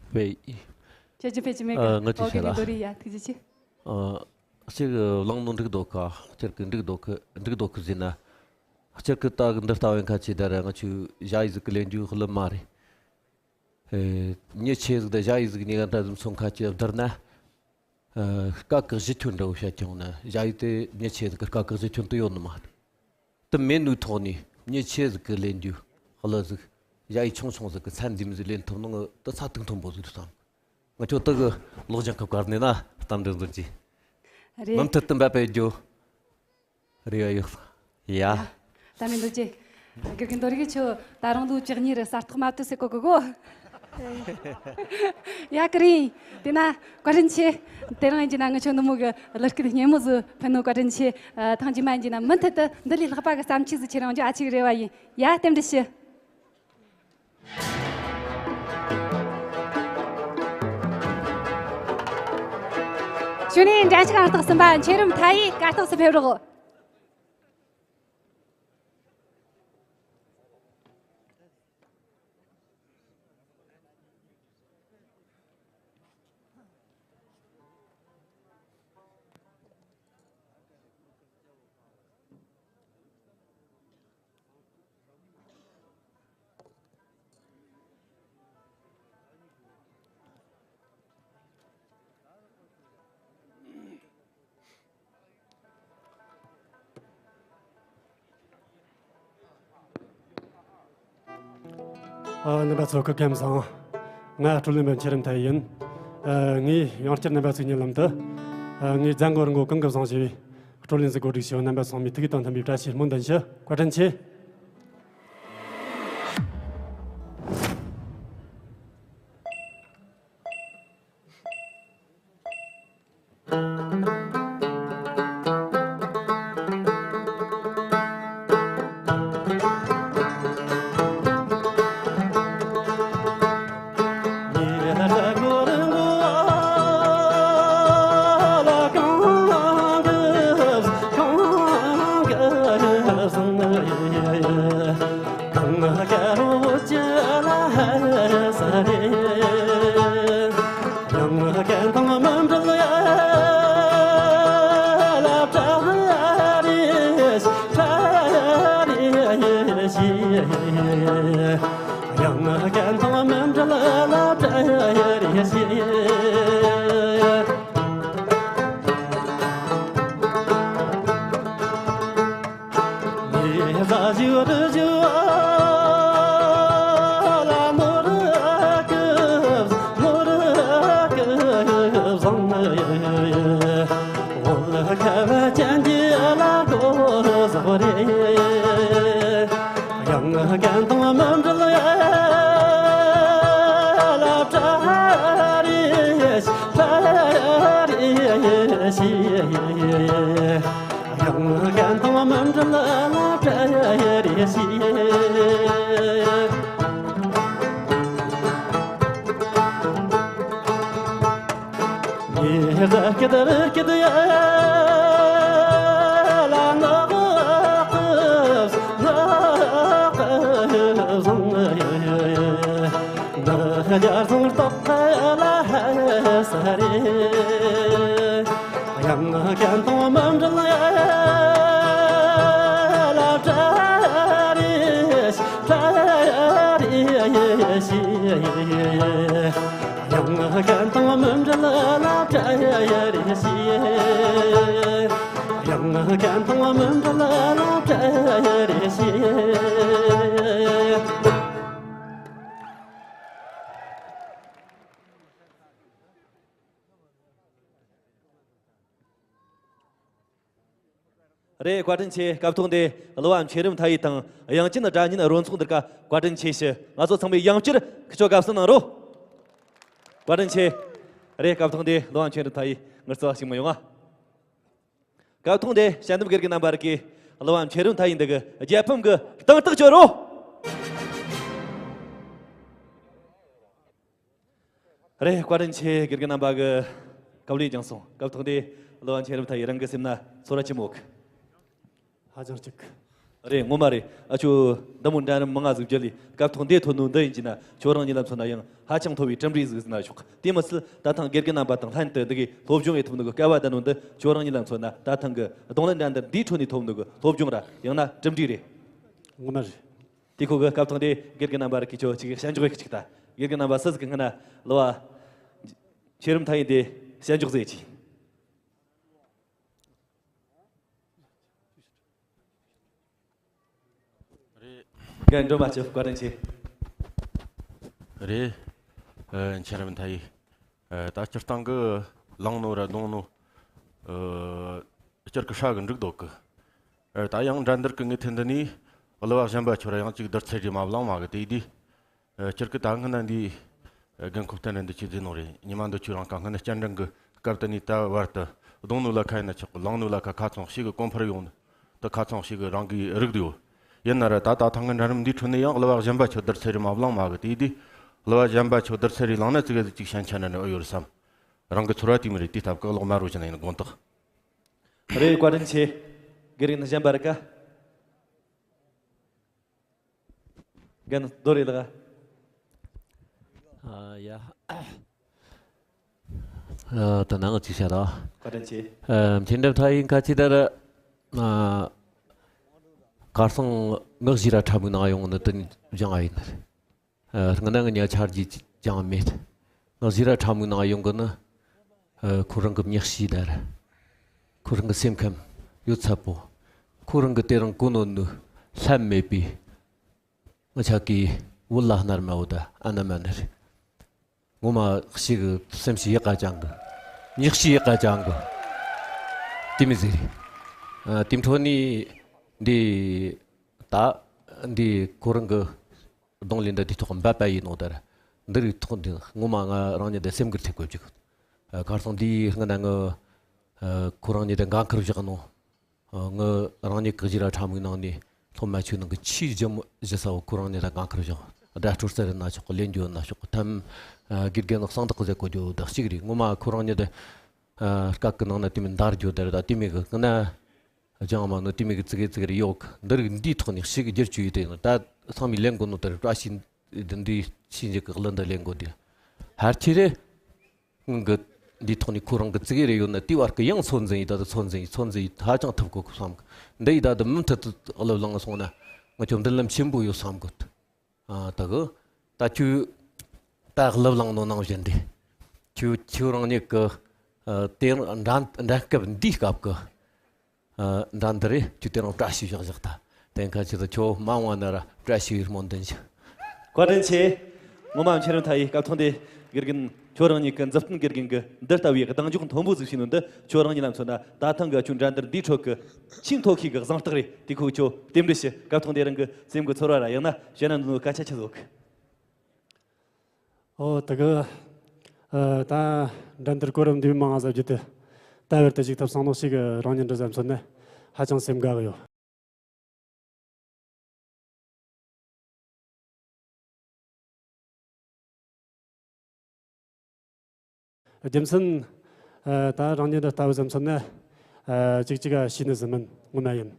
བེ། བཤད་རྒྱུ་དཔེ་ཅི་མེད་གི། ཨ་ང་ཅི་ཨོ་དགེ་བཤད་རྒན་ལ། རྡོ་རི་ཡ་ཐུགས་རྗེ་ཆེ། ཨ་གཅིག་བླངས་ནོ་འགྲིག་འདུག་ག། སྤྱིར་གི་འགྲིག་འདུག་གི། འགྲིག་འདུག་གི་ཟེར་ན། སྤྱིར་གི་ད་གི་འདི་ལྟ་བའི་ཁ་ཆེ་ད་ར་ང་ཆུ་ཞ་ཡི་ཟིག་གི་ལེན་རྒྱུ་ཧ་ལམ་མ་རེད། ཨེ་མྱི་ཆེ་ཟིག་ད་ཞ་ཡི་ཟིག་གཉིས་ཀ་འདྲ་ཟིག་མཚོན་ཁ་ཆེ་བསྡུར་ན། ཨ་སྐད་གི་གཞི་ཁྱོན་འདྲ་བོ་བཤད་ཀྱང་ན་ཞ་ཡི་དེ་མྱི་ཆེ་ཟིག་གི་སྐད་གི་གཞི་ཁྱོན་དུ་ཡོད་ནི་མ་རེད། དེ་མེད་ནོའི་ཐོག་ནས་མྱི་ཆེ་ཟིག་གི་ལེན་རྒྱུ་གླུ་ཟིག་ཞ་ཡི་ཆུང་ཆུང་ཟིག་གི་ཚད་འདི་མོ་ཟིག་ལེན་ཐུབ་ནོ་ང་དེ་ཚད་དུང་མཐོན་པོ་ཟིག་རེད་བསམ། ང་ཁྱོད་དེ་གི་ལོག་ཀྱང་ཁབ་གར་ནས་ན་གཏམ་འདྲ་འདོན་གྱི། རེད། མུ་མཐུད་དུ་འབད་པའི་རྒྱུ། རེ་བ་ཡོད། ཡ། ད་མི་འདུག་ཅེ། དགེ་རྒན་རྡོ་རིག་ཁྱོད་ད་རུང་ལོ་བཅུ་གཉིས་རེད། གསར་ཐག་མ་བཏུས་སེ་གོ་གི་གོ། ཡ་ཀི་རིང་། དེ་ན་བཀའ་དྲིན་ཆེ། དེ་རིང་ཡིན་གྱི་ན་ང་ཁྱོད་ནུ་མོ་གི་གླུ་སྐད་སྙན་མོ་ཟིག་ཕུལ་ནོ་བཀའ་དྲིན་ཆེ། ཐེངས་རྗེས་མ་ཡིན་གྱི་ན་མུ་མཐུད་དུ་འདི་ལས་ལྷག་པ་གི་བརྩམས་ཆོས་ཟིག་ཁྱེར་ཡོང་རྒྱུ་ཨ་ཅིག་རེ་བ་ཡིན། ཡ་རྟེན་འབྲེལ་ཞུ། གཞུག་ནས་འགྲན་ཞུགས་ཨང་རྟགས་གསུམ་པ་མཆེད་རིམ་མཐའ་ཡས་གར་སྟེགས་སུ་ཕེབས་རོགས། ཨ་རྣམ་པ་ཚོ་སྐུ་ཁམས་བཟང་། ང་སྤྲོ་ལེན་པ་མཆེད་རིམ་མཐའ་ཡས་ཡིན། ཨ་ངས་ཡང་བསྐྱར་རྣམ་པ་ཚོའི་སྙན་ལམ་དུ། ཨ་ངས་མཛད་སྒོ་རིང་པོ་གང་གི་བཟང་ཞེས་པའི་སྤྲོ་ལེན་ཟིག་གོ་སྒྲིག་ཞུ། རྣམ་པ་ཚང་མས་ཐུགས་ཡིད་དང་མཐུན་པའི་བཀྲ་ཤིས་སྨོན་འདུན་ཞུ། བཀའ་དྲིན་ཆེ། ཡང་གན་དང་མི་འབྲལ་ལ་བྲལ་རེ་ཞེས། ལས་ཟ་ཞིག་རི་ཞིག་ལ་ནོར་སྐབས་ནོར་སྐབས་བཟང་། འོལ་ཁ་བ་ཅན་གྱི་ལ་གོ་ཟོ་རེ། ཡང་གན་དང་མི་འབྲལ་ལ་བྲལ་རེ་བྲལ་རེ་ཞེས། ཡང་གན་དང་མི་འབྲལ་ལ་བྲལ་རེ་ཞེས། ངེས་ར་སྐད་ར་སྐད་ཡ་ལ་ནག་ནག་བཟང་། ནག་རྒྱ་བཟང་རྟགས་ལ་ཧ་ས་རེ། ཡང་གན་དང་མི་འབྲལ་ཡ་ལ་བྲལ་རེ་བྲལ་རེ་ཞེས། ཡང་གན་དང་མི་འབྲལ་ལ་བྲལ་རེ་ཞེས། ཡང་གན་དང་མི་འབྲལ་ལ་བྲལ་རེ་ཞེས། རེད། བཀའ་དྲིན་ཆེ། སྐབས་ཐོག་འདི་གླུ་བ་མཁྱེན་རབ་མཐའ་ཡས་དང་དབྱངས་ཅན་སྒྲ་སྙན་རོལ་ཚོགས་འདི་ག་བཀའ་དྲིན་ཆེ་ཞུ། ང་ཚོ་ཚང་མས་ཡང་བསྐྱར་ཁྱེད་ཆོ་དགའ་བསུ་གནང་རོགས། བཀའ་དྲིན་ཆེ། རེད། སྐབས་ཐོག་འདི་གླུ་བ་མཁྱེན་རབ་མཐའ་ཡས་ངར་ཚོ་ཞིག་མི་ཡོང་ང་། སྐབས་ཐོག་འདི་དཔྱད་འདེམས་དགེ་རྒན་རྣམ་པ་རིགས་ཀྱིས་གླུ་བ་མཁྱེན་རབ་མཐའ་ཡས་འདི་གི་རྒྱལ་ཕམ་གི་གདེང་ཐག་གཅོད་རོགས། རེད། བཀའ་དྲིན་ཆེ། དགེ་རྒན་རྣམ་པ་གི་སྐབས་ལས་སྦྱངས་སོང་། སྐབས་ཐོག་འདི་གླུ་བ་མཁྱེན་རབ་མཐའ་ཡས་རང་གི་སེམས་ན་ཚོར་བ་ཅི་མོ་གི། ཧ་ཅང་སྐྱིད་གི། རེད། ངོ་མ་རེད། ཨ་ཅོ་འདི་མོ་འདྲ་ནི་མི་ང་ཟིག་བརྒྱུད་ལས་སྐབས་ཐོག་འདི་ཐོན་ནོ་འདི་ཡིན་གྱི་ན་ཁྱོད་རང་ཉིད་ལ་མཚོན་ན་ཡང་ཧ་ཅང་མཐོ་བའི་གྲུབ་འབྲས་ཟིག་ཟེར་ན་ཆོག་དེ་མི་ཚད་ད་ཐེངས་དགེ་རྒན་རྣམ་པ་དང་ལྷན་དུ་འདི་གའི་སློབ་སྦྱོང་ཡེ་ཐུབ་ནོ་གི་སྐལ་བ་ལྡན་ནོ་འདི་ཁྱོད་རང་ཉིད་ལ་མཚོན་ན་ད་ཐེངས་གི་རྡུང་ལེན་འགྲན་བསྡུར་འདིའི་ཁྲོད་ནས་ཐོབ་ནོ་གི་སློབ་སྦྱོང་ར་ཡང་ན་གྲུབ་འབྲས་རེད། ངོ་མ་རེད། དེ་ཁོ་གི་སྐབས་ཐོག་འདི་དགེ་རྒན་རྣམ་པ་རིགས་ཀྱིས་ཁྱོད་ཅིག་གི་དཔྱད་འཇོག་ཡེ་གི་ཅིག་ད་དགེ་རྒན་རྣམ་པ་སུ་ཟིག་གི་སྔ་ན་གླུ་བ་མཁྱེན་རབ་མཐའ་ཡས་འདི་དཔྱད་འཇོག་ཟེར་གྱི། རེད། རྒན་སྒྲོལ་མ་སྐྱབས། བཀའ་དྲིན་ཆེ། རེད། ཨ། མཁྱེན་རབ་མཐའ་ཡས། ཨ། ད་སྤྱིར་བཏང་གི་བླངས་ནོ་ར་རྡུང་ནོ། ཨ། སྤྱིར་གི་ཧྲ་གི་འགྲིག་འདུག་གི། ཨ། ད་ཡང་འགྲན་བསྡུར་གི་ངོས་ཐད་འདི་ནས་གླུ་བ་གཞན་པ་ཁྱོད་ར་ཡང་ཅིག་བསྡུར་ཚད་རེ་མ་བླངས་མ་གི་དེ་དུས། ཨ། སྤྱིར་གི་ད་སྔ་ན་འདི། ཨ། རྒན་ཁོ་བསྟན་ར་འདི་ཆི་ཟེར་ནོ་རེད། ཉི་མ་འདི་ཆུ་རང་ཀ་སྔ་ན་སྤྱན་འདྲེན་གི་སྐབས་དེ་ནས་ད་བར་དུ་རྡུང་ནོ་ལ་ཁ་ཡིན་ན་ཆོག་གི། བླངས་ནོ་ལ་ཁ་ཁ་ཚང་ཞིག་གི་གོང་འཕེལ་ཡོང་ནི་ད་ཁ་ཚང་ཞིག་གི་རང་གི་རིགས་དེ་ཡོད། ཡིན་ན་ར་ད་ད་ཐེངས་གི་འགྲན་རིམ་འདིའི་ཁྲོད་ནས་ཡང་གླུ་བ་གཞན་པ་ཆོ་བསྡུར་ཚད་རེ་མ་བླངས་མ་གི་དེ་དུས་གླུ་བ་གཞན་པ་ཆོ་བསྡུར་ཚད་རེ་བླངས་ན་ཙི་གེ་ཟིག་ཅིག་ཞན་ཆ་ན་ནི་ཨེ་ཡོད་རེད་བསམ། རང་གི་ཚོར་བ་དེ་མི་རེད། དེ་སྟབས་གི་གློག་དམར་རོ་ཅན་ཡིན་དགོངས་དག། རེད། བཀའ་དྲིན་ཆེ། དགེ་རྒན་གཞན་པ་རིགས་ཀ་རྒན་རྡོ་རེད་ལགས། ཨ་ཡ། ཨ། ད་ནང་ཅིག་བཤད་ད། བཀའ་དྲིན་ཆེ། ཨ། མཁྱེན་རབ་མཐའ་ཡས་ཁ་ཅིག་ད་ར། ཨ། གར་སོང་ངག་བཞི་ར་ཕྲ་མོའི་ནང་ཡོང་ནི་དུ་སྦྱང་ཨ་ཡིན། ཨ། སྔ་ན་ང་ཉ་ཆར་རྒྱུ་ཅང་མེད། ངག་བཞི་ར་ཕྲ་མོའི་ནང་ཡོང་གི་ནི། ཨ། ཁོ་རང་གི་མྱི་གཤིས་དར། ཁོ་རང་གི་སེམས་ཁམས་ཡོད་ཚད་པོ། ཁོ་རང་གི་དེ་རིང་གོ་ནོ་ནི་ལྷད་མེད་པའི། ང་ཆ་གི་བོད་ལ་ཧ་ནར་མ་བོ་ད་ཨ་ན་མ་ནི་རེད། ངོ་མ་ཞིག་གི་སེམས་ཤིག་ཡག་ག་ཅང་གི། མྱི་གཤིས་ཡག་ག་ཅང་གི། དེ་མི་ཟེར། ཨ། དེ་འཕྲོ་ནི་འདི་ད་འདི་ཁོ་རང་གི་རྡུང་ལེན་འདི་དེ་ཐོག་འབད་པ་ཡིན་ནོ་ད་ར། འདི་རིགས་ཐོག་འདི་ངོ་མ་ང་རང་ཉིད་འདི་སེམས་འགུལ་ཐེབས་དགོས་ཅིག། ཨ། གར་སོང་འདི་སྔ་ན་ངི། ཨ། ཁོ་རང་ཉིད་འདི་འགན་ཁུར་བཞག་ནོ། ཨ། ངི་རང་ཉིད་གི་གཞི་ར་ཕྲ་མོའི་ནང་ནས་སློབ་མ་ཆོའི་ནང་གི་ཆེས་ལྗིད་མོ་ལྗིད་ས་བོ་ཁོ་རང་ཉིད་ལ་འགན་ཁུར་བཞག། སྒྲ་སྒྲོག་ས་རེ་ན་ཆོག་གི། ལེན་རྒྱུ་ན་ཆོག་གི། ཐམ། ཨ། དགེ་རྒན་ནི་གསང་བདག་གི་ཟེར་གོ་རྒྱུ་བདག་གཅིག་རེད། ངོ་མ་ཁོ་རང་ཉིད། ཨ། སྐབས་ཀྱི་ནང་ན་དེ་མིན་འདར་རྒྱུ་དེར་ད་དེ་མིན་གི་ང་ན་སྦྱང་མ་ནོ་དེ་མིན་གི་ཙི་གེ་ཙི་གེ་རེ་ཡོད་གི། འདི་རིགས་འདིའི་ཐོག་ནས་ཞིག་གི་བསྒྱུར་བཅོས་ཡིན་དེ་ནི་ད་ཚང་མས་ལེན་དགོས་ནོ་དེར་བཀྲ་ཤིས་འདི་འདི་ཕྱིན་ཅི་གི་གླུ་འདི་ལེན་དགོས་དེ་ཧར་ཆི་རེད། སྔོན་གི་འདིའི་ཐོག་ནས་ཁོ་རང་གི་ཙི་གེ་རེ་ཡོད་ན་དེའི་བར་གི་ཡང་ཚོད་འཛིན་ཡིན། ད་ད་ཚོད་འཛིན་ཡིན། ཚོད་འཛིན་ཡིན། ཧ་ཅང་ཐུབ་གོ་གི་བསམ་གི། འདི་ཡིས་ད་ད་མུ་མཐུད་དུ་གླུ་བླངས་སོང་ན་ ང་ཚོ་མདུན་ལམ་ཆེན་པོ་ཡོད་བསམ་གི་འདུག་ཨ། ད་གི་ད་ཁྱོད་ད་ལབ་ལངས་ནོ་ནང་བཞིན་དེ། ཁྱོད་ཁྱོད་རང་ཉིད་གི་ཨ་དེ་འགྲན་འགྲན་སྐབས་འདིའི་སྐབས་གི་ཨ་འགྲན་འདི་རེད། ཁྱོད་དེ་རང་བཀྲ་ཤིས་བཞག་བཞག་ད། དེ་ཁ་ཅིག་ད་ཁྱོད་མ་འོངས་ན་ར་བཀྲ་ཤིས་པའི་སྨོན་འདུན་ཞུ། བཀའ་དྲིན་ཆེ། ངོ་མ་མཁྱེན་རབ་མཐའ་ཡས། སྐབས་ཐོག་འདི་དགེ་རྒན་ཁྱོད་རང་ཉིད་ཀྱི་མཛུབ་སྟོན་དགེ་རྒན་གྱི་འདི་ལྟ་བུའི་གདེང་འཇོག་མཐོན་པོ་ཟིག་བྱས་ནོ་འདི་ཁྱོད་རང་ཉིད་ལ་མཚོན་ན། ད་ཐེངས་གི་ཁྱོད་འགྲན་བསྡུར་འདིའི་ཁྲོད་ཀྱི་ཆེས་མཐོ་ཤོས་ཀྱི་གཟེངས་རྟགས་རེད། དེ་ཁོ་ཁྱོད་རྟེན་འབྲེལ་ཞུ། སྐབས་ཐོག་འདི་རང་གི་སེམས་ཀྱི་ཚོར་བ་ར་ཡང་ན་བཤད་ན་འདི་ནོ་སྐད་ཆ་ཆི་ཟིག་ཨོ། ད་གི་ཨ་ད་འགྲན་བསྡུར་གོ་རིམ་འདིའི་མང་ང་ཟབ་རྒྱུ་དེ་ད་བར་དུ་ཞུགས་ཐུབ་སོང་ནོ་ཞིག་གི་རང་ཉིད་འདྲ་ཟམ་མཚོན་ན་ཧ་ཅང་སེམས་དགའ་གི་ཡོད། རྒྱུ་མཚན་ཨ་ད་རང་ཉིད་འདྲ་ལྟ་བུ་ཟམ་མཚོན་ན་ཨ་ཅིག་ཅིག་ག་ཤེས་ནི་ཟིན་མིན་ངོ་མ་ཡིན།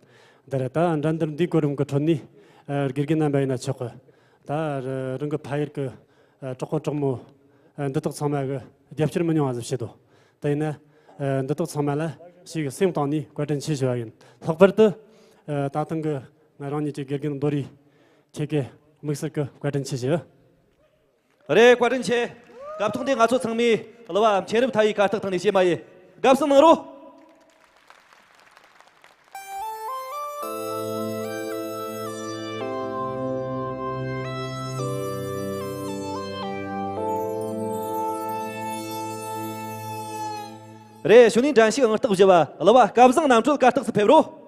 འདི་ར་ད་འགྲན་བསྡུར་འདིའི་གོ་རིམ་གི་ཁྲོད་ནས་ཨ་དགེ་རྒན་རྣམ་པ་ཡིན་ན་ཆོག་གི། ད་རང་གི་ཕ་ཡུལ་གི་ཨ་གྲོགས་པོ་གྲོགས་མོ་ཨ་འདི་དག་ཚང་མ་གི་རྒྱབ་སྐྱོར་མི་ཉུང་བ་ཟིག་བྱེད་དོ། དེ་ཡིན་ན་ཨ་འདི་དག་ཚང་མ་ལ་ཞིག་སེམས་གཏིང་ནས་བཀའ་དྲིན་ཆེ་ཞུ་བ་ཡིན། ལྷག་པར་དུ་ཨ་ད་ཐེངས་གི་ང་རང་ཉིད་ཀྱི་དགེ་རྒན་རྡོ་རི་ཁྱེད་ཀྱི་དམིགས་བསལ་གི་བཀའ་དྲིན་ཆེ་ཞུ། རེད། བཀའ་དྲིན་ཆེ། སྐབས་ཐོག་འདི་ང་ཚོ་ཚང་མས་གླུ་བ་མཁྱེན་རབ་མཐའ་ཡས་གར་སྟེགས་ཐང་ནས་གཅེས་མ་ཡིན། དགའ་བསུ་གནང་རོགས། རེད། གཞུག་ནས་འགྲན་ཞུགས་ཨང་རྟགས་བཞི་བ་གླུ་བ་སྐལ་བཟང་རྣམ་གྲོལ་གར་སྟེགས་སུ་ཕེབས་རོགས།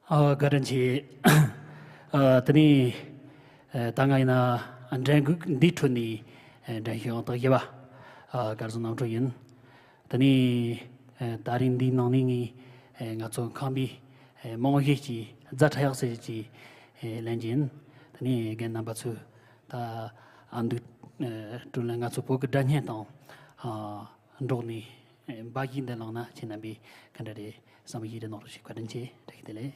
ཨ། བཀའ་དྲིན་ཆེ། ཨ། དེ་ནས་ཨ་ད་ང་ཡིན་ན་འགྲན་འགུག་འདིའི་ཁྲོད་ནས་ཨ་འགྲན་ཞུགས་ཨང་རྟགས་བཞི་བ་ཨ་སྐལ་བཟང་རྣམ་གྲོལ་ཡིན། དེ་ནས་ཨ་ད་རིང་འདིའི་ནང་ནས་ངས་ཨ་ང་ཚོ་ཁམས་པའི་ཨ་རྨང་གཞི་ཅིག་རྫ་ཁྲ་ཡག་ཟེར་གྱི་ཨ་ལེན་གྱི་ཡིན། དེ་ནས་རྒན་རྣམ་པ་ཚོས་ད་ཨ་འདུག་ཨ་སྤྲོ་ལེན། ང་ཚོ་བོད་ཀྱི་སྒྲ་སྙན་དང་ཨ་འགྲོགས་ནས་ཨ་འབའ་ཞིག་འདི་བླངས་ན་ཁྱེད་རྣམ་པས་ག་འདྲ་རེད་བསམ་གྱི་རེད། གནང་རོགས་ཞེས་བཀའ་དྲིན་ཆེ། བཀྲ་ཤིས་བདེ་ལེགས།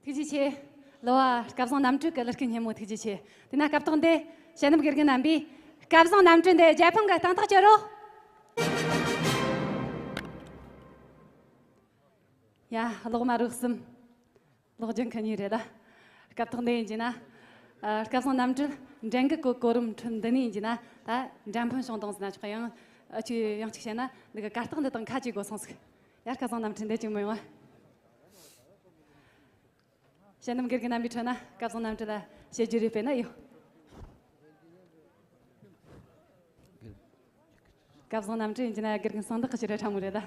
ཐུགས་རྗེ་ཆེ། གླུ་བ་སྐལ་བཟང་རྣམ་གྲོལ་གྱི་གླུ་སྐད་སྙན་མོ་ཐུགས་རྗེ་ཆེ། དེ་ན་སྐབས་ཐོག་འདི་དཔྱད་འདེམས་དགེ་རྒན་རྣམ་པས་སྐལ་བཟང་རྣམ་གྲོལ་འདི་རྒྱལ་ཕམ་གྱི་སྟེང་ཐག་གཅོད་རོགས། ཡ། གློག་མ་རོགས་གསུམ། གློག་ལྗོན་ཁ་གཉིས་རེད་ལ། སྐབས་ཐོག་འདི་ཡིན་གྱི་ན། ཨ། སྐལ་བཟང་རྣམ་གྲོལ་འགྲན་གི་གོ་གོ་རིམ་ཁྲོད་འདི་ནས་ཡིན་གྱི་ན། ད་འགྲན་ཕུད་བྱུང་དང་ཟེར་ན་ཆོག་གི། ཡང་ཨ་ཆུ་ཡང་གཅིག་བཤད་ན་འདི་གི་གར་སྟེགས་འདི་དང་ཁ་གཅིག་དགོས་སོང་ཟིག། ཡ། སྐལ་བཟང་རྣམ་གྲོལ་འདི་ཅིག་མི་ཡོང་བ། དཔྱད་འདེམས་དགེ་རྒན་རྣམ་པའི་ཁྲོད་ན་སྐལ་བཟང་རྣམ་གྲོལ་ལ་བཤད་རྒྱུ་རེ་སྤེལ་ན་ཡོད། སྐལ་བཟང་རྣམ་གྲོལ་ཡིན་གྱི་ན་དགེ་རྒན་གསང་བདག་གི་ཕྱིར་ཕྲ་མོ་རེད་ལ།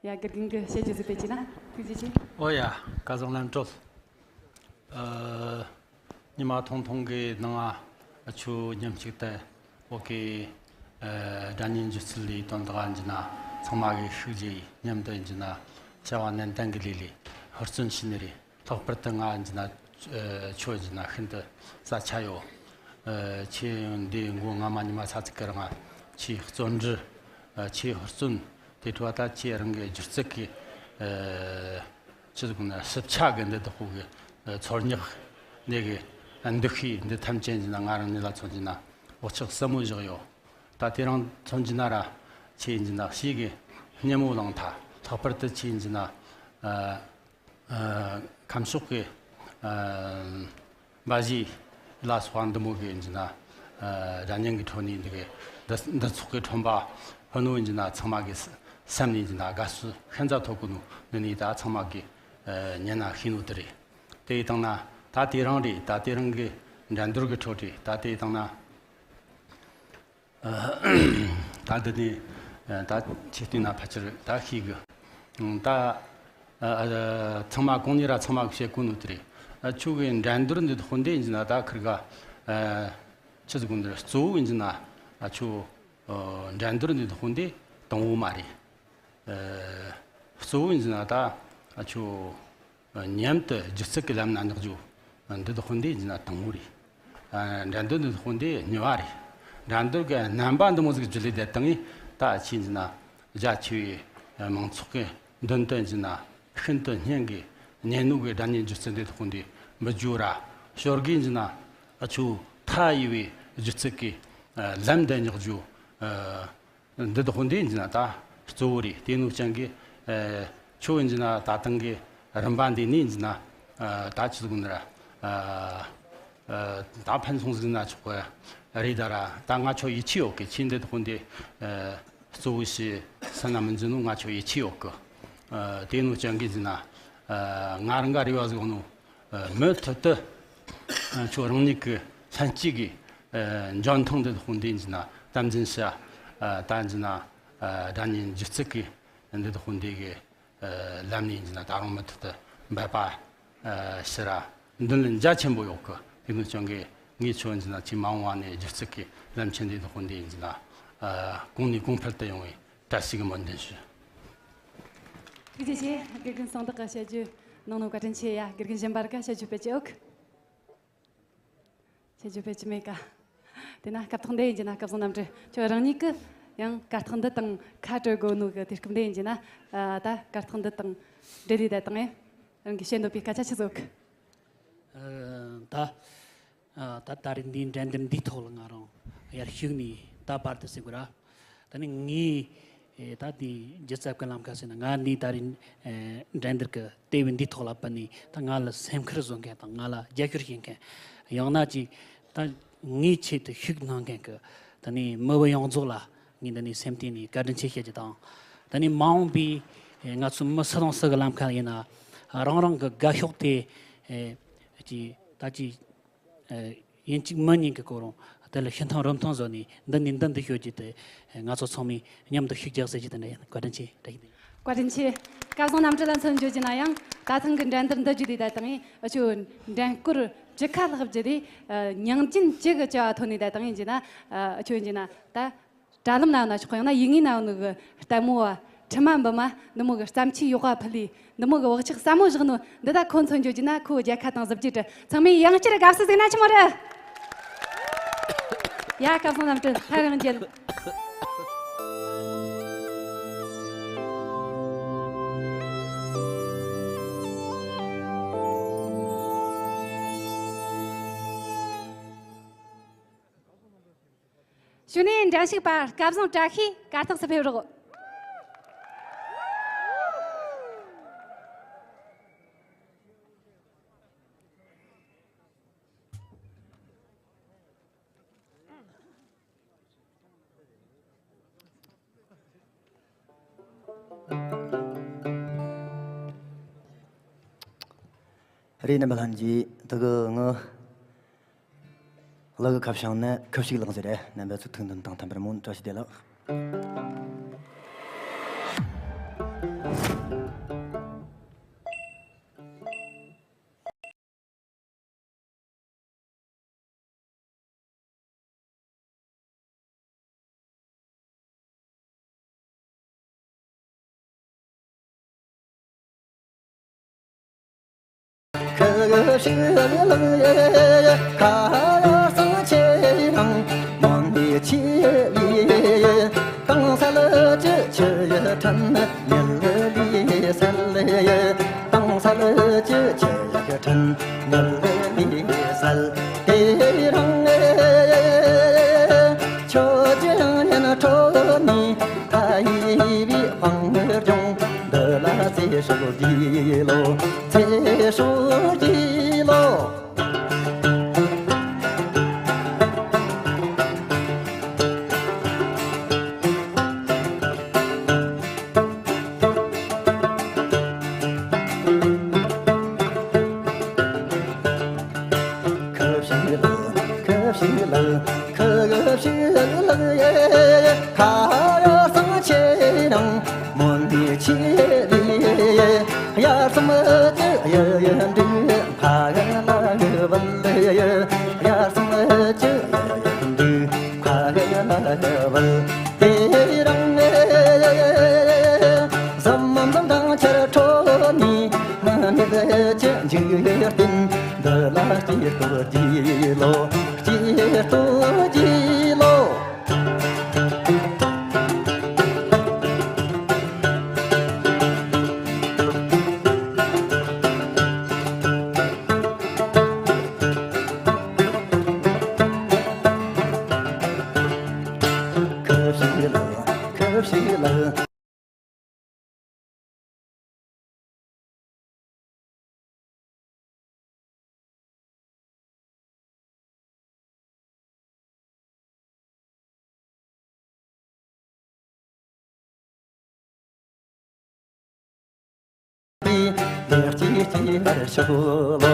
ཡ། དགེ་རྒན་གྱིས་བཤད་རྒྱུ་ཟིག་སྤེལ་གྱི་ན་ཐུགས་རྗེ་ཆེ། ཨོ་ཡ། སྐལ་བཟང་རྣམ་གྲོལ། ཨ། ཉི་མ་ཐུང་ཐུང་གི་ནང་ང་ཨ་ཆུ་མཉམ་གཅིག་ཏུ་བོད་ཀྱི་ཨ་སྒྲ་སྙན་སྒྱུ་རྩལ་ལས་དོན་དག་ཡིན་གྱི་ན་ཚང་མ་གིས་ཤུགས་རྒྱས་མཉམ་དུ་ཡིན་གྱི་ན་བྱ་བ་ནན་ཏན་གྱི་ལས་ལས་ཧུར་བརྩོན་བྱས་ནི་རེད། ལྷག་པར་དུ་ང་ཡིན་གྱི་ན་ཨ་ཆུ་ཡིན་གྱི་ན་ཤིན་ཏུ་ས་ཆ་ཡོད། ཨ། ཁྱེད་འདི་མགོ་རྔ་མ་ཉི་མ་ས་ཚིགས་ཀྱི་རང་ང་ཁྱེད་བརྩོན་འགྲུས། ཨ། ཁྱེད་ཧུར་བརྩོན། དེ་འཕྲོ་ད་ཁྱེད་རང་གི་སྒྱུ་རྩལ་གྱི་ཨ་ཆི་ཟིག་ན་ཞིབ་ཆ་གི་འདི་དག་གི་ཨ་ཚོར་སྙེག་འདི་གི་ཨ་འདུ་ཤེས་འདི་ཐམས་ཅད་ཡིན་གྱི་ན་ང་རང་ཉིད་ལ་མཚོན་གྱི་ན་བག་ཆགས་ཟབ་མོ་བཞག་ཡོད། ད་དེ་རིང་མཚོན་གྱི་ན་ར་ཁྱེད་ཡིན་གྱི་ན་ཞེ་གི་སྙན་མོ་ལངས་ཐལ། ལྷག་པར་དུ་ཁྱེད་ཡིན་གྱི་ན་ཨ་ཨ་ཁམས་ཕྱོགས་ཀྱི་ཨ་འབའ་ཞིག་ལ་སོགས་པ་འདི་མོ་གི་ཡིན་གྱི་ན་ཨ་སྒྲ་སྙན་གྱི་ཁྲོད་ནས་འདི་གི་འདི་འདི་ཚོགས་ཀྱི་ཁྲོམ་པ་ཕུ་ནུ་ཡིན་གྱི་ན་ཚང་མ་གི་སེམས་ནས་ཡིན་གྱི་ན་དགའ་བསུ་ཤིན་ཏུ་ཐོབ་གི་ནོ། འདི་ནས་ད་ཚང་མ་གི་ཨ་ཉན་ན་ཤེས་ནོ་དེ་རེད། དེ་ཡི་སྟེང་ན་ད་དེ་རིང་རེད། ད་དེ་རིང་གི་འགྲན་བསྡུར་གི་ཁྲོད་རེད། ད་དེ་ཡི་སྟེང་ན། ཨ། ད་འདི་ནས་ད་ཁྱེད་བལྟས་ན་ཕལ་ཆེར་ད་ཤེས་གི། ད་ཨ་ཚང་མ་གོང་ནས་ར་ཚང་མ་གི་བཤད་གོ་ནོ་དེ་རེད། ཨ་ཆོ་གི་འགྲན་བསྡུར་འདི་དག་འདི་ཡིན་ན་ད་ཁིར་ག་ཨ་ཆི་ཟིག་གོ་འདི་གཙོ་བོ་ཡིན་ན་ཨ་ཆོ་ཨ་འགྲན་བསྡུར་འདི་དག་འདི་དང་པོ་མ་རེད། ཨ་གཙོ་བོ་ཡིན་ན་ད་ཨ་ཆོ་མཉམ་དུ་སྒྱུ་རྩལ་གྱི་ལམ་ན་འཇོག་རྒྱུ་འདི་དག་འདི་ཡིན་ན་དང་པོ་རེད། ཨ་འགྲན་བསྡུར་འདི་དག་འདི་གཉིས་པ་རེད། འགྲན་བསྡུར་གྱི་རྣམ་པ་འདི་མོ་ཟིག་བརྒྱུད་ལས་བསྡད་བཏང་ངས་ད་ཁྱེད་ཡིན་ན་རྒྱ་ཆེ་བའི་མང་ཚོགས་ཀྱི་མདུན་དུ་ཡིན་ན་ཤིན་ཏུ་སྙན་གྱི་སྙན་ནོ་གི་སྒྲ་སྙན་སྒྱུ་རྩལ་འདི་དག་འདི་འབུལ་རྒྱུ་ར་ཞོར་གི་ཡིན་ན་ཨ་ཆོ་མཐའ་ཡས་པའི་སྒྱུ་རྩལ་གྱི་ལམ་འདི་སྙེག་རྒྱུ། ཨ། འདི་དག་འདི་ཡིན་ན་ད་གཙོ་བོ་རེད། དེ་ནོ་ཅན་གྱི་ཨ་ཆོ་ཡིན་ན་ད་ཐེངས་ཀྱི་རིམ་པ་འདི་ནས་ཡིན་ན་ཨ་ད་ཆི་ཟིག་ན་ར་ཨ་ཨ་ད་ཕན་སོང་ཟིག་ན་ཆོག་གི་རེད། ད་ར་ད་ང་ཆོ་ཡིད་ཆེས་ཡོད་གི། ཁྱེད་འདི་དག་འདི་ཨ་གཙོ་བོ་ཞིག་སེམས་ན་མི་འཛིན་ནོ་ང་ཆོ་ཡིད་ཆེས་ཡོད་གི། ཨ་དེ་ནོ་ཅན་གྱི་ཡིན་ན་ཨ་ང་རང་ག་རེ་བ་ཟིག་ནོ། ཨ་མུ་མཐུད་དུ་ཨ་ཁྱོད་རང་ཉིད་ཀྱི་ལྷན་སྐྱེས་ཀྱི་ཨ་འཇོན་ཐང་འདི་དག་འདི་ཡིན་ན་དམ་འཛིན་བྱ། ཨ་ད་ཡིན་ན་ཨ་སྒྲ་སྙན་སྒྱུ་རྩལ་གྱི་འདི་དག་འདི་གི་ཨ་ལམ་ནས་ཡིན་ན་ད་རུང་མུ་མཐུད་དུ་འབད་པ་ཨ་ཞེ་ར་འདུན་ལ་རྒྱ་ཆེན་པོ་ཡོད་གི། དེ་ནི་ཅང་གི་ངས་ཁྱོད་ཡིན་ན་ཅི་མ་འོངས་པ་ནས་སྒྱུ་རྩལ་གྱི་ལམ་ཆེན་འདི་དག་འདི་ཡིན་ན་ཨ་གོང་ནས་གོང་འཕེལ་དུ་ཡོང་བའི་བཀྲ་ཤིས་ཀྱི་སྨོན་འདུན་ཞུ། ཐུགས་རྗེ་ཆེ། དགེ་རྒན་གསང་བདག་གི་བཤད་རྒྱུ་གནང་ནོ་བཀའ་དྲིན་ཆེ། ཡ། དགེ་རྒན་གཞན་པར་ག་བཤད་རྒྱུ་སྤེལ་གྱི་ཡོད། བཤད་རྒྱུ་སྤེལ་གྱི་མེད་ཀ། དེ་ན་སྐབས་ཐོག་འདི་ཡིན་གྱི་ན་སྐལ་བཟང་རྣམ་གྲོལ་ཁྱོད་རང་ཉིད་ཀྱི་ཡང་གར་སྟེགས་འདི་དང་ཁ་བྲལ་དགོས་ནོ་གི་དུས་སྐབས་འདི་ཡིན་གྱི་ན། ཨ་ད་གར་སྟེགས་འདི་དང་འབྲེལ་ལས་བསྡད་དང་ཨེ་རང་གི་བཤད་འདོད་པའི་སྐད་ཆ་ཆི་ཟིག་ཡོད་གི། ཨ་ད། ཨ་ད་ད་རེས་འདིའི་འགྲན་བསྡུར་འདིའི་ཐོག་ལ་ང་རང་ཡར་ཞུགས་ནས་ད་བར་དུ་ཟེར་དགོས་ར། ད་ནི་ངས་ཨེ་ད་འདིའི་སྒྱུ་རྩལ་གྱི་ལམ་ཁ་ཟེར་ན་ང་འདིའི་ད་རེས་ཨེ་འགྲན་བསྡུར་གྱི་ལྟེ་བའི་འདིའི་ཐོག་ལ་བུད་ནས་ད་ང་ལ་སེམས་ཁུར་བཟོ་མཁན་དང་ང་ལ་རྒྱབ་སྐྱོར་བྱེད་མཁན་ཡང་ན་ཅིག་ད་ངའི་ཆེད་དུ་ཤུགས་གནང་མཁན་གྱི་ད་ནི་མི་བུ་ཡོངས་རྫོགས་ལ་ངས་འདི་ནས་སེམས་གཏིང་ནས་བཀའ་དྲིན་ཆེ་བཤད་རྒྱུ་དང་། ད་ནི་མ་འོངས་པའི་ཨེ་ང་ཚོ་མི་སུ་དང་སུ་གི་ལམ་ཁ་ཡིན་ན་རང་རང་གི་དགའ་ཕྱོགས་དེ་ཨེ་ཅིག་ད་ཅིག་ཨེ་ཡིན་གཅིག་མིན་གཉིས་ཀྱི་སྐོར་རུང་དེ་ལ་ཤི་ཐང་རུམ་ཐང་བཟོ་ནས་འདི་ནས་འདི་འདི་ཤོད་རྒྱུ་དེ་ང་ཚོ་ཚང་མས་མཉམ་དུ་ཤུགས་རྒྱག་ཟེར་རྒྱུ་དེ་འདྲ་ཡིན། བཀའ་དྲིན་ཆེ། བཀྲ་ཤིས་བདེ་ལེགས། བཀའ་དྲིན་ཆེ། སྐལ་བཟང་རྣམ་གྲོལ་ལ་མཚོན་བརྗོད་རྒྱུ་ན་ཡང་ད་ཐེངས་ཀྱི་འགྲན་བསྡུར་འདི་བརྒྱུད་དེ་ད་དང་ཨེ་ཆོ་འགྲན་སྐོར་བཅུ་ཁ་ལྷག་བརྒྱུད་དེ་ཨེ་མྱང་ཆེན་བཅུ་གི་བཅུ་བ་ཐོན་ནས་ད་དང་ཡིན་གྱི་ན་ཨེ་ཆོ་ཡིན་གྱི་ན་ད། དྲ་ལམ་ན་ཡོད་ན་ཆོག་གི། ཡང་ན་ཡིག་ངོས་ན་ཡོད་ནོ་གི་ལྟད་མོ་བ་ཁྲི་མ་འབུམ་མ་འདི་མོ་གི་བརྩམས་ཆོས་ཡག་པ་ཕུལ་ལི་འདི་མོ་གི་བག་ཆགས་ཟབ་མོ་བཞག་ནོ་འདི་ད་ཁོ་མཚོན་བརྗོད་རྒྱུ་ན་ཁོ་རྒྱལ་ཁ་དང་གཟི་བརྗིད་དྲི། ཚང་མས་ཡང་བསྐྱར་དགའ་བསུ་ཟིག་ན་ཆི་མོ་རེད། ཡ། སྐལ་བཟང་རྣམ་གྲོལ་ཐར་རང་རྒྱལ། གཞུག་ནས་འགྲན་ཞུགས་པ་སྐལ་བཟང་བཀྲ་ཤིས་གར་སྟེགས་སུ་ཕེབས་རོགས། རེད། རྣམ་པ་ལྷན་རྒྱས། དེ་གི་ངི་གླུ་གི་ཁ་བྱང་ནས་ཁུ་བྱུག་ལགས་ཟེར་རེད། རྣམ་པ་ཚོ་ཐུགས་འདུན་དང་མཐུན་པར་སྨོན། བཀྲ་ཤིས་བདེ་ལེགས། དྭངས་གསལ་གྱི་ཆུ་ཡི་ཕྲན་ཉུལ་ལས་གསལ། དེ་རིང་ཁྱོད་ཀྱི་སྙན་ཁྲོད་ནས་ཕ་ཡུལ་བའི་དཔང་སྒྲོན་འདི་ལ་ཚེ་སྲོག་རྒྱས་ལོ། ཚེ་སྲོག་རྒྱས་ལོ། ཁུ་བྱུག་ལགས། ཁུ་བྱུག་ལགས། ཁུ་བྱུག་ལགས། ཁ་ཡར་སང་ཆེ་རང་མོན་དེ་ཆེ་བའི་ཡར་སང་ཅི་ཡ་ཡ་འདུག་ཕ་གི་ལ་གི་བལ་ཡ། ཡར་སང་ཅི་ཡ་ཡ་འདུག་ཕ་གི་ལ་གི་བལ། དེ་རིང་ཟམ་མམ་དང་ཆར་ཁྲོད་ནས་ང་ནི་ཅི་འཇིག་རྟེན་འདི་ལ་སྐྱིད་སྡུག་རྒྱས་ལོ། སྐྱིད་སྡུག་རྒྱས་ལོ། ཁུ་བྱུག་ལགས། ཁུ་བྱུག་ལགས། ལེགས་སྐྱེས་སྐྱེས་བར་ཤོག་ལོ།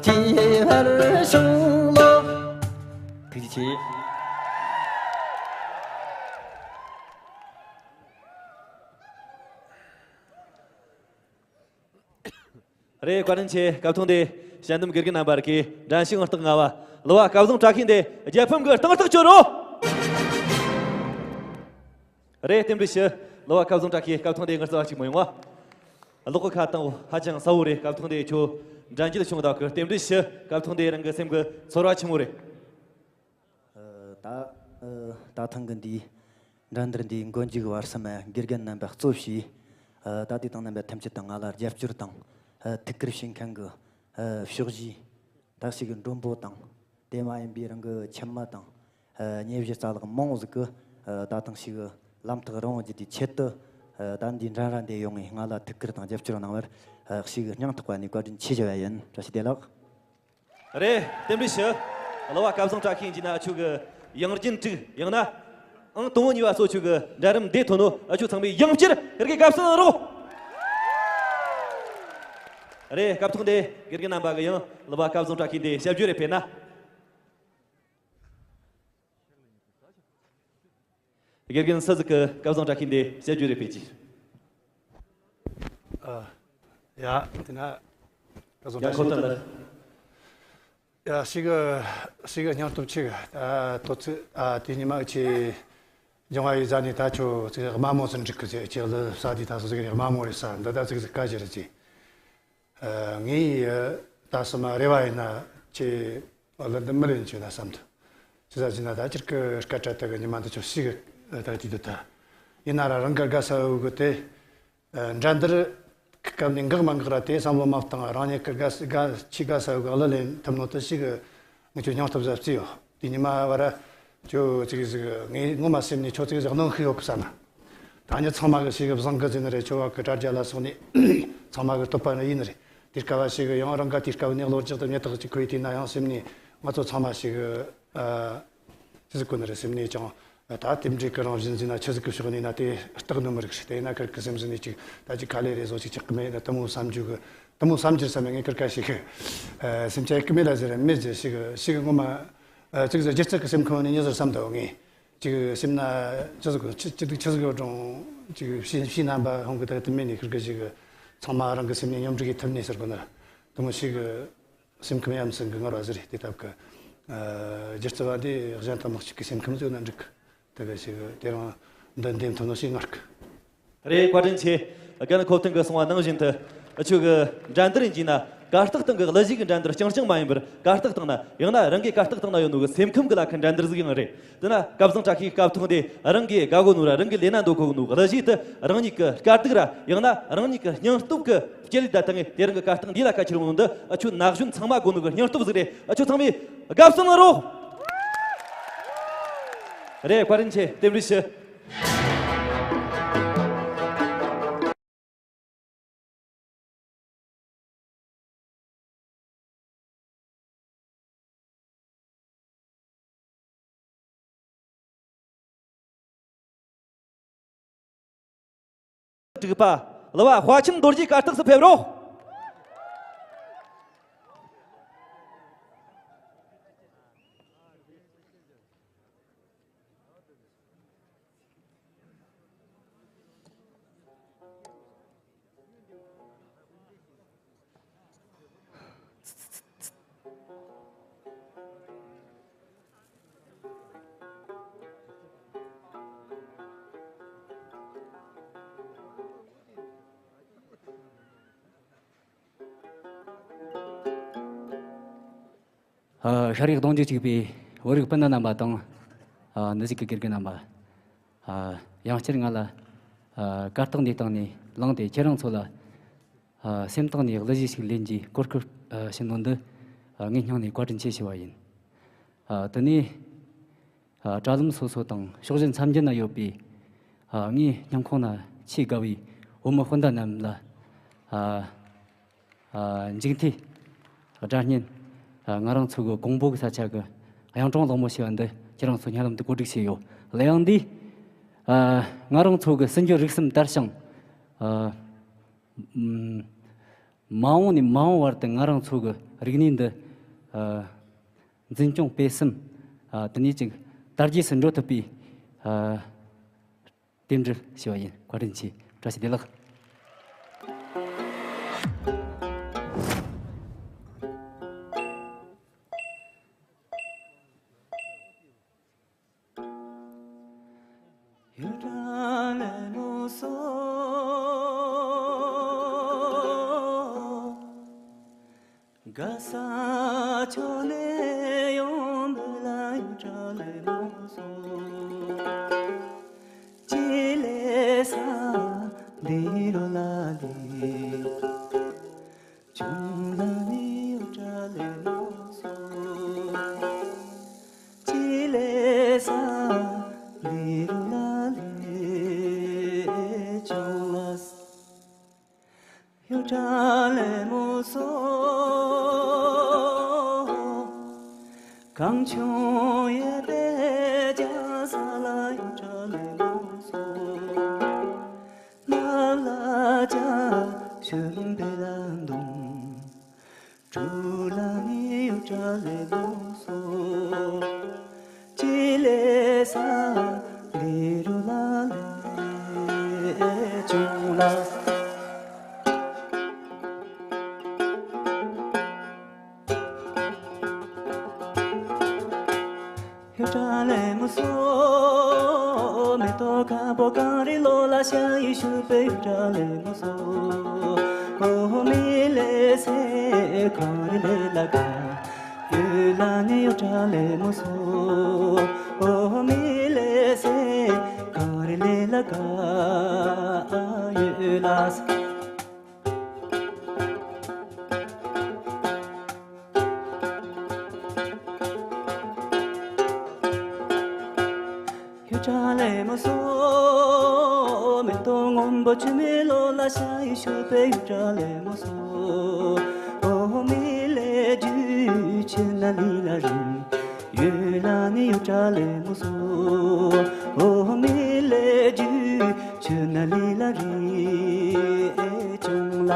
སྐྱེས་བར་ཤོག་ལོ། ཐུགས་རྗེ་ཆེ། རེད། བཀའ་དྲིན་ཆེ། སྐབས་ཐོག་འདི་དཔྱད་འདེམས་དགེ་རྒན་རྣམ་པར་གི་འགྲན་ཞུགས་ཨང་རྟགས་ལྔ་བ་གླུ་བ་སྐལ་བཟང་བཀྲ་ཤིས་འདི་རྒྱལ་ཕམ་གི་སྟེང་ཐག་གཅོད་རོགས། རེད། རྟེན་འབྲེལ་ཞུ། གླུ་བ་སྐལ་བཟང་བཀྲ་ཤིས་སྐབས་ཐོག་འདི་ངར་རྩ་བ་གཅིག་མི་ཡོང་བ། གློག་གི་ཁ་དང་ཧ་ཅང་གསལ་བོ་རེད། སྐབས་ཐོག་འདི་ཁྱོད་འགྲན་རྒྱལ་བྱུང་བདག་གི་རྟེན་འབྲེལ་ཞུ། སྐབས་ཐོག་འདི་རང་གི་སེམས་གི་ཚོར་བ་ཆི་མོ་རེད། ཨ། ད། ཨ། ད་ཐེངས་གི་འདིའི་འགྲན་བསྡུར་འདིའི་མགོ་མཇུག་བར་གསུམ་དགེ་རྒན་རྣམ་པ་གཙོ་བྱས། ཨ། ད་ལྟའི་དང་རྣམ་པ་ཐམས་ཅད་དང་ང་ལ་རྒྱབ་སྐྱོར་དང་། ཨ། ཐུགས་ཁུར་བྱེད་མཁན་གི། ཨ། ཕྱོགས་བཞིའི་ད་ཞིག་གི་མགྲོན་པོ་དང་། དེ་མ་ཡིན་པའི་རང་གི་ཁྱིམ་མི་དང་། ཨ། ཉེ་གཞི་རྩ་ལག་མང་བོ་ཟིག་གི། ཨ། ད་ཐེངས་ཞིག་གི་ལམ་ཐག་རིང་བོ་བརྒྱུད་དེ་ཆེད་དུ། ཨ། ད་འདིའི་འགྲན་ར་འདི་ཡོང་ངས་ང་ལ་ཐུགས་ཁུར་དང་རྒྱབ་སྐྱོར་གནང་བར། ཨ། ཞིག་གི་སྙིང་ཐག་པ་ནས་བཀའ་དྲིན་ཆེ་ཞུ་བ་ཡིན། བཀྲ་ཤིས་བདེ་ལེགས། རེད། རྟེན་འབྲེལ་ཞུ། གླུ་བ་སྐལ་བཟང་བཀྲ་ཤིས་ཡིན་གྱི་ན་ཁྱོད་ཀྱི་ཡང་རྒྱུན་དྲུག་ཡང་ན། ཨང་དང་པོ་གཉིས་པ་སོགས་ཁྱོད་ཀྱི་འགྲན་རིམ་འདི་ཐོན་ནོ་ཨ་ཁྱོད་ཚང་མས་ཡང་བསྐྱར་ཡར་གི་སྐབས་སུ་རོགས། རེད། སྐབས་ཐོག་འདི་དགེ་རྒན་རྣམ་པ་གི་ཡང་གླུ་བ་སྐལ་བཟང་བཀྲ་ཤིས་འདི་ཞབས་ཞུ་རེ་ཕེབས་ན། དགེ་རྒན་སུ་ཟིག་གི་སྐལ་བཟང་བཀྲ་ཤིས་འདི་དཔྱད་བརྗོད་རེ་སྤེལ་གྱིས། ཨ། ཡ། དེ་ན་སྐལ་བཟང་ཡ། བཀྲ་ཁོ་ཤིས། ཐོན་ལ། ཡ། ཞིག་གི་ཞིག་གི་སྙིང་སྟོབས་ཆེ་གི། ཨ། དོ་ཚིགས། ཨ། དེ་ཉི་མ་ཆེ་སྦྱང་བ་ཡི་ཟ་ནས་ད་ཁྱོད་ཚིག་དམའ་མོ་སུ་འགྲིག་གི་ཟེར། ཁྱེད་ལ་ས་དེ་ད་སོ་ཟིག་དམའ་མོ་རེད་ས། འདི་ད་ཚིག་ཟིག་དཀའ་ཞིག་རེད་ཟེར། ཨ། ངས་ད་སོ་མ་རེ་བ་ཡིན་ན་ཁྱེད་ལ་འདི་མི་ལེན་ཆོག་ན་བསམ་འདུག་ཅི་ཟ་ཟིན་ན་ད་ཅིར་ཀི་སྐད་གྲགས་དག་གི་ཉི་མ་འདི་ཆོག་ཞིག་ད་དུས་འདི་ད་ཡིན་ན་ར་རང་གི་དགའ་ས་འུ་གི་དེ། ཨ། འགྲན་བསྡུར་སྐབས་ནས་འགག་མ་འགག་ར་དེ་བསམ་བློ་མ་བཏང་། རང་ཉིད་ཀྱི་དགའ་ས་དགའ་ཆེས་དགའ་ས་འུ་གི་གླུ་ལེན་ཐུབ་ནོ་དེ་ཞིག་ངས་ཁྱོད་སྙིང་སྟོབས་ཟབ་རྩིས་ཡོད། དེ་ཉི་མ་བར་ ཁྱོད་ཅིག་ཟིག་ངས་ངོ་མ་སེམས་ནས་ཁྱོད་ཅིག་ཟིག་གནོན་ཤི་ཡོད་གི་བསམ་ན། ད་ནི་ཚང་མ་གི་ཞིག་བཟང་གི་ཟིན་ནི་རེད། ཁྱོད་བ་གི་དྲ་རྒྱ་ལ་སོང་ནས་ཚང་མ་གི་བསྟོད་པ་ནི་ཡིན་ནི་རེད། དེ་སྐབས་བ་ཞིག་ཡང་རང་ག་དེ་སྐབས་ནས་གློ་རྒྱག་ཏུ་མེད་དག་ཅིག་ཁོས་དེ་ན་ཡང་སེམས་ནས་ང་ཚོ་ཚང་མ་ཞིག་ཨ་ཅི་ཟིག་གོ་ནི་རེད། སེམས་ནས་ཀྱང་ད་དེ་འདྲའི་གི་རང་བཞིན་ཟིན་ན་ཆི་ཟིག་གི་ཕྱོགས་ནས་ན་དེ་སྟག་ནོ་མི་རིགས་ཤིག་དེ་ན་ཁིར་གི་སེམས་ཟིན་ནས་ཅིག་ད་ཅིག་ཁ་ལས་རེ་བཟོ་ཅིག་ཆགས་གི་མེད་ན་དེ་མོ་བསམ་རྒྱུ་གི་དེ་མོ་བསམ་རྒྱུ་བསམ་ནས་ངས་ཁིར་ཀ་ཞིག་སེམས་ཆ་ཡག་གི་མེད་ལ་ཟེར་མེད་ཟེར་ཞིག་ཞིག་ངོ་མ་ཨ་ཅིག་ཟེར་སྒྱུ་རྩལ་གི་སེམས་ཁོང་ནས་ཉི་ཟེར་བསམ་འདུག་ངས། ཅིག་སེམས་ན་ཅི་ཟིག་ཅི་ཅི་ཟིག་ཅི་ཟིག་ཡོད་རུང་ཅིག་ཕྱི་ཕྱི་རྣམ་པ་ཧོང་གི་ད་དུ་མེད་ནས་ཁིར་གི་ཞིག་ཚང་མ་རང་གི་སེམས་ནས་སྙོམས་སྒྲིག་གི་ཐུབ་ནས་ཟེར་གོ་ན་དུ་མོ་ཞིག་སེམས་ཁམས་ཡམ་སེམས་གི་ངར་བ་ཟེར་དེ་ལྟ་བུ་གི་སྒྱུ་རྩལ་བ་འདི་གཞན་དང་མི་གཅིག་གི་སེམས་ཁམས་ཟོས་ན་འགྲིག་གི་དེ་གི་ཞིག་དེ་རང་འདི་འདེམས་ཐུབ་ནོ་ཞིག་ངར་གི་རེད། བཀའ་དྲིན་ཆེ། རྒན་ཁོ་ཐང་གི་གསུང་བ་ནང་བཞིན་དུ་ཁྱོད་ཀྱི་འགྲན་བསྡུར་ཡིན་གྱི་ན་གར་སྟེགས་སྟེང་གི་གླུ་གཞས་ཀྱི་འགྲན་བསྡུར་རྐྱང་རྐྱང་མ་ཡིན་པར་གར་སྟེགས་སྟེང་ན་ཡང་ན་རང་གི་གར་སྟེགས་སྟེང་ན་ཡོད་ནོ་གི་སེམས་ཁམས་ཀྱི་ལ་ཁའི་འགྲན་བསྡུར་ཟིག་ཡང་རེད། དེ་ན་སྐལ་བཟང་བཀྲ་ཤིས་སྐབས་ཐོག་འདི་རང་གི་དགའ་གོ་ནོ་ར་རང་གི་ལས་ན་འདོད་གོ་ནོ་གི་གླུ་གཞས་དེ་རང་ཉིད་ཀྱི་དཀའ་སྡུག་ར་ཡང་ན་རང་ཉིད་ཀྱི་སྙིང་སྟོབས་ཀྱི་སྐྱེ་ལས་ད་ཐང་ངས་དེ་རང་གི་གར་སྟེགས་འདི་ལ་ཁ་ཁྱེར་འོང་འདི་ཨ་ཁྱོད་ན་གཞོན་ཚང་མ་དགོས་ནོ་གི་སྙིང་སྟོབས་ཟིག་རེད། ཨ་ཁྱོད་ཚང་མས་དགའ་བསུ་གནང་རོགས། རེད། བཀའ་དྲིན་ཆེ། རྟེན་འབྲེལ་ཞུ། དྲུག་པ། གླུ་བ་དཔའ་ཆེན་རྡོ་རྗེ་གར་སྟེགས་སུ་ཕེབས་རོགས། ཨ། ཤར་ཡག་གདོང་རྒྱུད་གཅིག་པའི་བོད་རིགས་སྤུན་ཟླ་རྣམ་པ་དང་། ཨ། འདི་ཟིག་གི་དགེ་རྒན་རྣམ་པ། ཨ། ཡང་བསྐྱར་ང་ལ། ཨ། གར་སྟེགས་འདིའི་སྟེང་ནས་ལངས་ཏེ་ཁྱེད་རང་ཚོ་ལ། ཨ། སེམས་གཏིང་ནས་གླུ་གཞས་ཤིག་ལེན་རྒྱུའི་གོ་སྐབས། ཨ། བྱིན་ནོ་འདི། ཨ། ངའི་སྙིང་ནས་བཀའ་དྲིན་ཆེ་ཞུ་བ་ཡིན། ཨ། དེ་ནས། ཨ། དྲ་ལམ་སོ་སོ་དང་ཕྱོགས་བཞི་མཚམས་བརྒྱད་ན་ཡོད་པའི། ཨ། ངའི་སྙིང་ཁོང་ན་ཆེས་དགའ་བའི་བོད་མི་སྤུན་ཟླ་རྣམས་ལ། ཨ། ཨ། མཇུག་མཐའི་སྒྲ་སྙན། ཨ། ང་རང་ཚོ་གི་ཀོང་པོ་གི་ས་ཆ་གི་གཡུང་དྲུང་གླེང་མོལ་ཞེས་པ་འདི་ཁྱེད་རང་ཚོ་སྙན་ལམ་དུ་གོ་སྒྲིག་བྱས་ཡོད། གླུ་དབྱངས་འདིས། ཨ། ང་རང་ཚོ་གི་སྲིད་འགྱུར་རིག་གསུམ་དར་ཞིང་། ཨ། ཨུམ། མ་འོངས་ནས་མ་འོངས་བར་དུ་ང་རང་ཚོ་གི་རིག་གནས་འདི། ཨ། འཛིན་སྐྱོང་སྤེལ་གསུམ། ཨ། དེ་ནས་ཅིག་དར་རྒྱས་སུ་འགྲོ་ཐུབ་པའི། ཨ། རྟེན་འབྲེལ་ཞུ་བ་ཡིན། བཀའ་དྲིན་ཆེ། བཀྲ་ཤིས་བདེ་ལེགས། ག་ས་ཕྱོགས་ནས་ཡོང་འདི་ལ་ཡུལ་གྲུ་ལེན་མོ་སོང་། ཅི་ལས་ས་འདི་རུ་ལ་ལི། ཅུང་ལ་ནི་ཡུལ་གྲུ་ལེན་མོ་སོང་། ཅི་ལས་ས་འདི་རུ་ལ་ལི། ཅུང་ལ། ཡུལ་གྲུ་ལེན་མོ་སོང་། གངས་ལྗོངས་ཡོད་པའི་རྒྱ་ས་ལ་ཡུལ་གྲུ་ལེན་མོ་སོང་། ནམ་ལ་རྒྱ་ཤུན་པའི་ལ་འདོང་། གྲུ་ལ་ནི་ཡུལ་གྲུ་ལེན་མོ་སོང་། ཅི་ལས་ས་འདི་རུ་ལ་ལེ་ཅུང་ལ། ཡུལ་གྲུ་ལེན་མོ་སོང་། མེ་ཏོག་ཁ་པོ་གངས་རི་ལོ་ལ་ཤར་ཡི་ཤུ་པའི་ཡུལ་གྲུ་ལེན་མོ་སོང་། ཨོ་མི་ལེ་སེ་གངས་རི་ལེ་ལ་ག། ཡུལ་ལ་ནི་ཡུལ་གྲུ་ལེན་མོ་སོང་། ཨོ་མི་ལེ་སེ་གངས་རི་ལེ་ལ་ག། ཡུལ་ལ་ས། ཏོ་སྔོན་པོ་ཆུ་མེ་ལོ་ལ་ཤ་ཡི་ཤུ་པེ་ཡུ་ཏྲ་ལེ་མོ་སོ། ཨོ་མི་ལེ་ཇུ་ཆུ་ན་ལི་ལ་རི། ཡུ་ལ་ནི་ཡུ་ཏྲ་ལེ་མོ་སོ། ཨོ་མི་ལེ་ཇུ་ཆུ་ན་ལི་ལ་རི། ཨེ་ཅུང་ལ།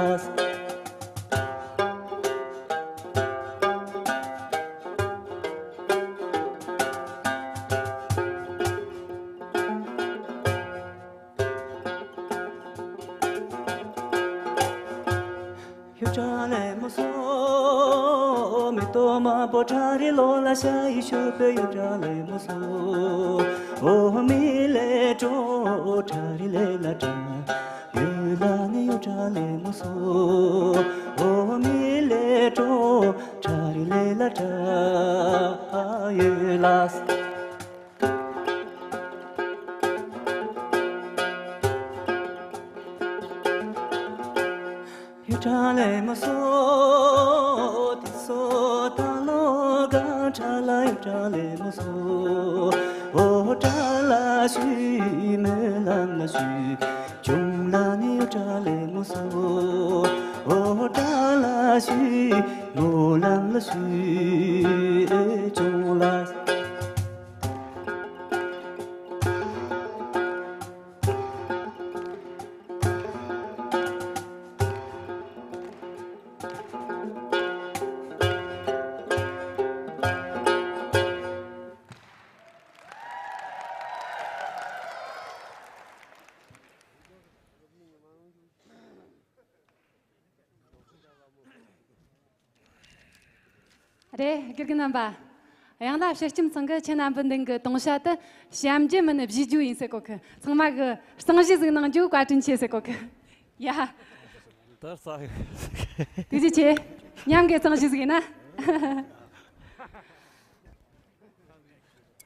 ཡུ་ཏྲ་ལེ་མོ་སོ། མེ་ཏོག་མ་པོ་ཁྲ་རི་ལོ་ལ་ཤ་ཡི་ཤུ་པེ་ཡུ་ཏྲ་ལེ་མོ་སོ། ཨོ་མི་ལེ་ཏྲོ་ཁྲ་རི་ལེ་ལ་ཏྲ། ཡུ་ལ་ནི་ཡུ་ཏྲ་ལེ་མོ་སོ། ཨོ་མི་ལེ་ཏྲོ་ཁྲ་རི་ལེ་ལ་ཏྲ། ཡུ་ལ། ཡུ་ཏྲ་ལེ་མོ་སོ། ཏི་སོ་ཏ་ལོ་ག་ཏྲ་ལ་ཡུ་ཏྲ་ལེ་མོ་སོ། ཨོ་ཏྲ་ལ་ཤུ་མོ་ལམ་ལ་ཤུ། ཅུང་ལ་ནི་ཡུ་ཏྲ་ལེ་མོ་སོ། ཨོ་ཏྲ་ལ་ཤུ་མོ་ལམ་ལ་ཤུ། ཨེ་ཅུང་ལ། རེད། དགེ་རྒན་རྣམ་པ། ཡང་ལ་ཕྱི་ཁྱིམ་ཚང་གི་ཁྱེད་རྣམ་པ་འདི་གི་དུང་ཞྭ་དུ་བཤམ་རྒྱུ་མིན་བཞེས་རྒྱུ་ཡིན་ཟེར་གོ་གི། ཚང་མ་གི་གཙང་བཞེས་ཟིག་གནང་རྒྱུ་བཀའ་དྲིན་ཆེ་ཟེར་གོ་གི། ཡ། ད་ས། ཐུགས་རྗེ་ཆེ། མཉམ་གི་གཙང་བཞེས་ཟིག་ཡིན་ན།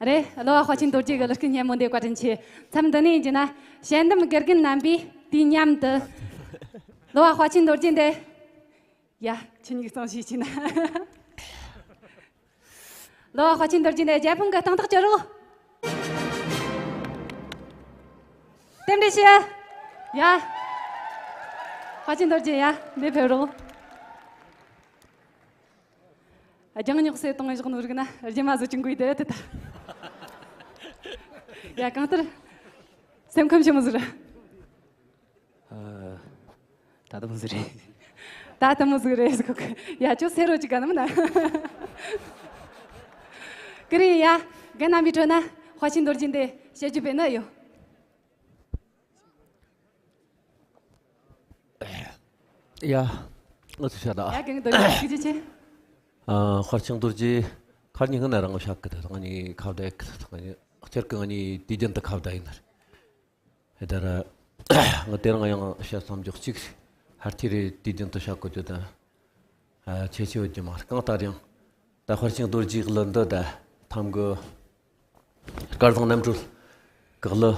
རེད། གླུ་བ་དཔའ་ཆེན་རྡོ་རྗེ་གི་གླུ་སྐད་སྙན་མོ་འདི་བཀའ་དྲིན་ཆེ། མཚམས་འདི་ནས་ཡིན་རྒྱུ་ན་དཔྱད་འདེམས་དགེ་རྒན་རྣམ་པས་དུས་མཉམ་དུ་གླུ་བ་དཔའ་ཆེན་རྡོ་རྗེ་འདི། ཡ། ཁྱེད་གཉིས་གཙང་བཞེས་བྱས་ན། གླུ་བ་དཔའ་ཆེན་རྡོ་རྗེ་འདི་རྒྱལ་ཕམ་གི་སྟེང་ཐག་གཅོད་རོགས། རྟེན་འབྲེལ་ཞུ། ཡ། དཔའ་ཆེན་རྡོ་རྗེ་ཡ། འདི་ཕེབས་རོགས། རྒྱང་སྙོག་སེ་གཏོང་བཞག་ནོ་རིག་ན་རྗེས་མ་བཟོ་ཆུང་གུའི་དེ་དེ་ད། ཡ། གང་ལྟར་སེམས་ཁམས་ཆེན་མོ་ཟིག་རེད། ཨ། ད་ལྟ་མོ་ཟིག་རེད། ད་ལྟ་མོ་ཟིག་རེད་ཟེར་གོ་གི། ཡ། ཁྱོད་སེ་རོ་ཅིག་ག་ནམ་ན། ཀི་རི་ཡ། རྒན་རྣམ་པའི་ཁྲོད་ན་དཔའ་ཆེན་རྡོ་རྗེ་འདི་བཤད་རྒྱུ་བས་ན་ཡོད། ཡ། ང་ཚོ་བཤད་ད། ཡ། རྒན་རྡོ་རྗེ་ཐུགས་རྗེ་ཆེ། ཨ། དཔའ་ཆེན་རྡོ་རྗེ་ཁར་ཉིན་སྔ་ན་རང་བཤད་གི། ད་ང་ནི་ཁ་བརྡ་ཡི་གི། ང་ནི་སྤྱིར་གི་ང་ནི་དུས་རྒྱུན་དུ་ཁ་བརྡ་ཡིན་ནར། ད་ར་ང་དེ་རིང་ཡང་བཤད་བསམ་རྒྱུ་གཅིག་ཧར་ཐི་རེ་དུས་རྒྱུན་དུ་བཤད་དགོས་རྒྱུ་དང་། ཨ། ཁྱད་ཆོས་ཡོད་རྒྱུ་མ་རེད། གང་ལྟར་ཡང་ད་དཔའ་ཆེན་རྡོ་རྗེའི་གླུ་འདི་ད་ཐམ་གི་སྐལ་བཟང་རྣམ་གྲོལ་གི་གླུ།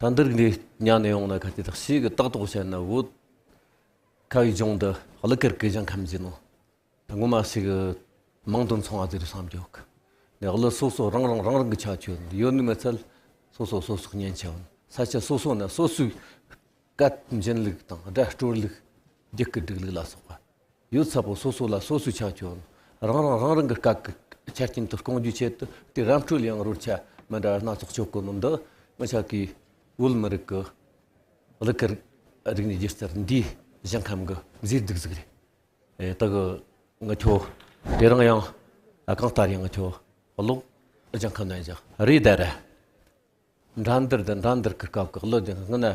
ད་འདིར་འདི་ཉན་ནས་ཡོང་ན་ཁ་ཅིག་ད་ཞིག་གི་ཏག་ཏག་བཤད་ན་བོད་ཁ་བའི་ལྗོངས་འདི་གླུ་གར་གི་ཞིང་ཁམས་ཡིན་ནོ། ད་ངོ་མ་ཞིག་མང་དུ་འཚོང་བ་ཟེར་བསམ་རྒྱུ་གི། ནས་གླུ་སོ་སོ་རང་རང་རང་རང་གི་ཁྱད་ཆོས་ཡོད་ནི་མི་ཚད། སོ་སོ་སོ་སོ་སྙན་ཆ་ཡོད། ས་ཆ་སོ་སོ་ན་སོ་སོའི་སྐད་འབྱིན་ལུགས་དང་སྒྲ་དཀྲོལ་ལུགས། རྒྱུད་སྐུད་སྒྲིག་ལུགས་ལ་སོགས་པ་ཡོད་ཚད་པོ་སོ་སོ་ལ་སོ་སོའི་ཁྱད་ཆོས་ཡོད། རང་རང་རང་རང་གི་སྐད་ཀྱི་ཆ་རྐྱེན་དུ་སྐོང་རྒྱུའི་ཆེད་དུ་དེ་ར་འཕྲོད་ཡང་རོལ་ཆ་མི་འདྲ་སྣ་ཚོགས་སྤྱོད་གོ་ནོ་འདི་ང་ཅག་གི་བོད་མི་རིགས་ཀྱི་གླུ་གར་རིག་གནས་སྒྱུ་རྩལ་འདིའི་ཞིང་ཁམས་ཀྱི་མཛེས་སྡུག་ཟིག་རེད། ཨེ། ད་གི་ང་ཁྱོད་དེ་རིང་ཡང་། ཨ། གང་ལྟར་ཡང་ང་ཁྱོད་གློག་ལྗང་ཁ་ནས་བཞག་རེད་ད་ར། འགྲན་བསྡུར་དང་འགྲན་བསྡུར་གི་སྐབས་ཀྱི་གླུ་དེ་སྔ་ན། ཨ།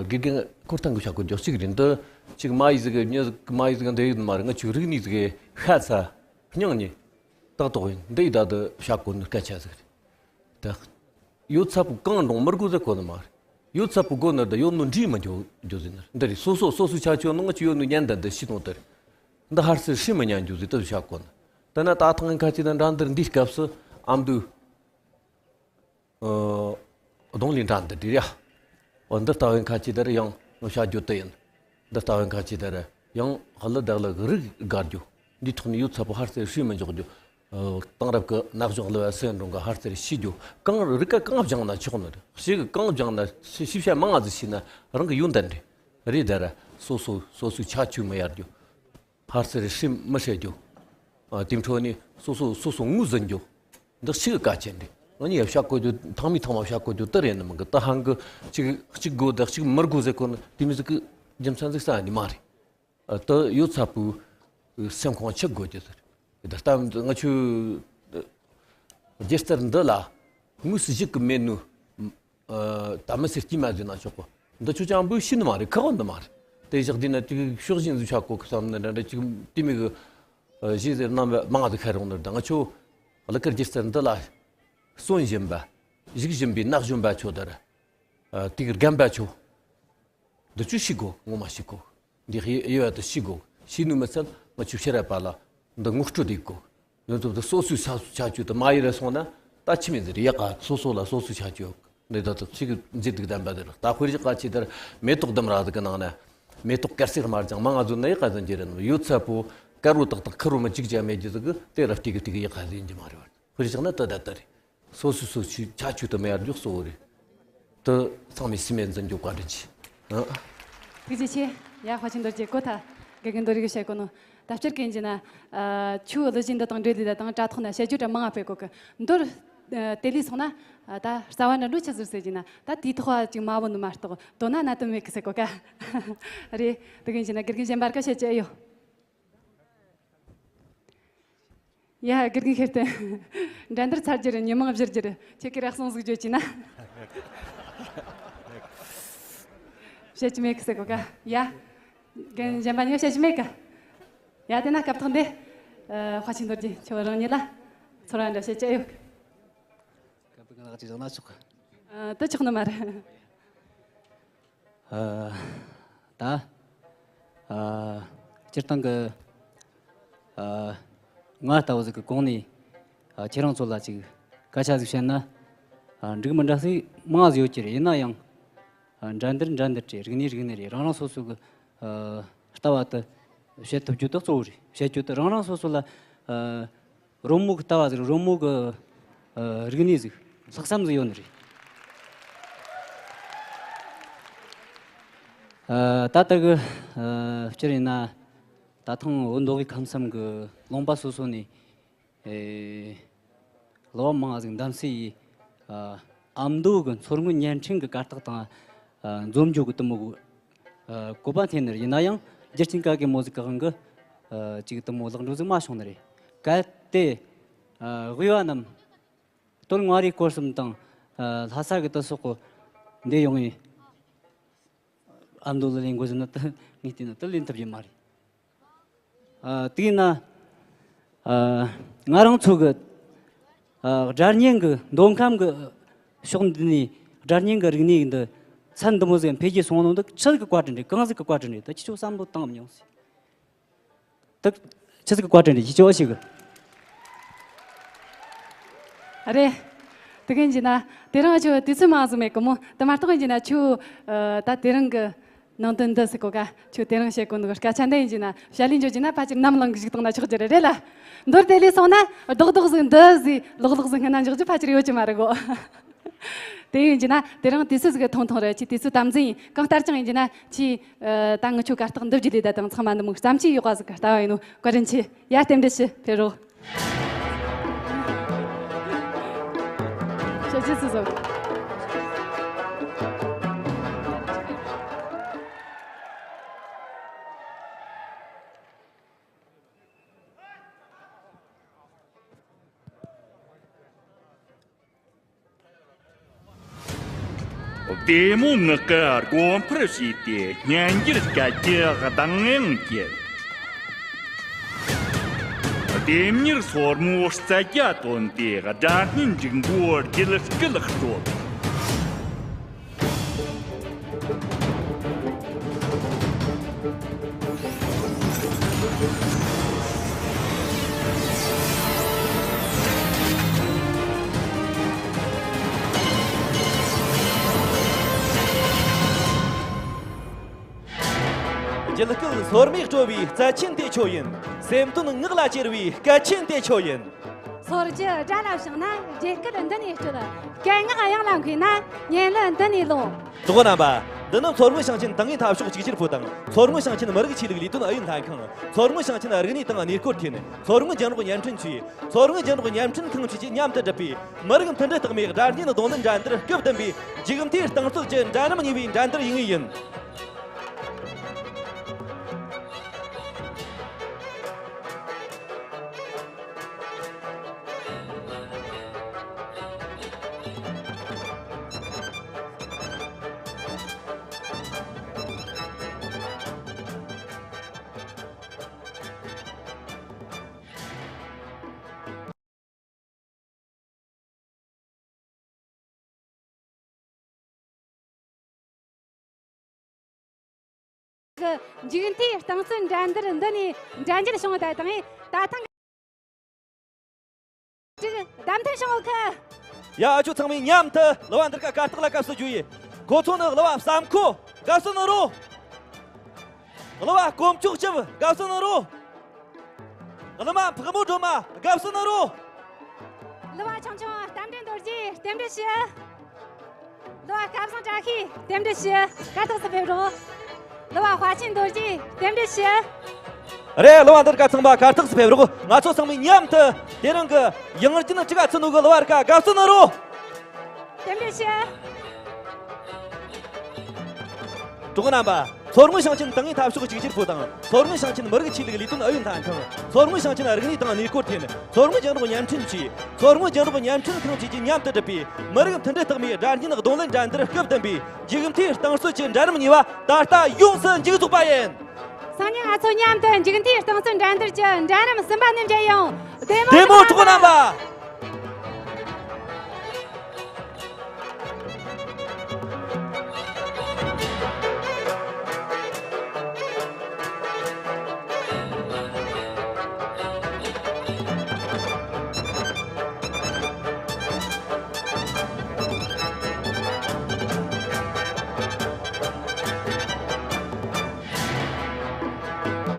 དགེ་རྒན་ཁོ་ཐང་གི་བྱ་དགོས་རྒྱུ་གཅིག་རེད། འདི་གཅིག་མ་ཡིག་ཟིག་གི་མྱི་ཟིག་གི་མ་ཡིག་ཟིག་གི་འདི་ཡོད་མ་རེད། ང་ཆོའི་རིག་གནས་ཟིག་གི་ཤ་ཚ་སྙིང་ནས་ཏག་ཏག་ཡིན། འདི་ཡི་ད་དུ་བྱ་དགོས་ནི་སྐད་ཆ་ཟིག་རེད། ད་ཡོད་ཚད་པོ་གང་འགྲོ་མི་དགོས་ཟེར་གོ་ནི་མ་རེད། ཡོད་ཚད་པོ་དགོས་ནི་ད་ཡོད་ནོ་འདྲིས་མི་འགྱོ་འགྱོ་ཟེར་ནི་འདི་རེད། སོ་སོ་སོ་སོའི་ཁྱད་ཆོས་ནང་ཅི་ཡོད་ནོ་ཉན་ད་འདི་ཤི་ནོ་དེ་རེད། འདི་ཧར་སེ་ཧྲི་མི་ཉན་རྒྱུ་ཟིག་ཏུ་བྱ་དགོས་ནི། ད་ན་ད་ཐང་ཁ་ཅིག་ད་འགྲན་བསྡུར་འདིའི་སྐབས་སུ་ཨ་མདོའི། ཨ། རྡུང་ལེན་འགྲན་བསྡུར་འདི་རེད་ཡ། འོ། འདི་ལྟ་བུའི་ཁ་ཅིག་ད་ར་ཡང་ང་བྱ་རྒྱུ་དེ་ཡིན། འདི་ལྟ་བུའི་ཁ་ཅིག་ད་ར་ཡང་ཧ་ལ་བདག་ལ་རིགས་དགར་རྒྱུ། འདིའི་ཐོག་ནས་ཡོད་ཚད་པོ་ཧར་སེ་ཧྲི་མི་འཇོག་རྒྱུ། དེང་རབས་ཀྱི་ན་གཞོན་གླུ་བ་སུ་ཡིན་རུང་གི་ཧར་ཚེར་ཤེས་རྒྱུ། གང་རིག་ག་གང་སྦྱངས་ན་ཆོག་ནི་རེད། ཞིག་གང་སྦྱངས་ན་ཞིབ་བཤད་མང་ང་ཟིག་བྱས་ན་རང་གི་ཡོན་ཏན་རེད། རེད་ད་ར། སོ་སོ་སོ་སོའི་ཁྱད་ཆོས་མི་ཡར་རྒྱུ། ཧར་ཚེར་ཧྲིམ་མི་ཧྲེ་རྒྱུ། ཨ། དེའི་འཕྲོ་ནས་སོ་སོ་སོ་སོ་ངོས་ཟིན་རྒྱུ། འདི་ཞིག་གལ་ཆེན་རེད། ང་གཉིས་ཡ་བཤད་དགོས་རྒྱུ་ཐེངས་མའི་ཐེངས་མ་བཤད་དགོས་རྒྱུ་དེ་རེད་ནི་མིན་གི། ད་ཧང་གི་གཅིག་གཅིག་དགོས་དང་གཅིག་མི་དགོས་ཟེར་གོ་ནི་དེ་མི་ཟིག་གི་རྒྱུ་མཚན་ཟིག་ས་ནི་མ་རེད། ཨ། དེ་ཡོད་ཚད་པོའི་སེམས་ཁོང་ཆགས་དགོས་རྒྱུ་ཟེར། ད་ལྟ་ང་ཆོའི་སྒྱུ་རྩལ་འདི་ལ་དངོས་སུ་གཞིག་གི་མེད་ནོ། ཨ། ད་མི་སེར་སྐྱིད་མ་ཟིན་ན་ཆོག་གོ། འདི་ཆོ་ཅང་བུ་ཤི་ནི་མ་རེད། ཁག་འདི་མ་རེད། དེ་བཞག་དུས་ན་དེ་ཕྱོགས་ཞེན་ཟིག་ཆགས་གོ་གི་བསམ་ནི་འདྲ་འདྲ་ཅིག་དེ་མི་གི། ཨ། གཞས་ཟེར་རྣམ་པ་མང་ཟིག་ཁ་རོག་ནི་ད་ང་ཆོ་གླུ་གར་སྒྱུ་རྩལ་འདི་ལ་བརྩོན་བཞིན་པ། གཞིགས་བཞིན་པའི་ན་གཞོན་པ་ཆོ་དེར། ཨ། དེ་གི་རྒན་པ་ཆོ། འདི་ཆོ་ཤེས་དགོས། ངོ་མ་ཤེས་དགོས། འདི་ཡི་ཡི་བ་དེ་ཤེས་དགོས། ཤེས་ནུས་མི་ཚད་ང་ཆོ་ཕྱི་རབས་པ་ལ་འདི་ངོ་སྤྲོད་དེ་དགོས། ཡོད་ཚོད་དེ་སོ་སོའི་ཆ་ཆ་ཆོས་དེ་མ་ཡི་རེ་སོང་ན་ད་ཆི་མི་ཟེར་ཡག་ག། སོ་སོ་ལ་སོ་སོའི་ཆ་ཆོས་འདི་ད་དེ་ཚིག་གི་མཛེས་སྡུག་ལྡན་པ་དེ་རེད། ད་དཔེར་བཞག་ག་ཆེ་དེར་མེ་ཏོག་ལྡུམ་ར་ཟིག་གི་ནང་ན་མེ་ཏོག་དཀར་སེར་དམར་ལྗང་མང་ང་ཟོ་ན་ཡག་ག་ཟིན་གྱི་རེད། ཡོད་ཚད་པོ་དཀར་བོ་ཏག་ཏག་ཁེར་བོ་མི་གཅིག་ཀྱང་མེད་ཀྱི་ཟིག་གི་དེ་ར་ཏིག་གི་ཏིག་གི་ཡག་ག་ཟིན་གྱི་མ་རེད་བ། དཔེར་བཞག་ན་དེ་ད་ལྟ་རེད། སོ་སོ་སོ་སོའི་ཆ་ཆོས་དེ་མི་ཡར་འཇོག་གཙོ་བོ་རེད། དེ་ཚང་མས་སེམས་ནང་འཛིན་རྒྱུ་བཀའ་དྲིན་ཆེ། ཨ། ཐུགས་རྗེ་ཆེ། ཡ། དཔའ་ཆེན་རྡོ་རྗེ་གོ་ཐལ། དགེ་རྒན་རྡོ་རིག་གིས་བཤད་གོ་ནོ། ད་སྤྱིར་གན་གྱི་ན། ཨ། ཆུ་གླུ་གཞས་འདི་དང་འབྲེལ་ལི་ད་དང་དྲ་ཐོག་ན་བཤད་རྒྱུ་དྲ་མང་ང་སྤེལ་གོ་གི། མདོར། ཨ། དེ་ལས་སོང་ན། ཨ། ད་རྩ་བ་འདྲ་འགྲོ་ཆི་ཟིག་ཟེར་གྱི་ན་ད་དེའི་ཐོག་ཅིག་མ་བོ་ནི་མ་གཏོགས་དོ་ན་གནད་དོན་མེད་གི་ཟེར་གོ་ཀ། རེད། དེ་གན་གྱི་ན་དགེ་རྒན་གཞན་པར་ཀ་བཤད་ཀྱི་ཨེ་ཡོད། ཡ། དགེ་རྒན་ཤེར་བསྟན། འགྲན་བསྡུར་ཚར་རྒྱུ་རེད། ཉི་མ་བཞུར་རྒྱུ་རེད། ཁྱེད་ཀྱི་རེ་ཟུང་ཟིག་བརྗོད་ཀྱི་ན། བཤད་ཀྱི་མེད་གི་ཟེར་གོ་ཀ། ཡ། རྒན་གཞན་པ་གཉིས་བཤད་ཀྱི་མེད་གི། ཡ། དེ་ན་སྐབས་ཐོག་འདི། ཨ། དཔའ་ཆེན་རྡོ་རྗེ་ཁྱོད་རང་ཉིད་ལ་ཚོར་བ་འདྲ་བཤད་ཀྱི་ཨེ་ཡོད་གི། སྐབས་ཀྱི་ལག་ཅིག་བཞག་ན་ཆོག་གི། ཨ། དེ་ཆོག་ནི་མ་རེད། ཨ། ད། ཨ། སྤྱིར་བཏང་གི། ཨ། ང་ལྟ་བུ་ཟིག་གི་གོང་ནས། ཨ། ཁྱེད་རང་ཚོ་ལ་ཅིག་སྐད་ཆ་ཟིག་བཤད་ན། ཨ། འགྲིག་མི་འདྲ་ཟིག་མང་ཟིག་ཡོད་ཀྱི་རེད། ཡིན་ན་ཡང་། ཨ། འགྲན་བསྡུར་འགྲན་བསྡུར་རེད། རིག་གནས་རིག་གནས་རེད། རང་རང་སོ་སོ་གི། ཨ། ལྟ་བ་དེ་བཤད་ཐུབ་རྒྱུ་དེ་གཙོ་བོ་རེད། བཤད་རྒྱུ་དེ་རང་རང་སོ་སོ་ལ། ཨ། རོལ་མོ་གི་ལྟ་བ་ཟིག་རོལ་མོ་གི། ཨ། རིག་གནས་ཟིག་ལྷག་བསམ་ཟིག་ཡོད་ནི་རེད། ཨ། ད་ལྟ་གི། ཨ། སྤྱིར་ཡིན་ན་ད་ཐེངས་བོད་མདོ་དབུས་ཁམས་གསུམ་གི་ལུང་པ་སོ་སོ་ནས། ཨེ། གླུ་བ་མང་ཟིག་འདེམས་གསེས་ཡིས། ཨ། ཨ་མདོ་གི་མཚོ་སྔོན་བརྙན་འཕྲིན་གི་གར་སྟེགས་དང་། ཨ། འཛོམས་འཇུག་གི་དུ་མོ་གི། ཨ། བཀོད་པ་འཐེན་ནི་རེད། ཡིན་ན་ཡང་རྒྱུ་རྐྱེན་ག་གེ་མོ་ཟིག་གི་དབང་གིས། ཨ། ཅིག་དུ་མོ་ལེགས་འགྲུབ་ཟིག་མ་བྱུང་ནི་རེད། གལ་ཏེ། ཨ། དབུས་པ་རྣམས་སྟོད་མངའ་རིས་སྐོར་གསུམ་དང་། ཨ། ལྷ་ས་གི་དུ་སོག་གི་འདི་ཡོང་ངས། ཨ་མདོ་ལ་ལེན་དགོས་ཟེར་ན་དེ་ངས་བལྟས་ན་དེ་ལེན་ཐུབ་ཀྱི་མ་རེད། ཨ། དེས་ན། ཨ། ང་རང་ཚོ་གི། ཨ། སྒྲ་སྙན་གི་མདོ་ཁམས་གི་ཕྱོགས་འདི་ནས་སྒྲ་སྙན་གི་རིག་གནས་འདི་ཚད་འདི་མོ་ཟིག་འཕེལ་རྒྱས་སོང་ནོ་འདི་ཆི་ཟིག་གི་བཀའ་དྲིན་རེད། གང་ཟིག་གི་བཀའ་དྲིན་རེད། ད་ཁྱེད་ཚོ་བསམ་བློ་བཏང་མྱོང་ཟིག་ད་ཆི་ཟིག་གི་བཀའ་དྲིན་རེད། ཁྱེད་ཚོ་ཞིག་གི། རེད། དེ་གིན་གྱི་ན་དེ་རིང་ཁྱོད་དུས་ཚོད་མང་ཟིག་མེད་གི་མོ། དེ་མ་གཏོགས་ཡིན་གྱི་ན་ཁྱོད། ཨ། ད་དེ་རིང་གི་ནང་དོན་འདི་ཟེར་གོ་ཀ། ཁྱོད་དེ་རིང་བཤད་གོ་ནོ་གི་སྐད་ཆ་འདི་ཡིན་གྱི་ན་བཤད་ལས་འཇོག་གྱི་ན་ཕལ་ཆེར་ནམ་ལངས་གི་བཞུགས་བཏང་ན་ཆོག་གི་རེད། རེད་ལ། མདོར་དེད་ལས་སོང་ན་རྡོག་རྡོག་ཟིག་འདི་ཟིག་ལོག་ལོག་ཟིག་སྔོན་ན་འཇོག་རྒྱུ་ཕལ་ཆེར་ཡོད་ཀྱི་མ་རེད་གོ། དེ་ཡིན་གྱི་ན་དེ་རིང་དུས་ཚོད་ཟིག་གི་ཐུང་ཐུང་རེད། ཁྱོད་དུས་ཚོད་དམ་འཛིན་ཡིན། གང་ལྟར་ཀྱང་ཡིན་གྱི་ན་ཁྱོད། ཨ། ད་ངི་ཆོ་གར་སྟེགས་འདི་བརྒྱུད་ལས་ད་དང་ཚང་མ་འདི་མོ་བརྩམས་ཆོས་ཡག་ག་ཟིག་གི་ལྟ་བ་ཡིན་ནོ། བཀའ་དྲིན་ཆེ། ཡ། རྟེན་འབྲེལ་ཞུ། ཕེབས་རོགས། བཤད་རྒྱུ་ཆི་ཟིག་བདེ་མོ་ངག་གི་སྒོ་འཕར་ཕྱེས་ཏེ་སྙན་འགྱུར་སྐད་ཀྱི་གདངས་དབྱངས་བསྐྱེད། ལྡེམ་མྱུར་སོར་མོའི་རྩལ་རྒྱ་བཏོན་ཏེ་སྒྲ་སྙན་འབྲུག་མགོའི་རྒྱུད་སྐུད་དཀྲོལ། རྒྱུད་སྐུད་སོར་མོས་དཀྲོལ་བའི་རྩལ་ཆེན་དེ་ཁྱོད་ཡིན། སེམས་དོན་ངག་ལ་གྱེར་བའི་སྐད་ཆེན་དེ་ཁྱོད་ཡིན། སོར་བཅུ་དགྲ་ལ་བྱིན་ན་རྒྱལ་སྐད་འདི་ནས་སྤྲོད། སྐད་ངག་གཡང་ལ་མཁས་ན་སྙན་ལན་འདི་ནས་ལོངས། གྲོགས་རྣམ་པ། འདི་ནི་མཚོ་སྔོན་ཞིང་ཆེན་ཏང་ཨུའི་འཐབ་ཕྱོགས་གཅིག་གྱུར་པུའུ་དང་མཚོ་སྔོན་ཞིང་ཆེན་མི་རིགས་ཆོས་ལུགས་ལས་དོན་ཨུ་ཡོན་ལྷན་ཁང་། མཚོ་སྔོན་ཞིང་ཆེན་རིག་གནས་དང་གནས་སྐོར་ཐིན། མཚོ་སྔོན་རྒྱང་སྒྲོག་བརྙན་འཕྲིན་ཅུས། མཚོ་སྔོན་རྒྱང་སྒྲོག་བརྙན་འཕྲིན་ཁང་བཅས་ཀྱིས་མཉམ་དུ་བསྒྲུབས་པའི་མི་རིགས་མཐུན་སྒྲིལ་རྟགས་མའི་སྒྲ་སྙན་རྡུང་ལེན་འགྲན་བསྡུར་སྐབས་བདུན་པའི་མཇུག་མཐའི་རྟིང་རྩོད་ཀྱི་འགྲན་རིམ་གཉིས་པའི་འགྲན་བསྡུར་ཡིན་ངེས་ཡིན། གི་མཇུག་མཐའི་རྟིང་རྩོད་འགྲན་བསྡུར་འདི་ནས་འགྲན་རྒྱལ་བྱུང་བ་དང་ད་ཐེངས་ཅིག་བདམས་ཐོན་བྱུང་ཡོད་གི། ཡ། ཨ་ཅོ་ཚང་མས་མཉམ་དུ་གླུ་བ་འདི་ག་གར་སྟེགས་ལ་དགའ་བསུ་ཞུ་ཡི། ཁོ་ཚོ་ནི་གླུ་བ་བསམ་ཁོ་དགའ་བསུ་ནི་རོ། གླུ་བ་དཀོན་མཆོག་སྐྱབས་དགའ་བསུ་ནི་རོ། གླུ་མ་འཕགས་མོ་སྒྲོལ་མ་དགའ་བསུ་ནི་རོ། གླུ་བ་ཆུང་ཆུང་རྟ་མགྲིན་རྡོ་རྗེ་རྟེན་འབྲེལ་ཞུ། གླུ་བ་སྐལ་བཟང་བཀྲ་ཤིས་རྟེན་འབྲེལ་ཞུ། གར་སྟེགས་སུ་ཕེབས་རོགས། གླུ་བ་དཔའ་ཆེན་རྡོ་རྗེ་རྟེན་འབྲེལ་ཞུ། རེད། གླུ་བ་འདི་ག་ཚང་མ་གར་སྟེགས་སུ་ཕེབས་རོགས། ང་ཚོ་ཚང་མས་མཉམ་དུ་དེ་རིང་གི་ཡང་རྒྱུན་ཅི་ག་ཚུ་ནུ་གི་གླུ་བ་རི་ཀ་དགའ་བསུ་ནི་རོ། རྟེན་འབྲེལ་ཞུ། གྲོགས་རྣམ་པ། མཚོ་སྔོན་ཞིང་ཆེན་ཏང་ཨུའི་འཐབ་ཕྱོགས་གཅིག་གྱུར་པུའུ་དང་མཚོ་སྔོན་ཞིང་ཆེན་མི་རིགས་ཆོས་ལུགས་ལས་དོན་ཨུ་ཡོན་ལྷན་ཁང་། མཚོ་སྔོན་ཞིང་ཆེན་རིག་གནས་དང་གནས་སྐོར་ཐིན། མཚོ་སྔོན་རྒྱང་སྒྲོག་བརྙན་འཕྲིན་ཅུས། མཚོ་སྔོན་རྒྱང་སྒྲོག་བརྙན་འཕྲིན་ཁང་བཅས་ཀྱིས་མཉམ་དུ་བསྒྲུབས་པའི་མི་རིགས་མཐུན་སྒྲིལ་རྟགས་མའི་སྒྲ་སྙན་རྡུང་ལེན་འགྲན་བསྡུར་སྐབས་བདུན་པའི་མཇུག་མཐའི་རྟིང་རྩོད་ཀྱི་འགྲན་རིམ་གཉིས་པ་ད་ལྟ་ཡོངས་སུ་མཇུག་རྫོགས་པ་ཡིན། སང་ཉིན་ང་ཚོ་མཉམ་དུ་མཇུག་མཐའི་རྟིང་རྩོད་འགྲན་བསྡུར་གྱི་འགྲན་རིམ་གསུམ་པ་ནས་མཇལ་ཡོང་། བདེ་མོ། བདེ་མོ། གྲོགས་རྣམ་པ།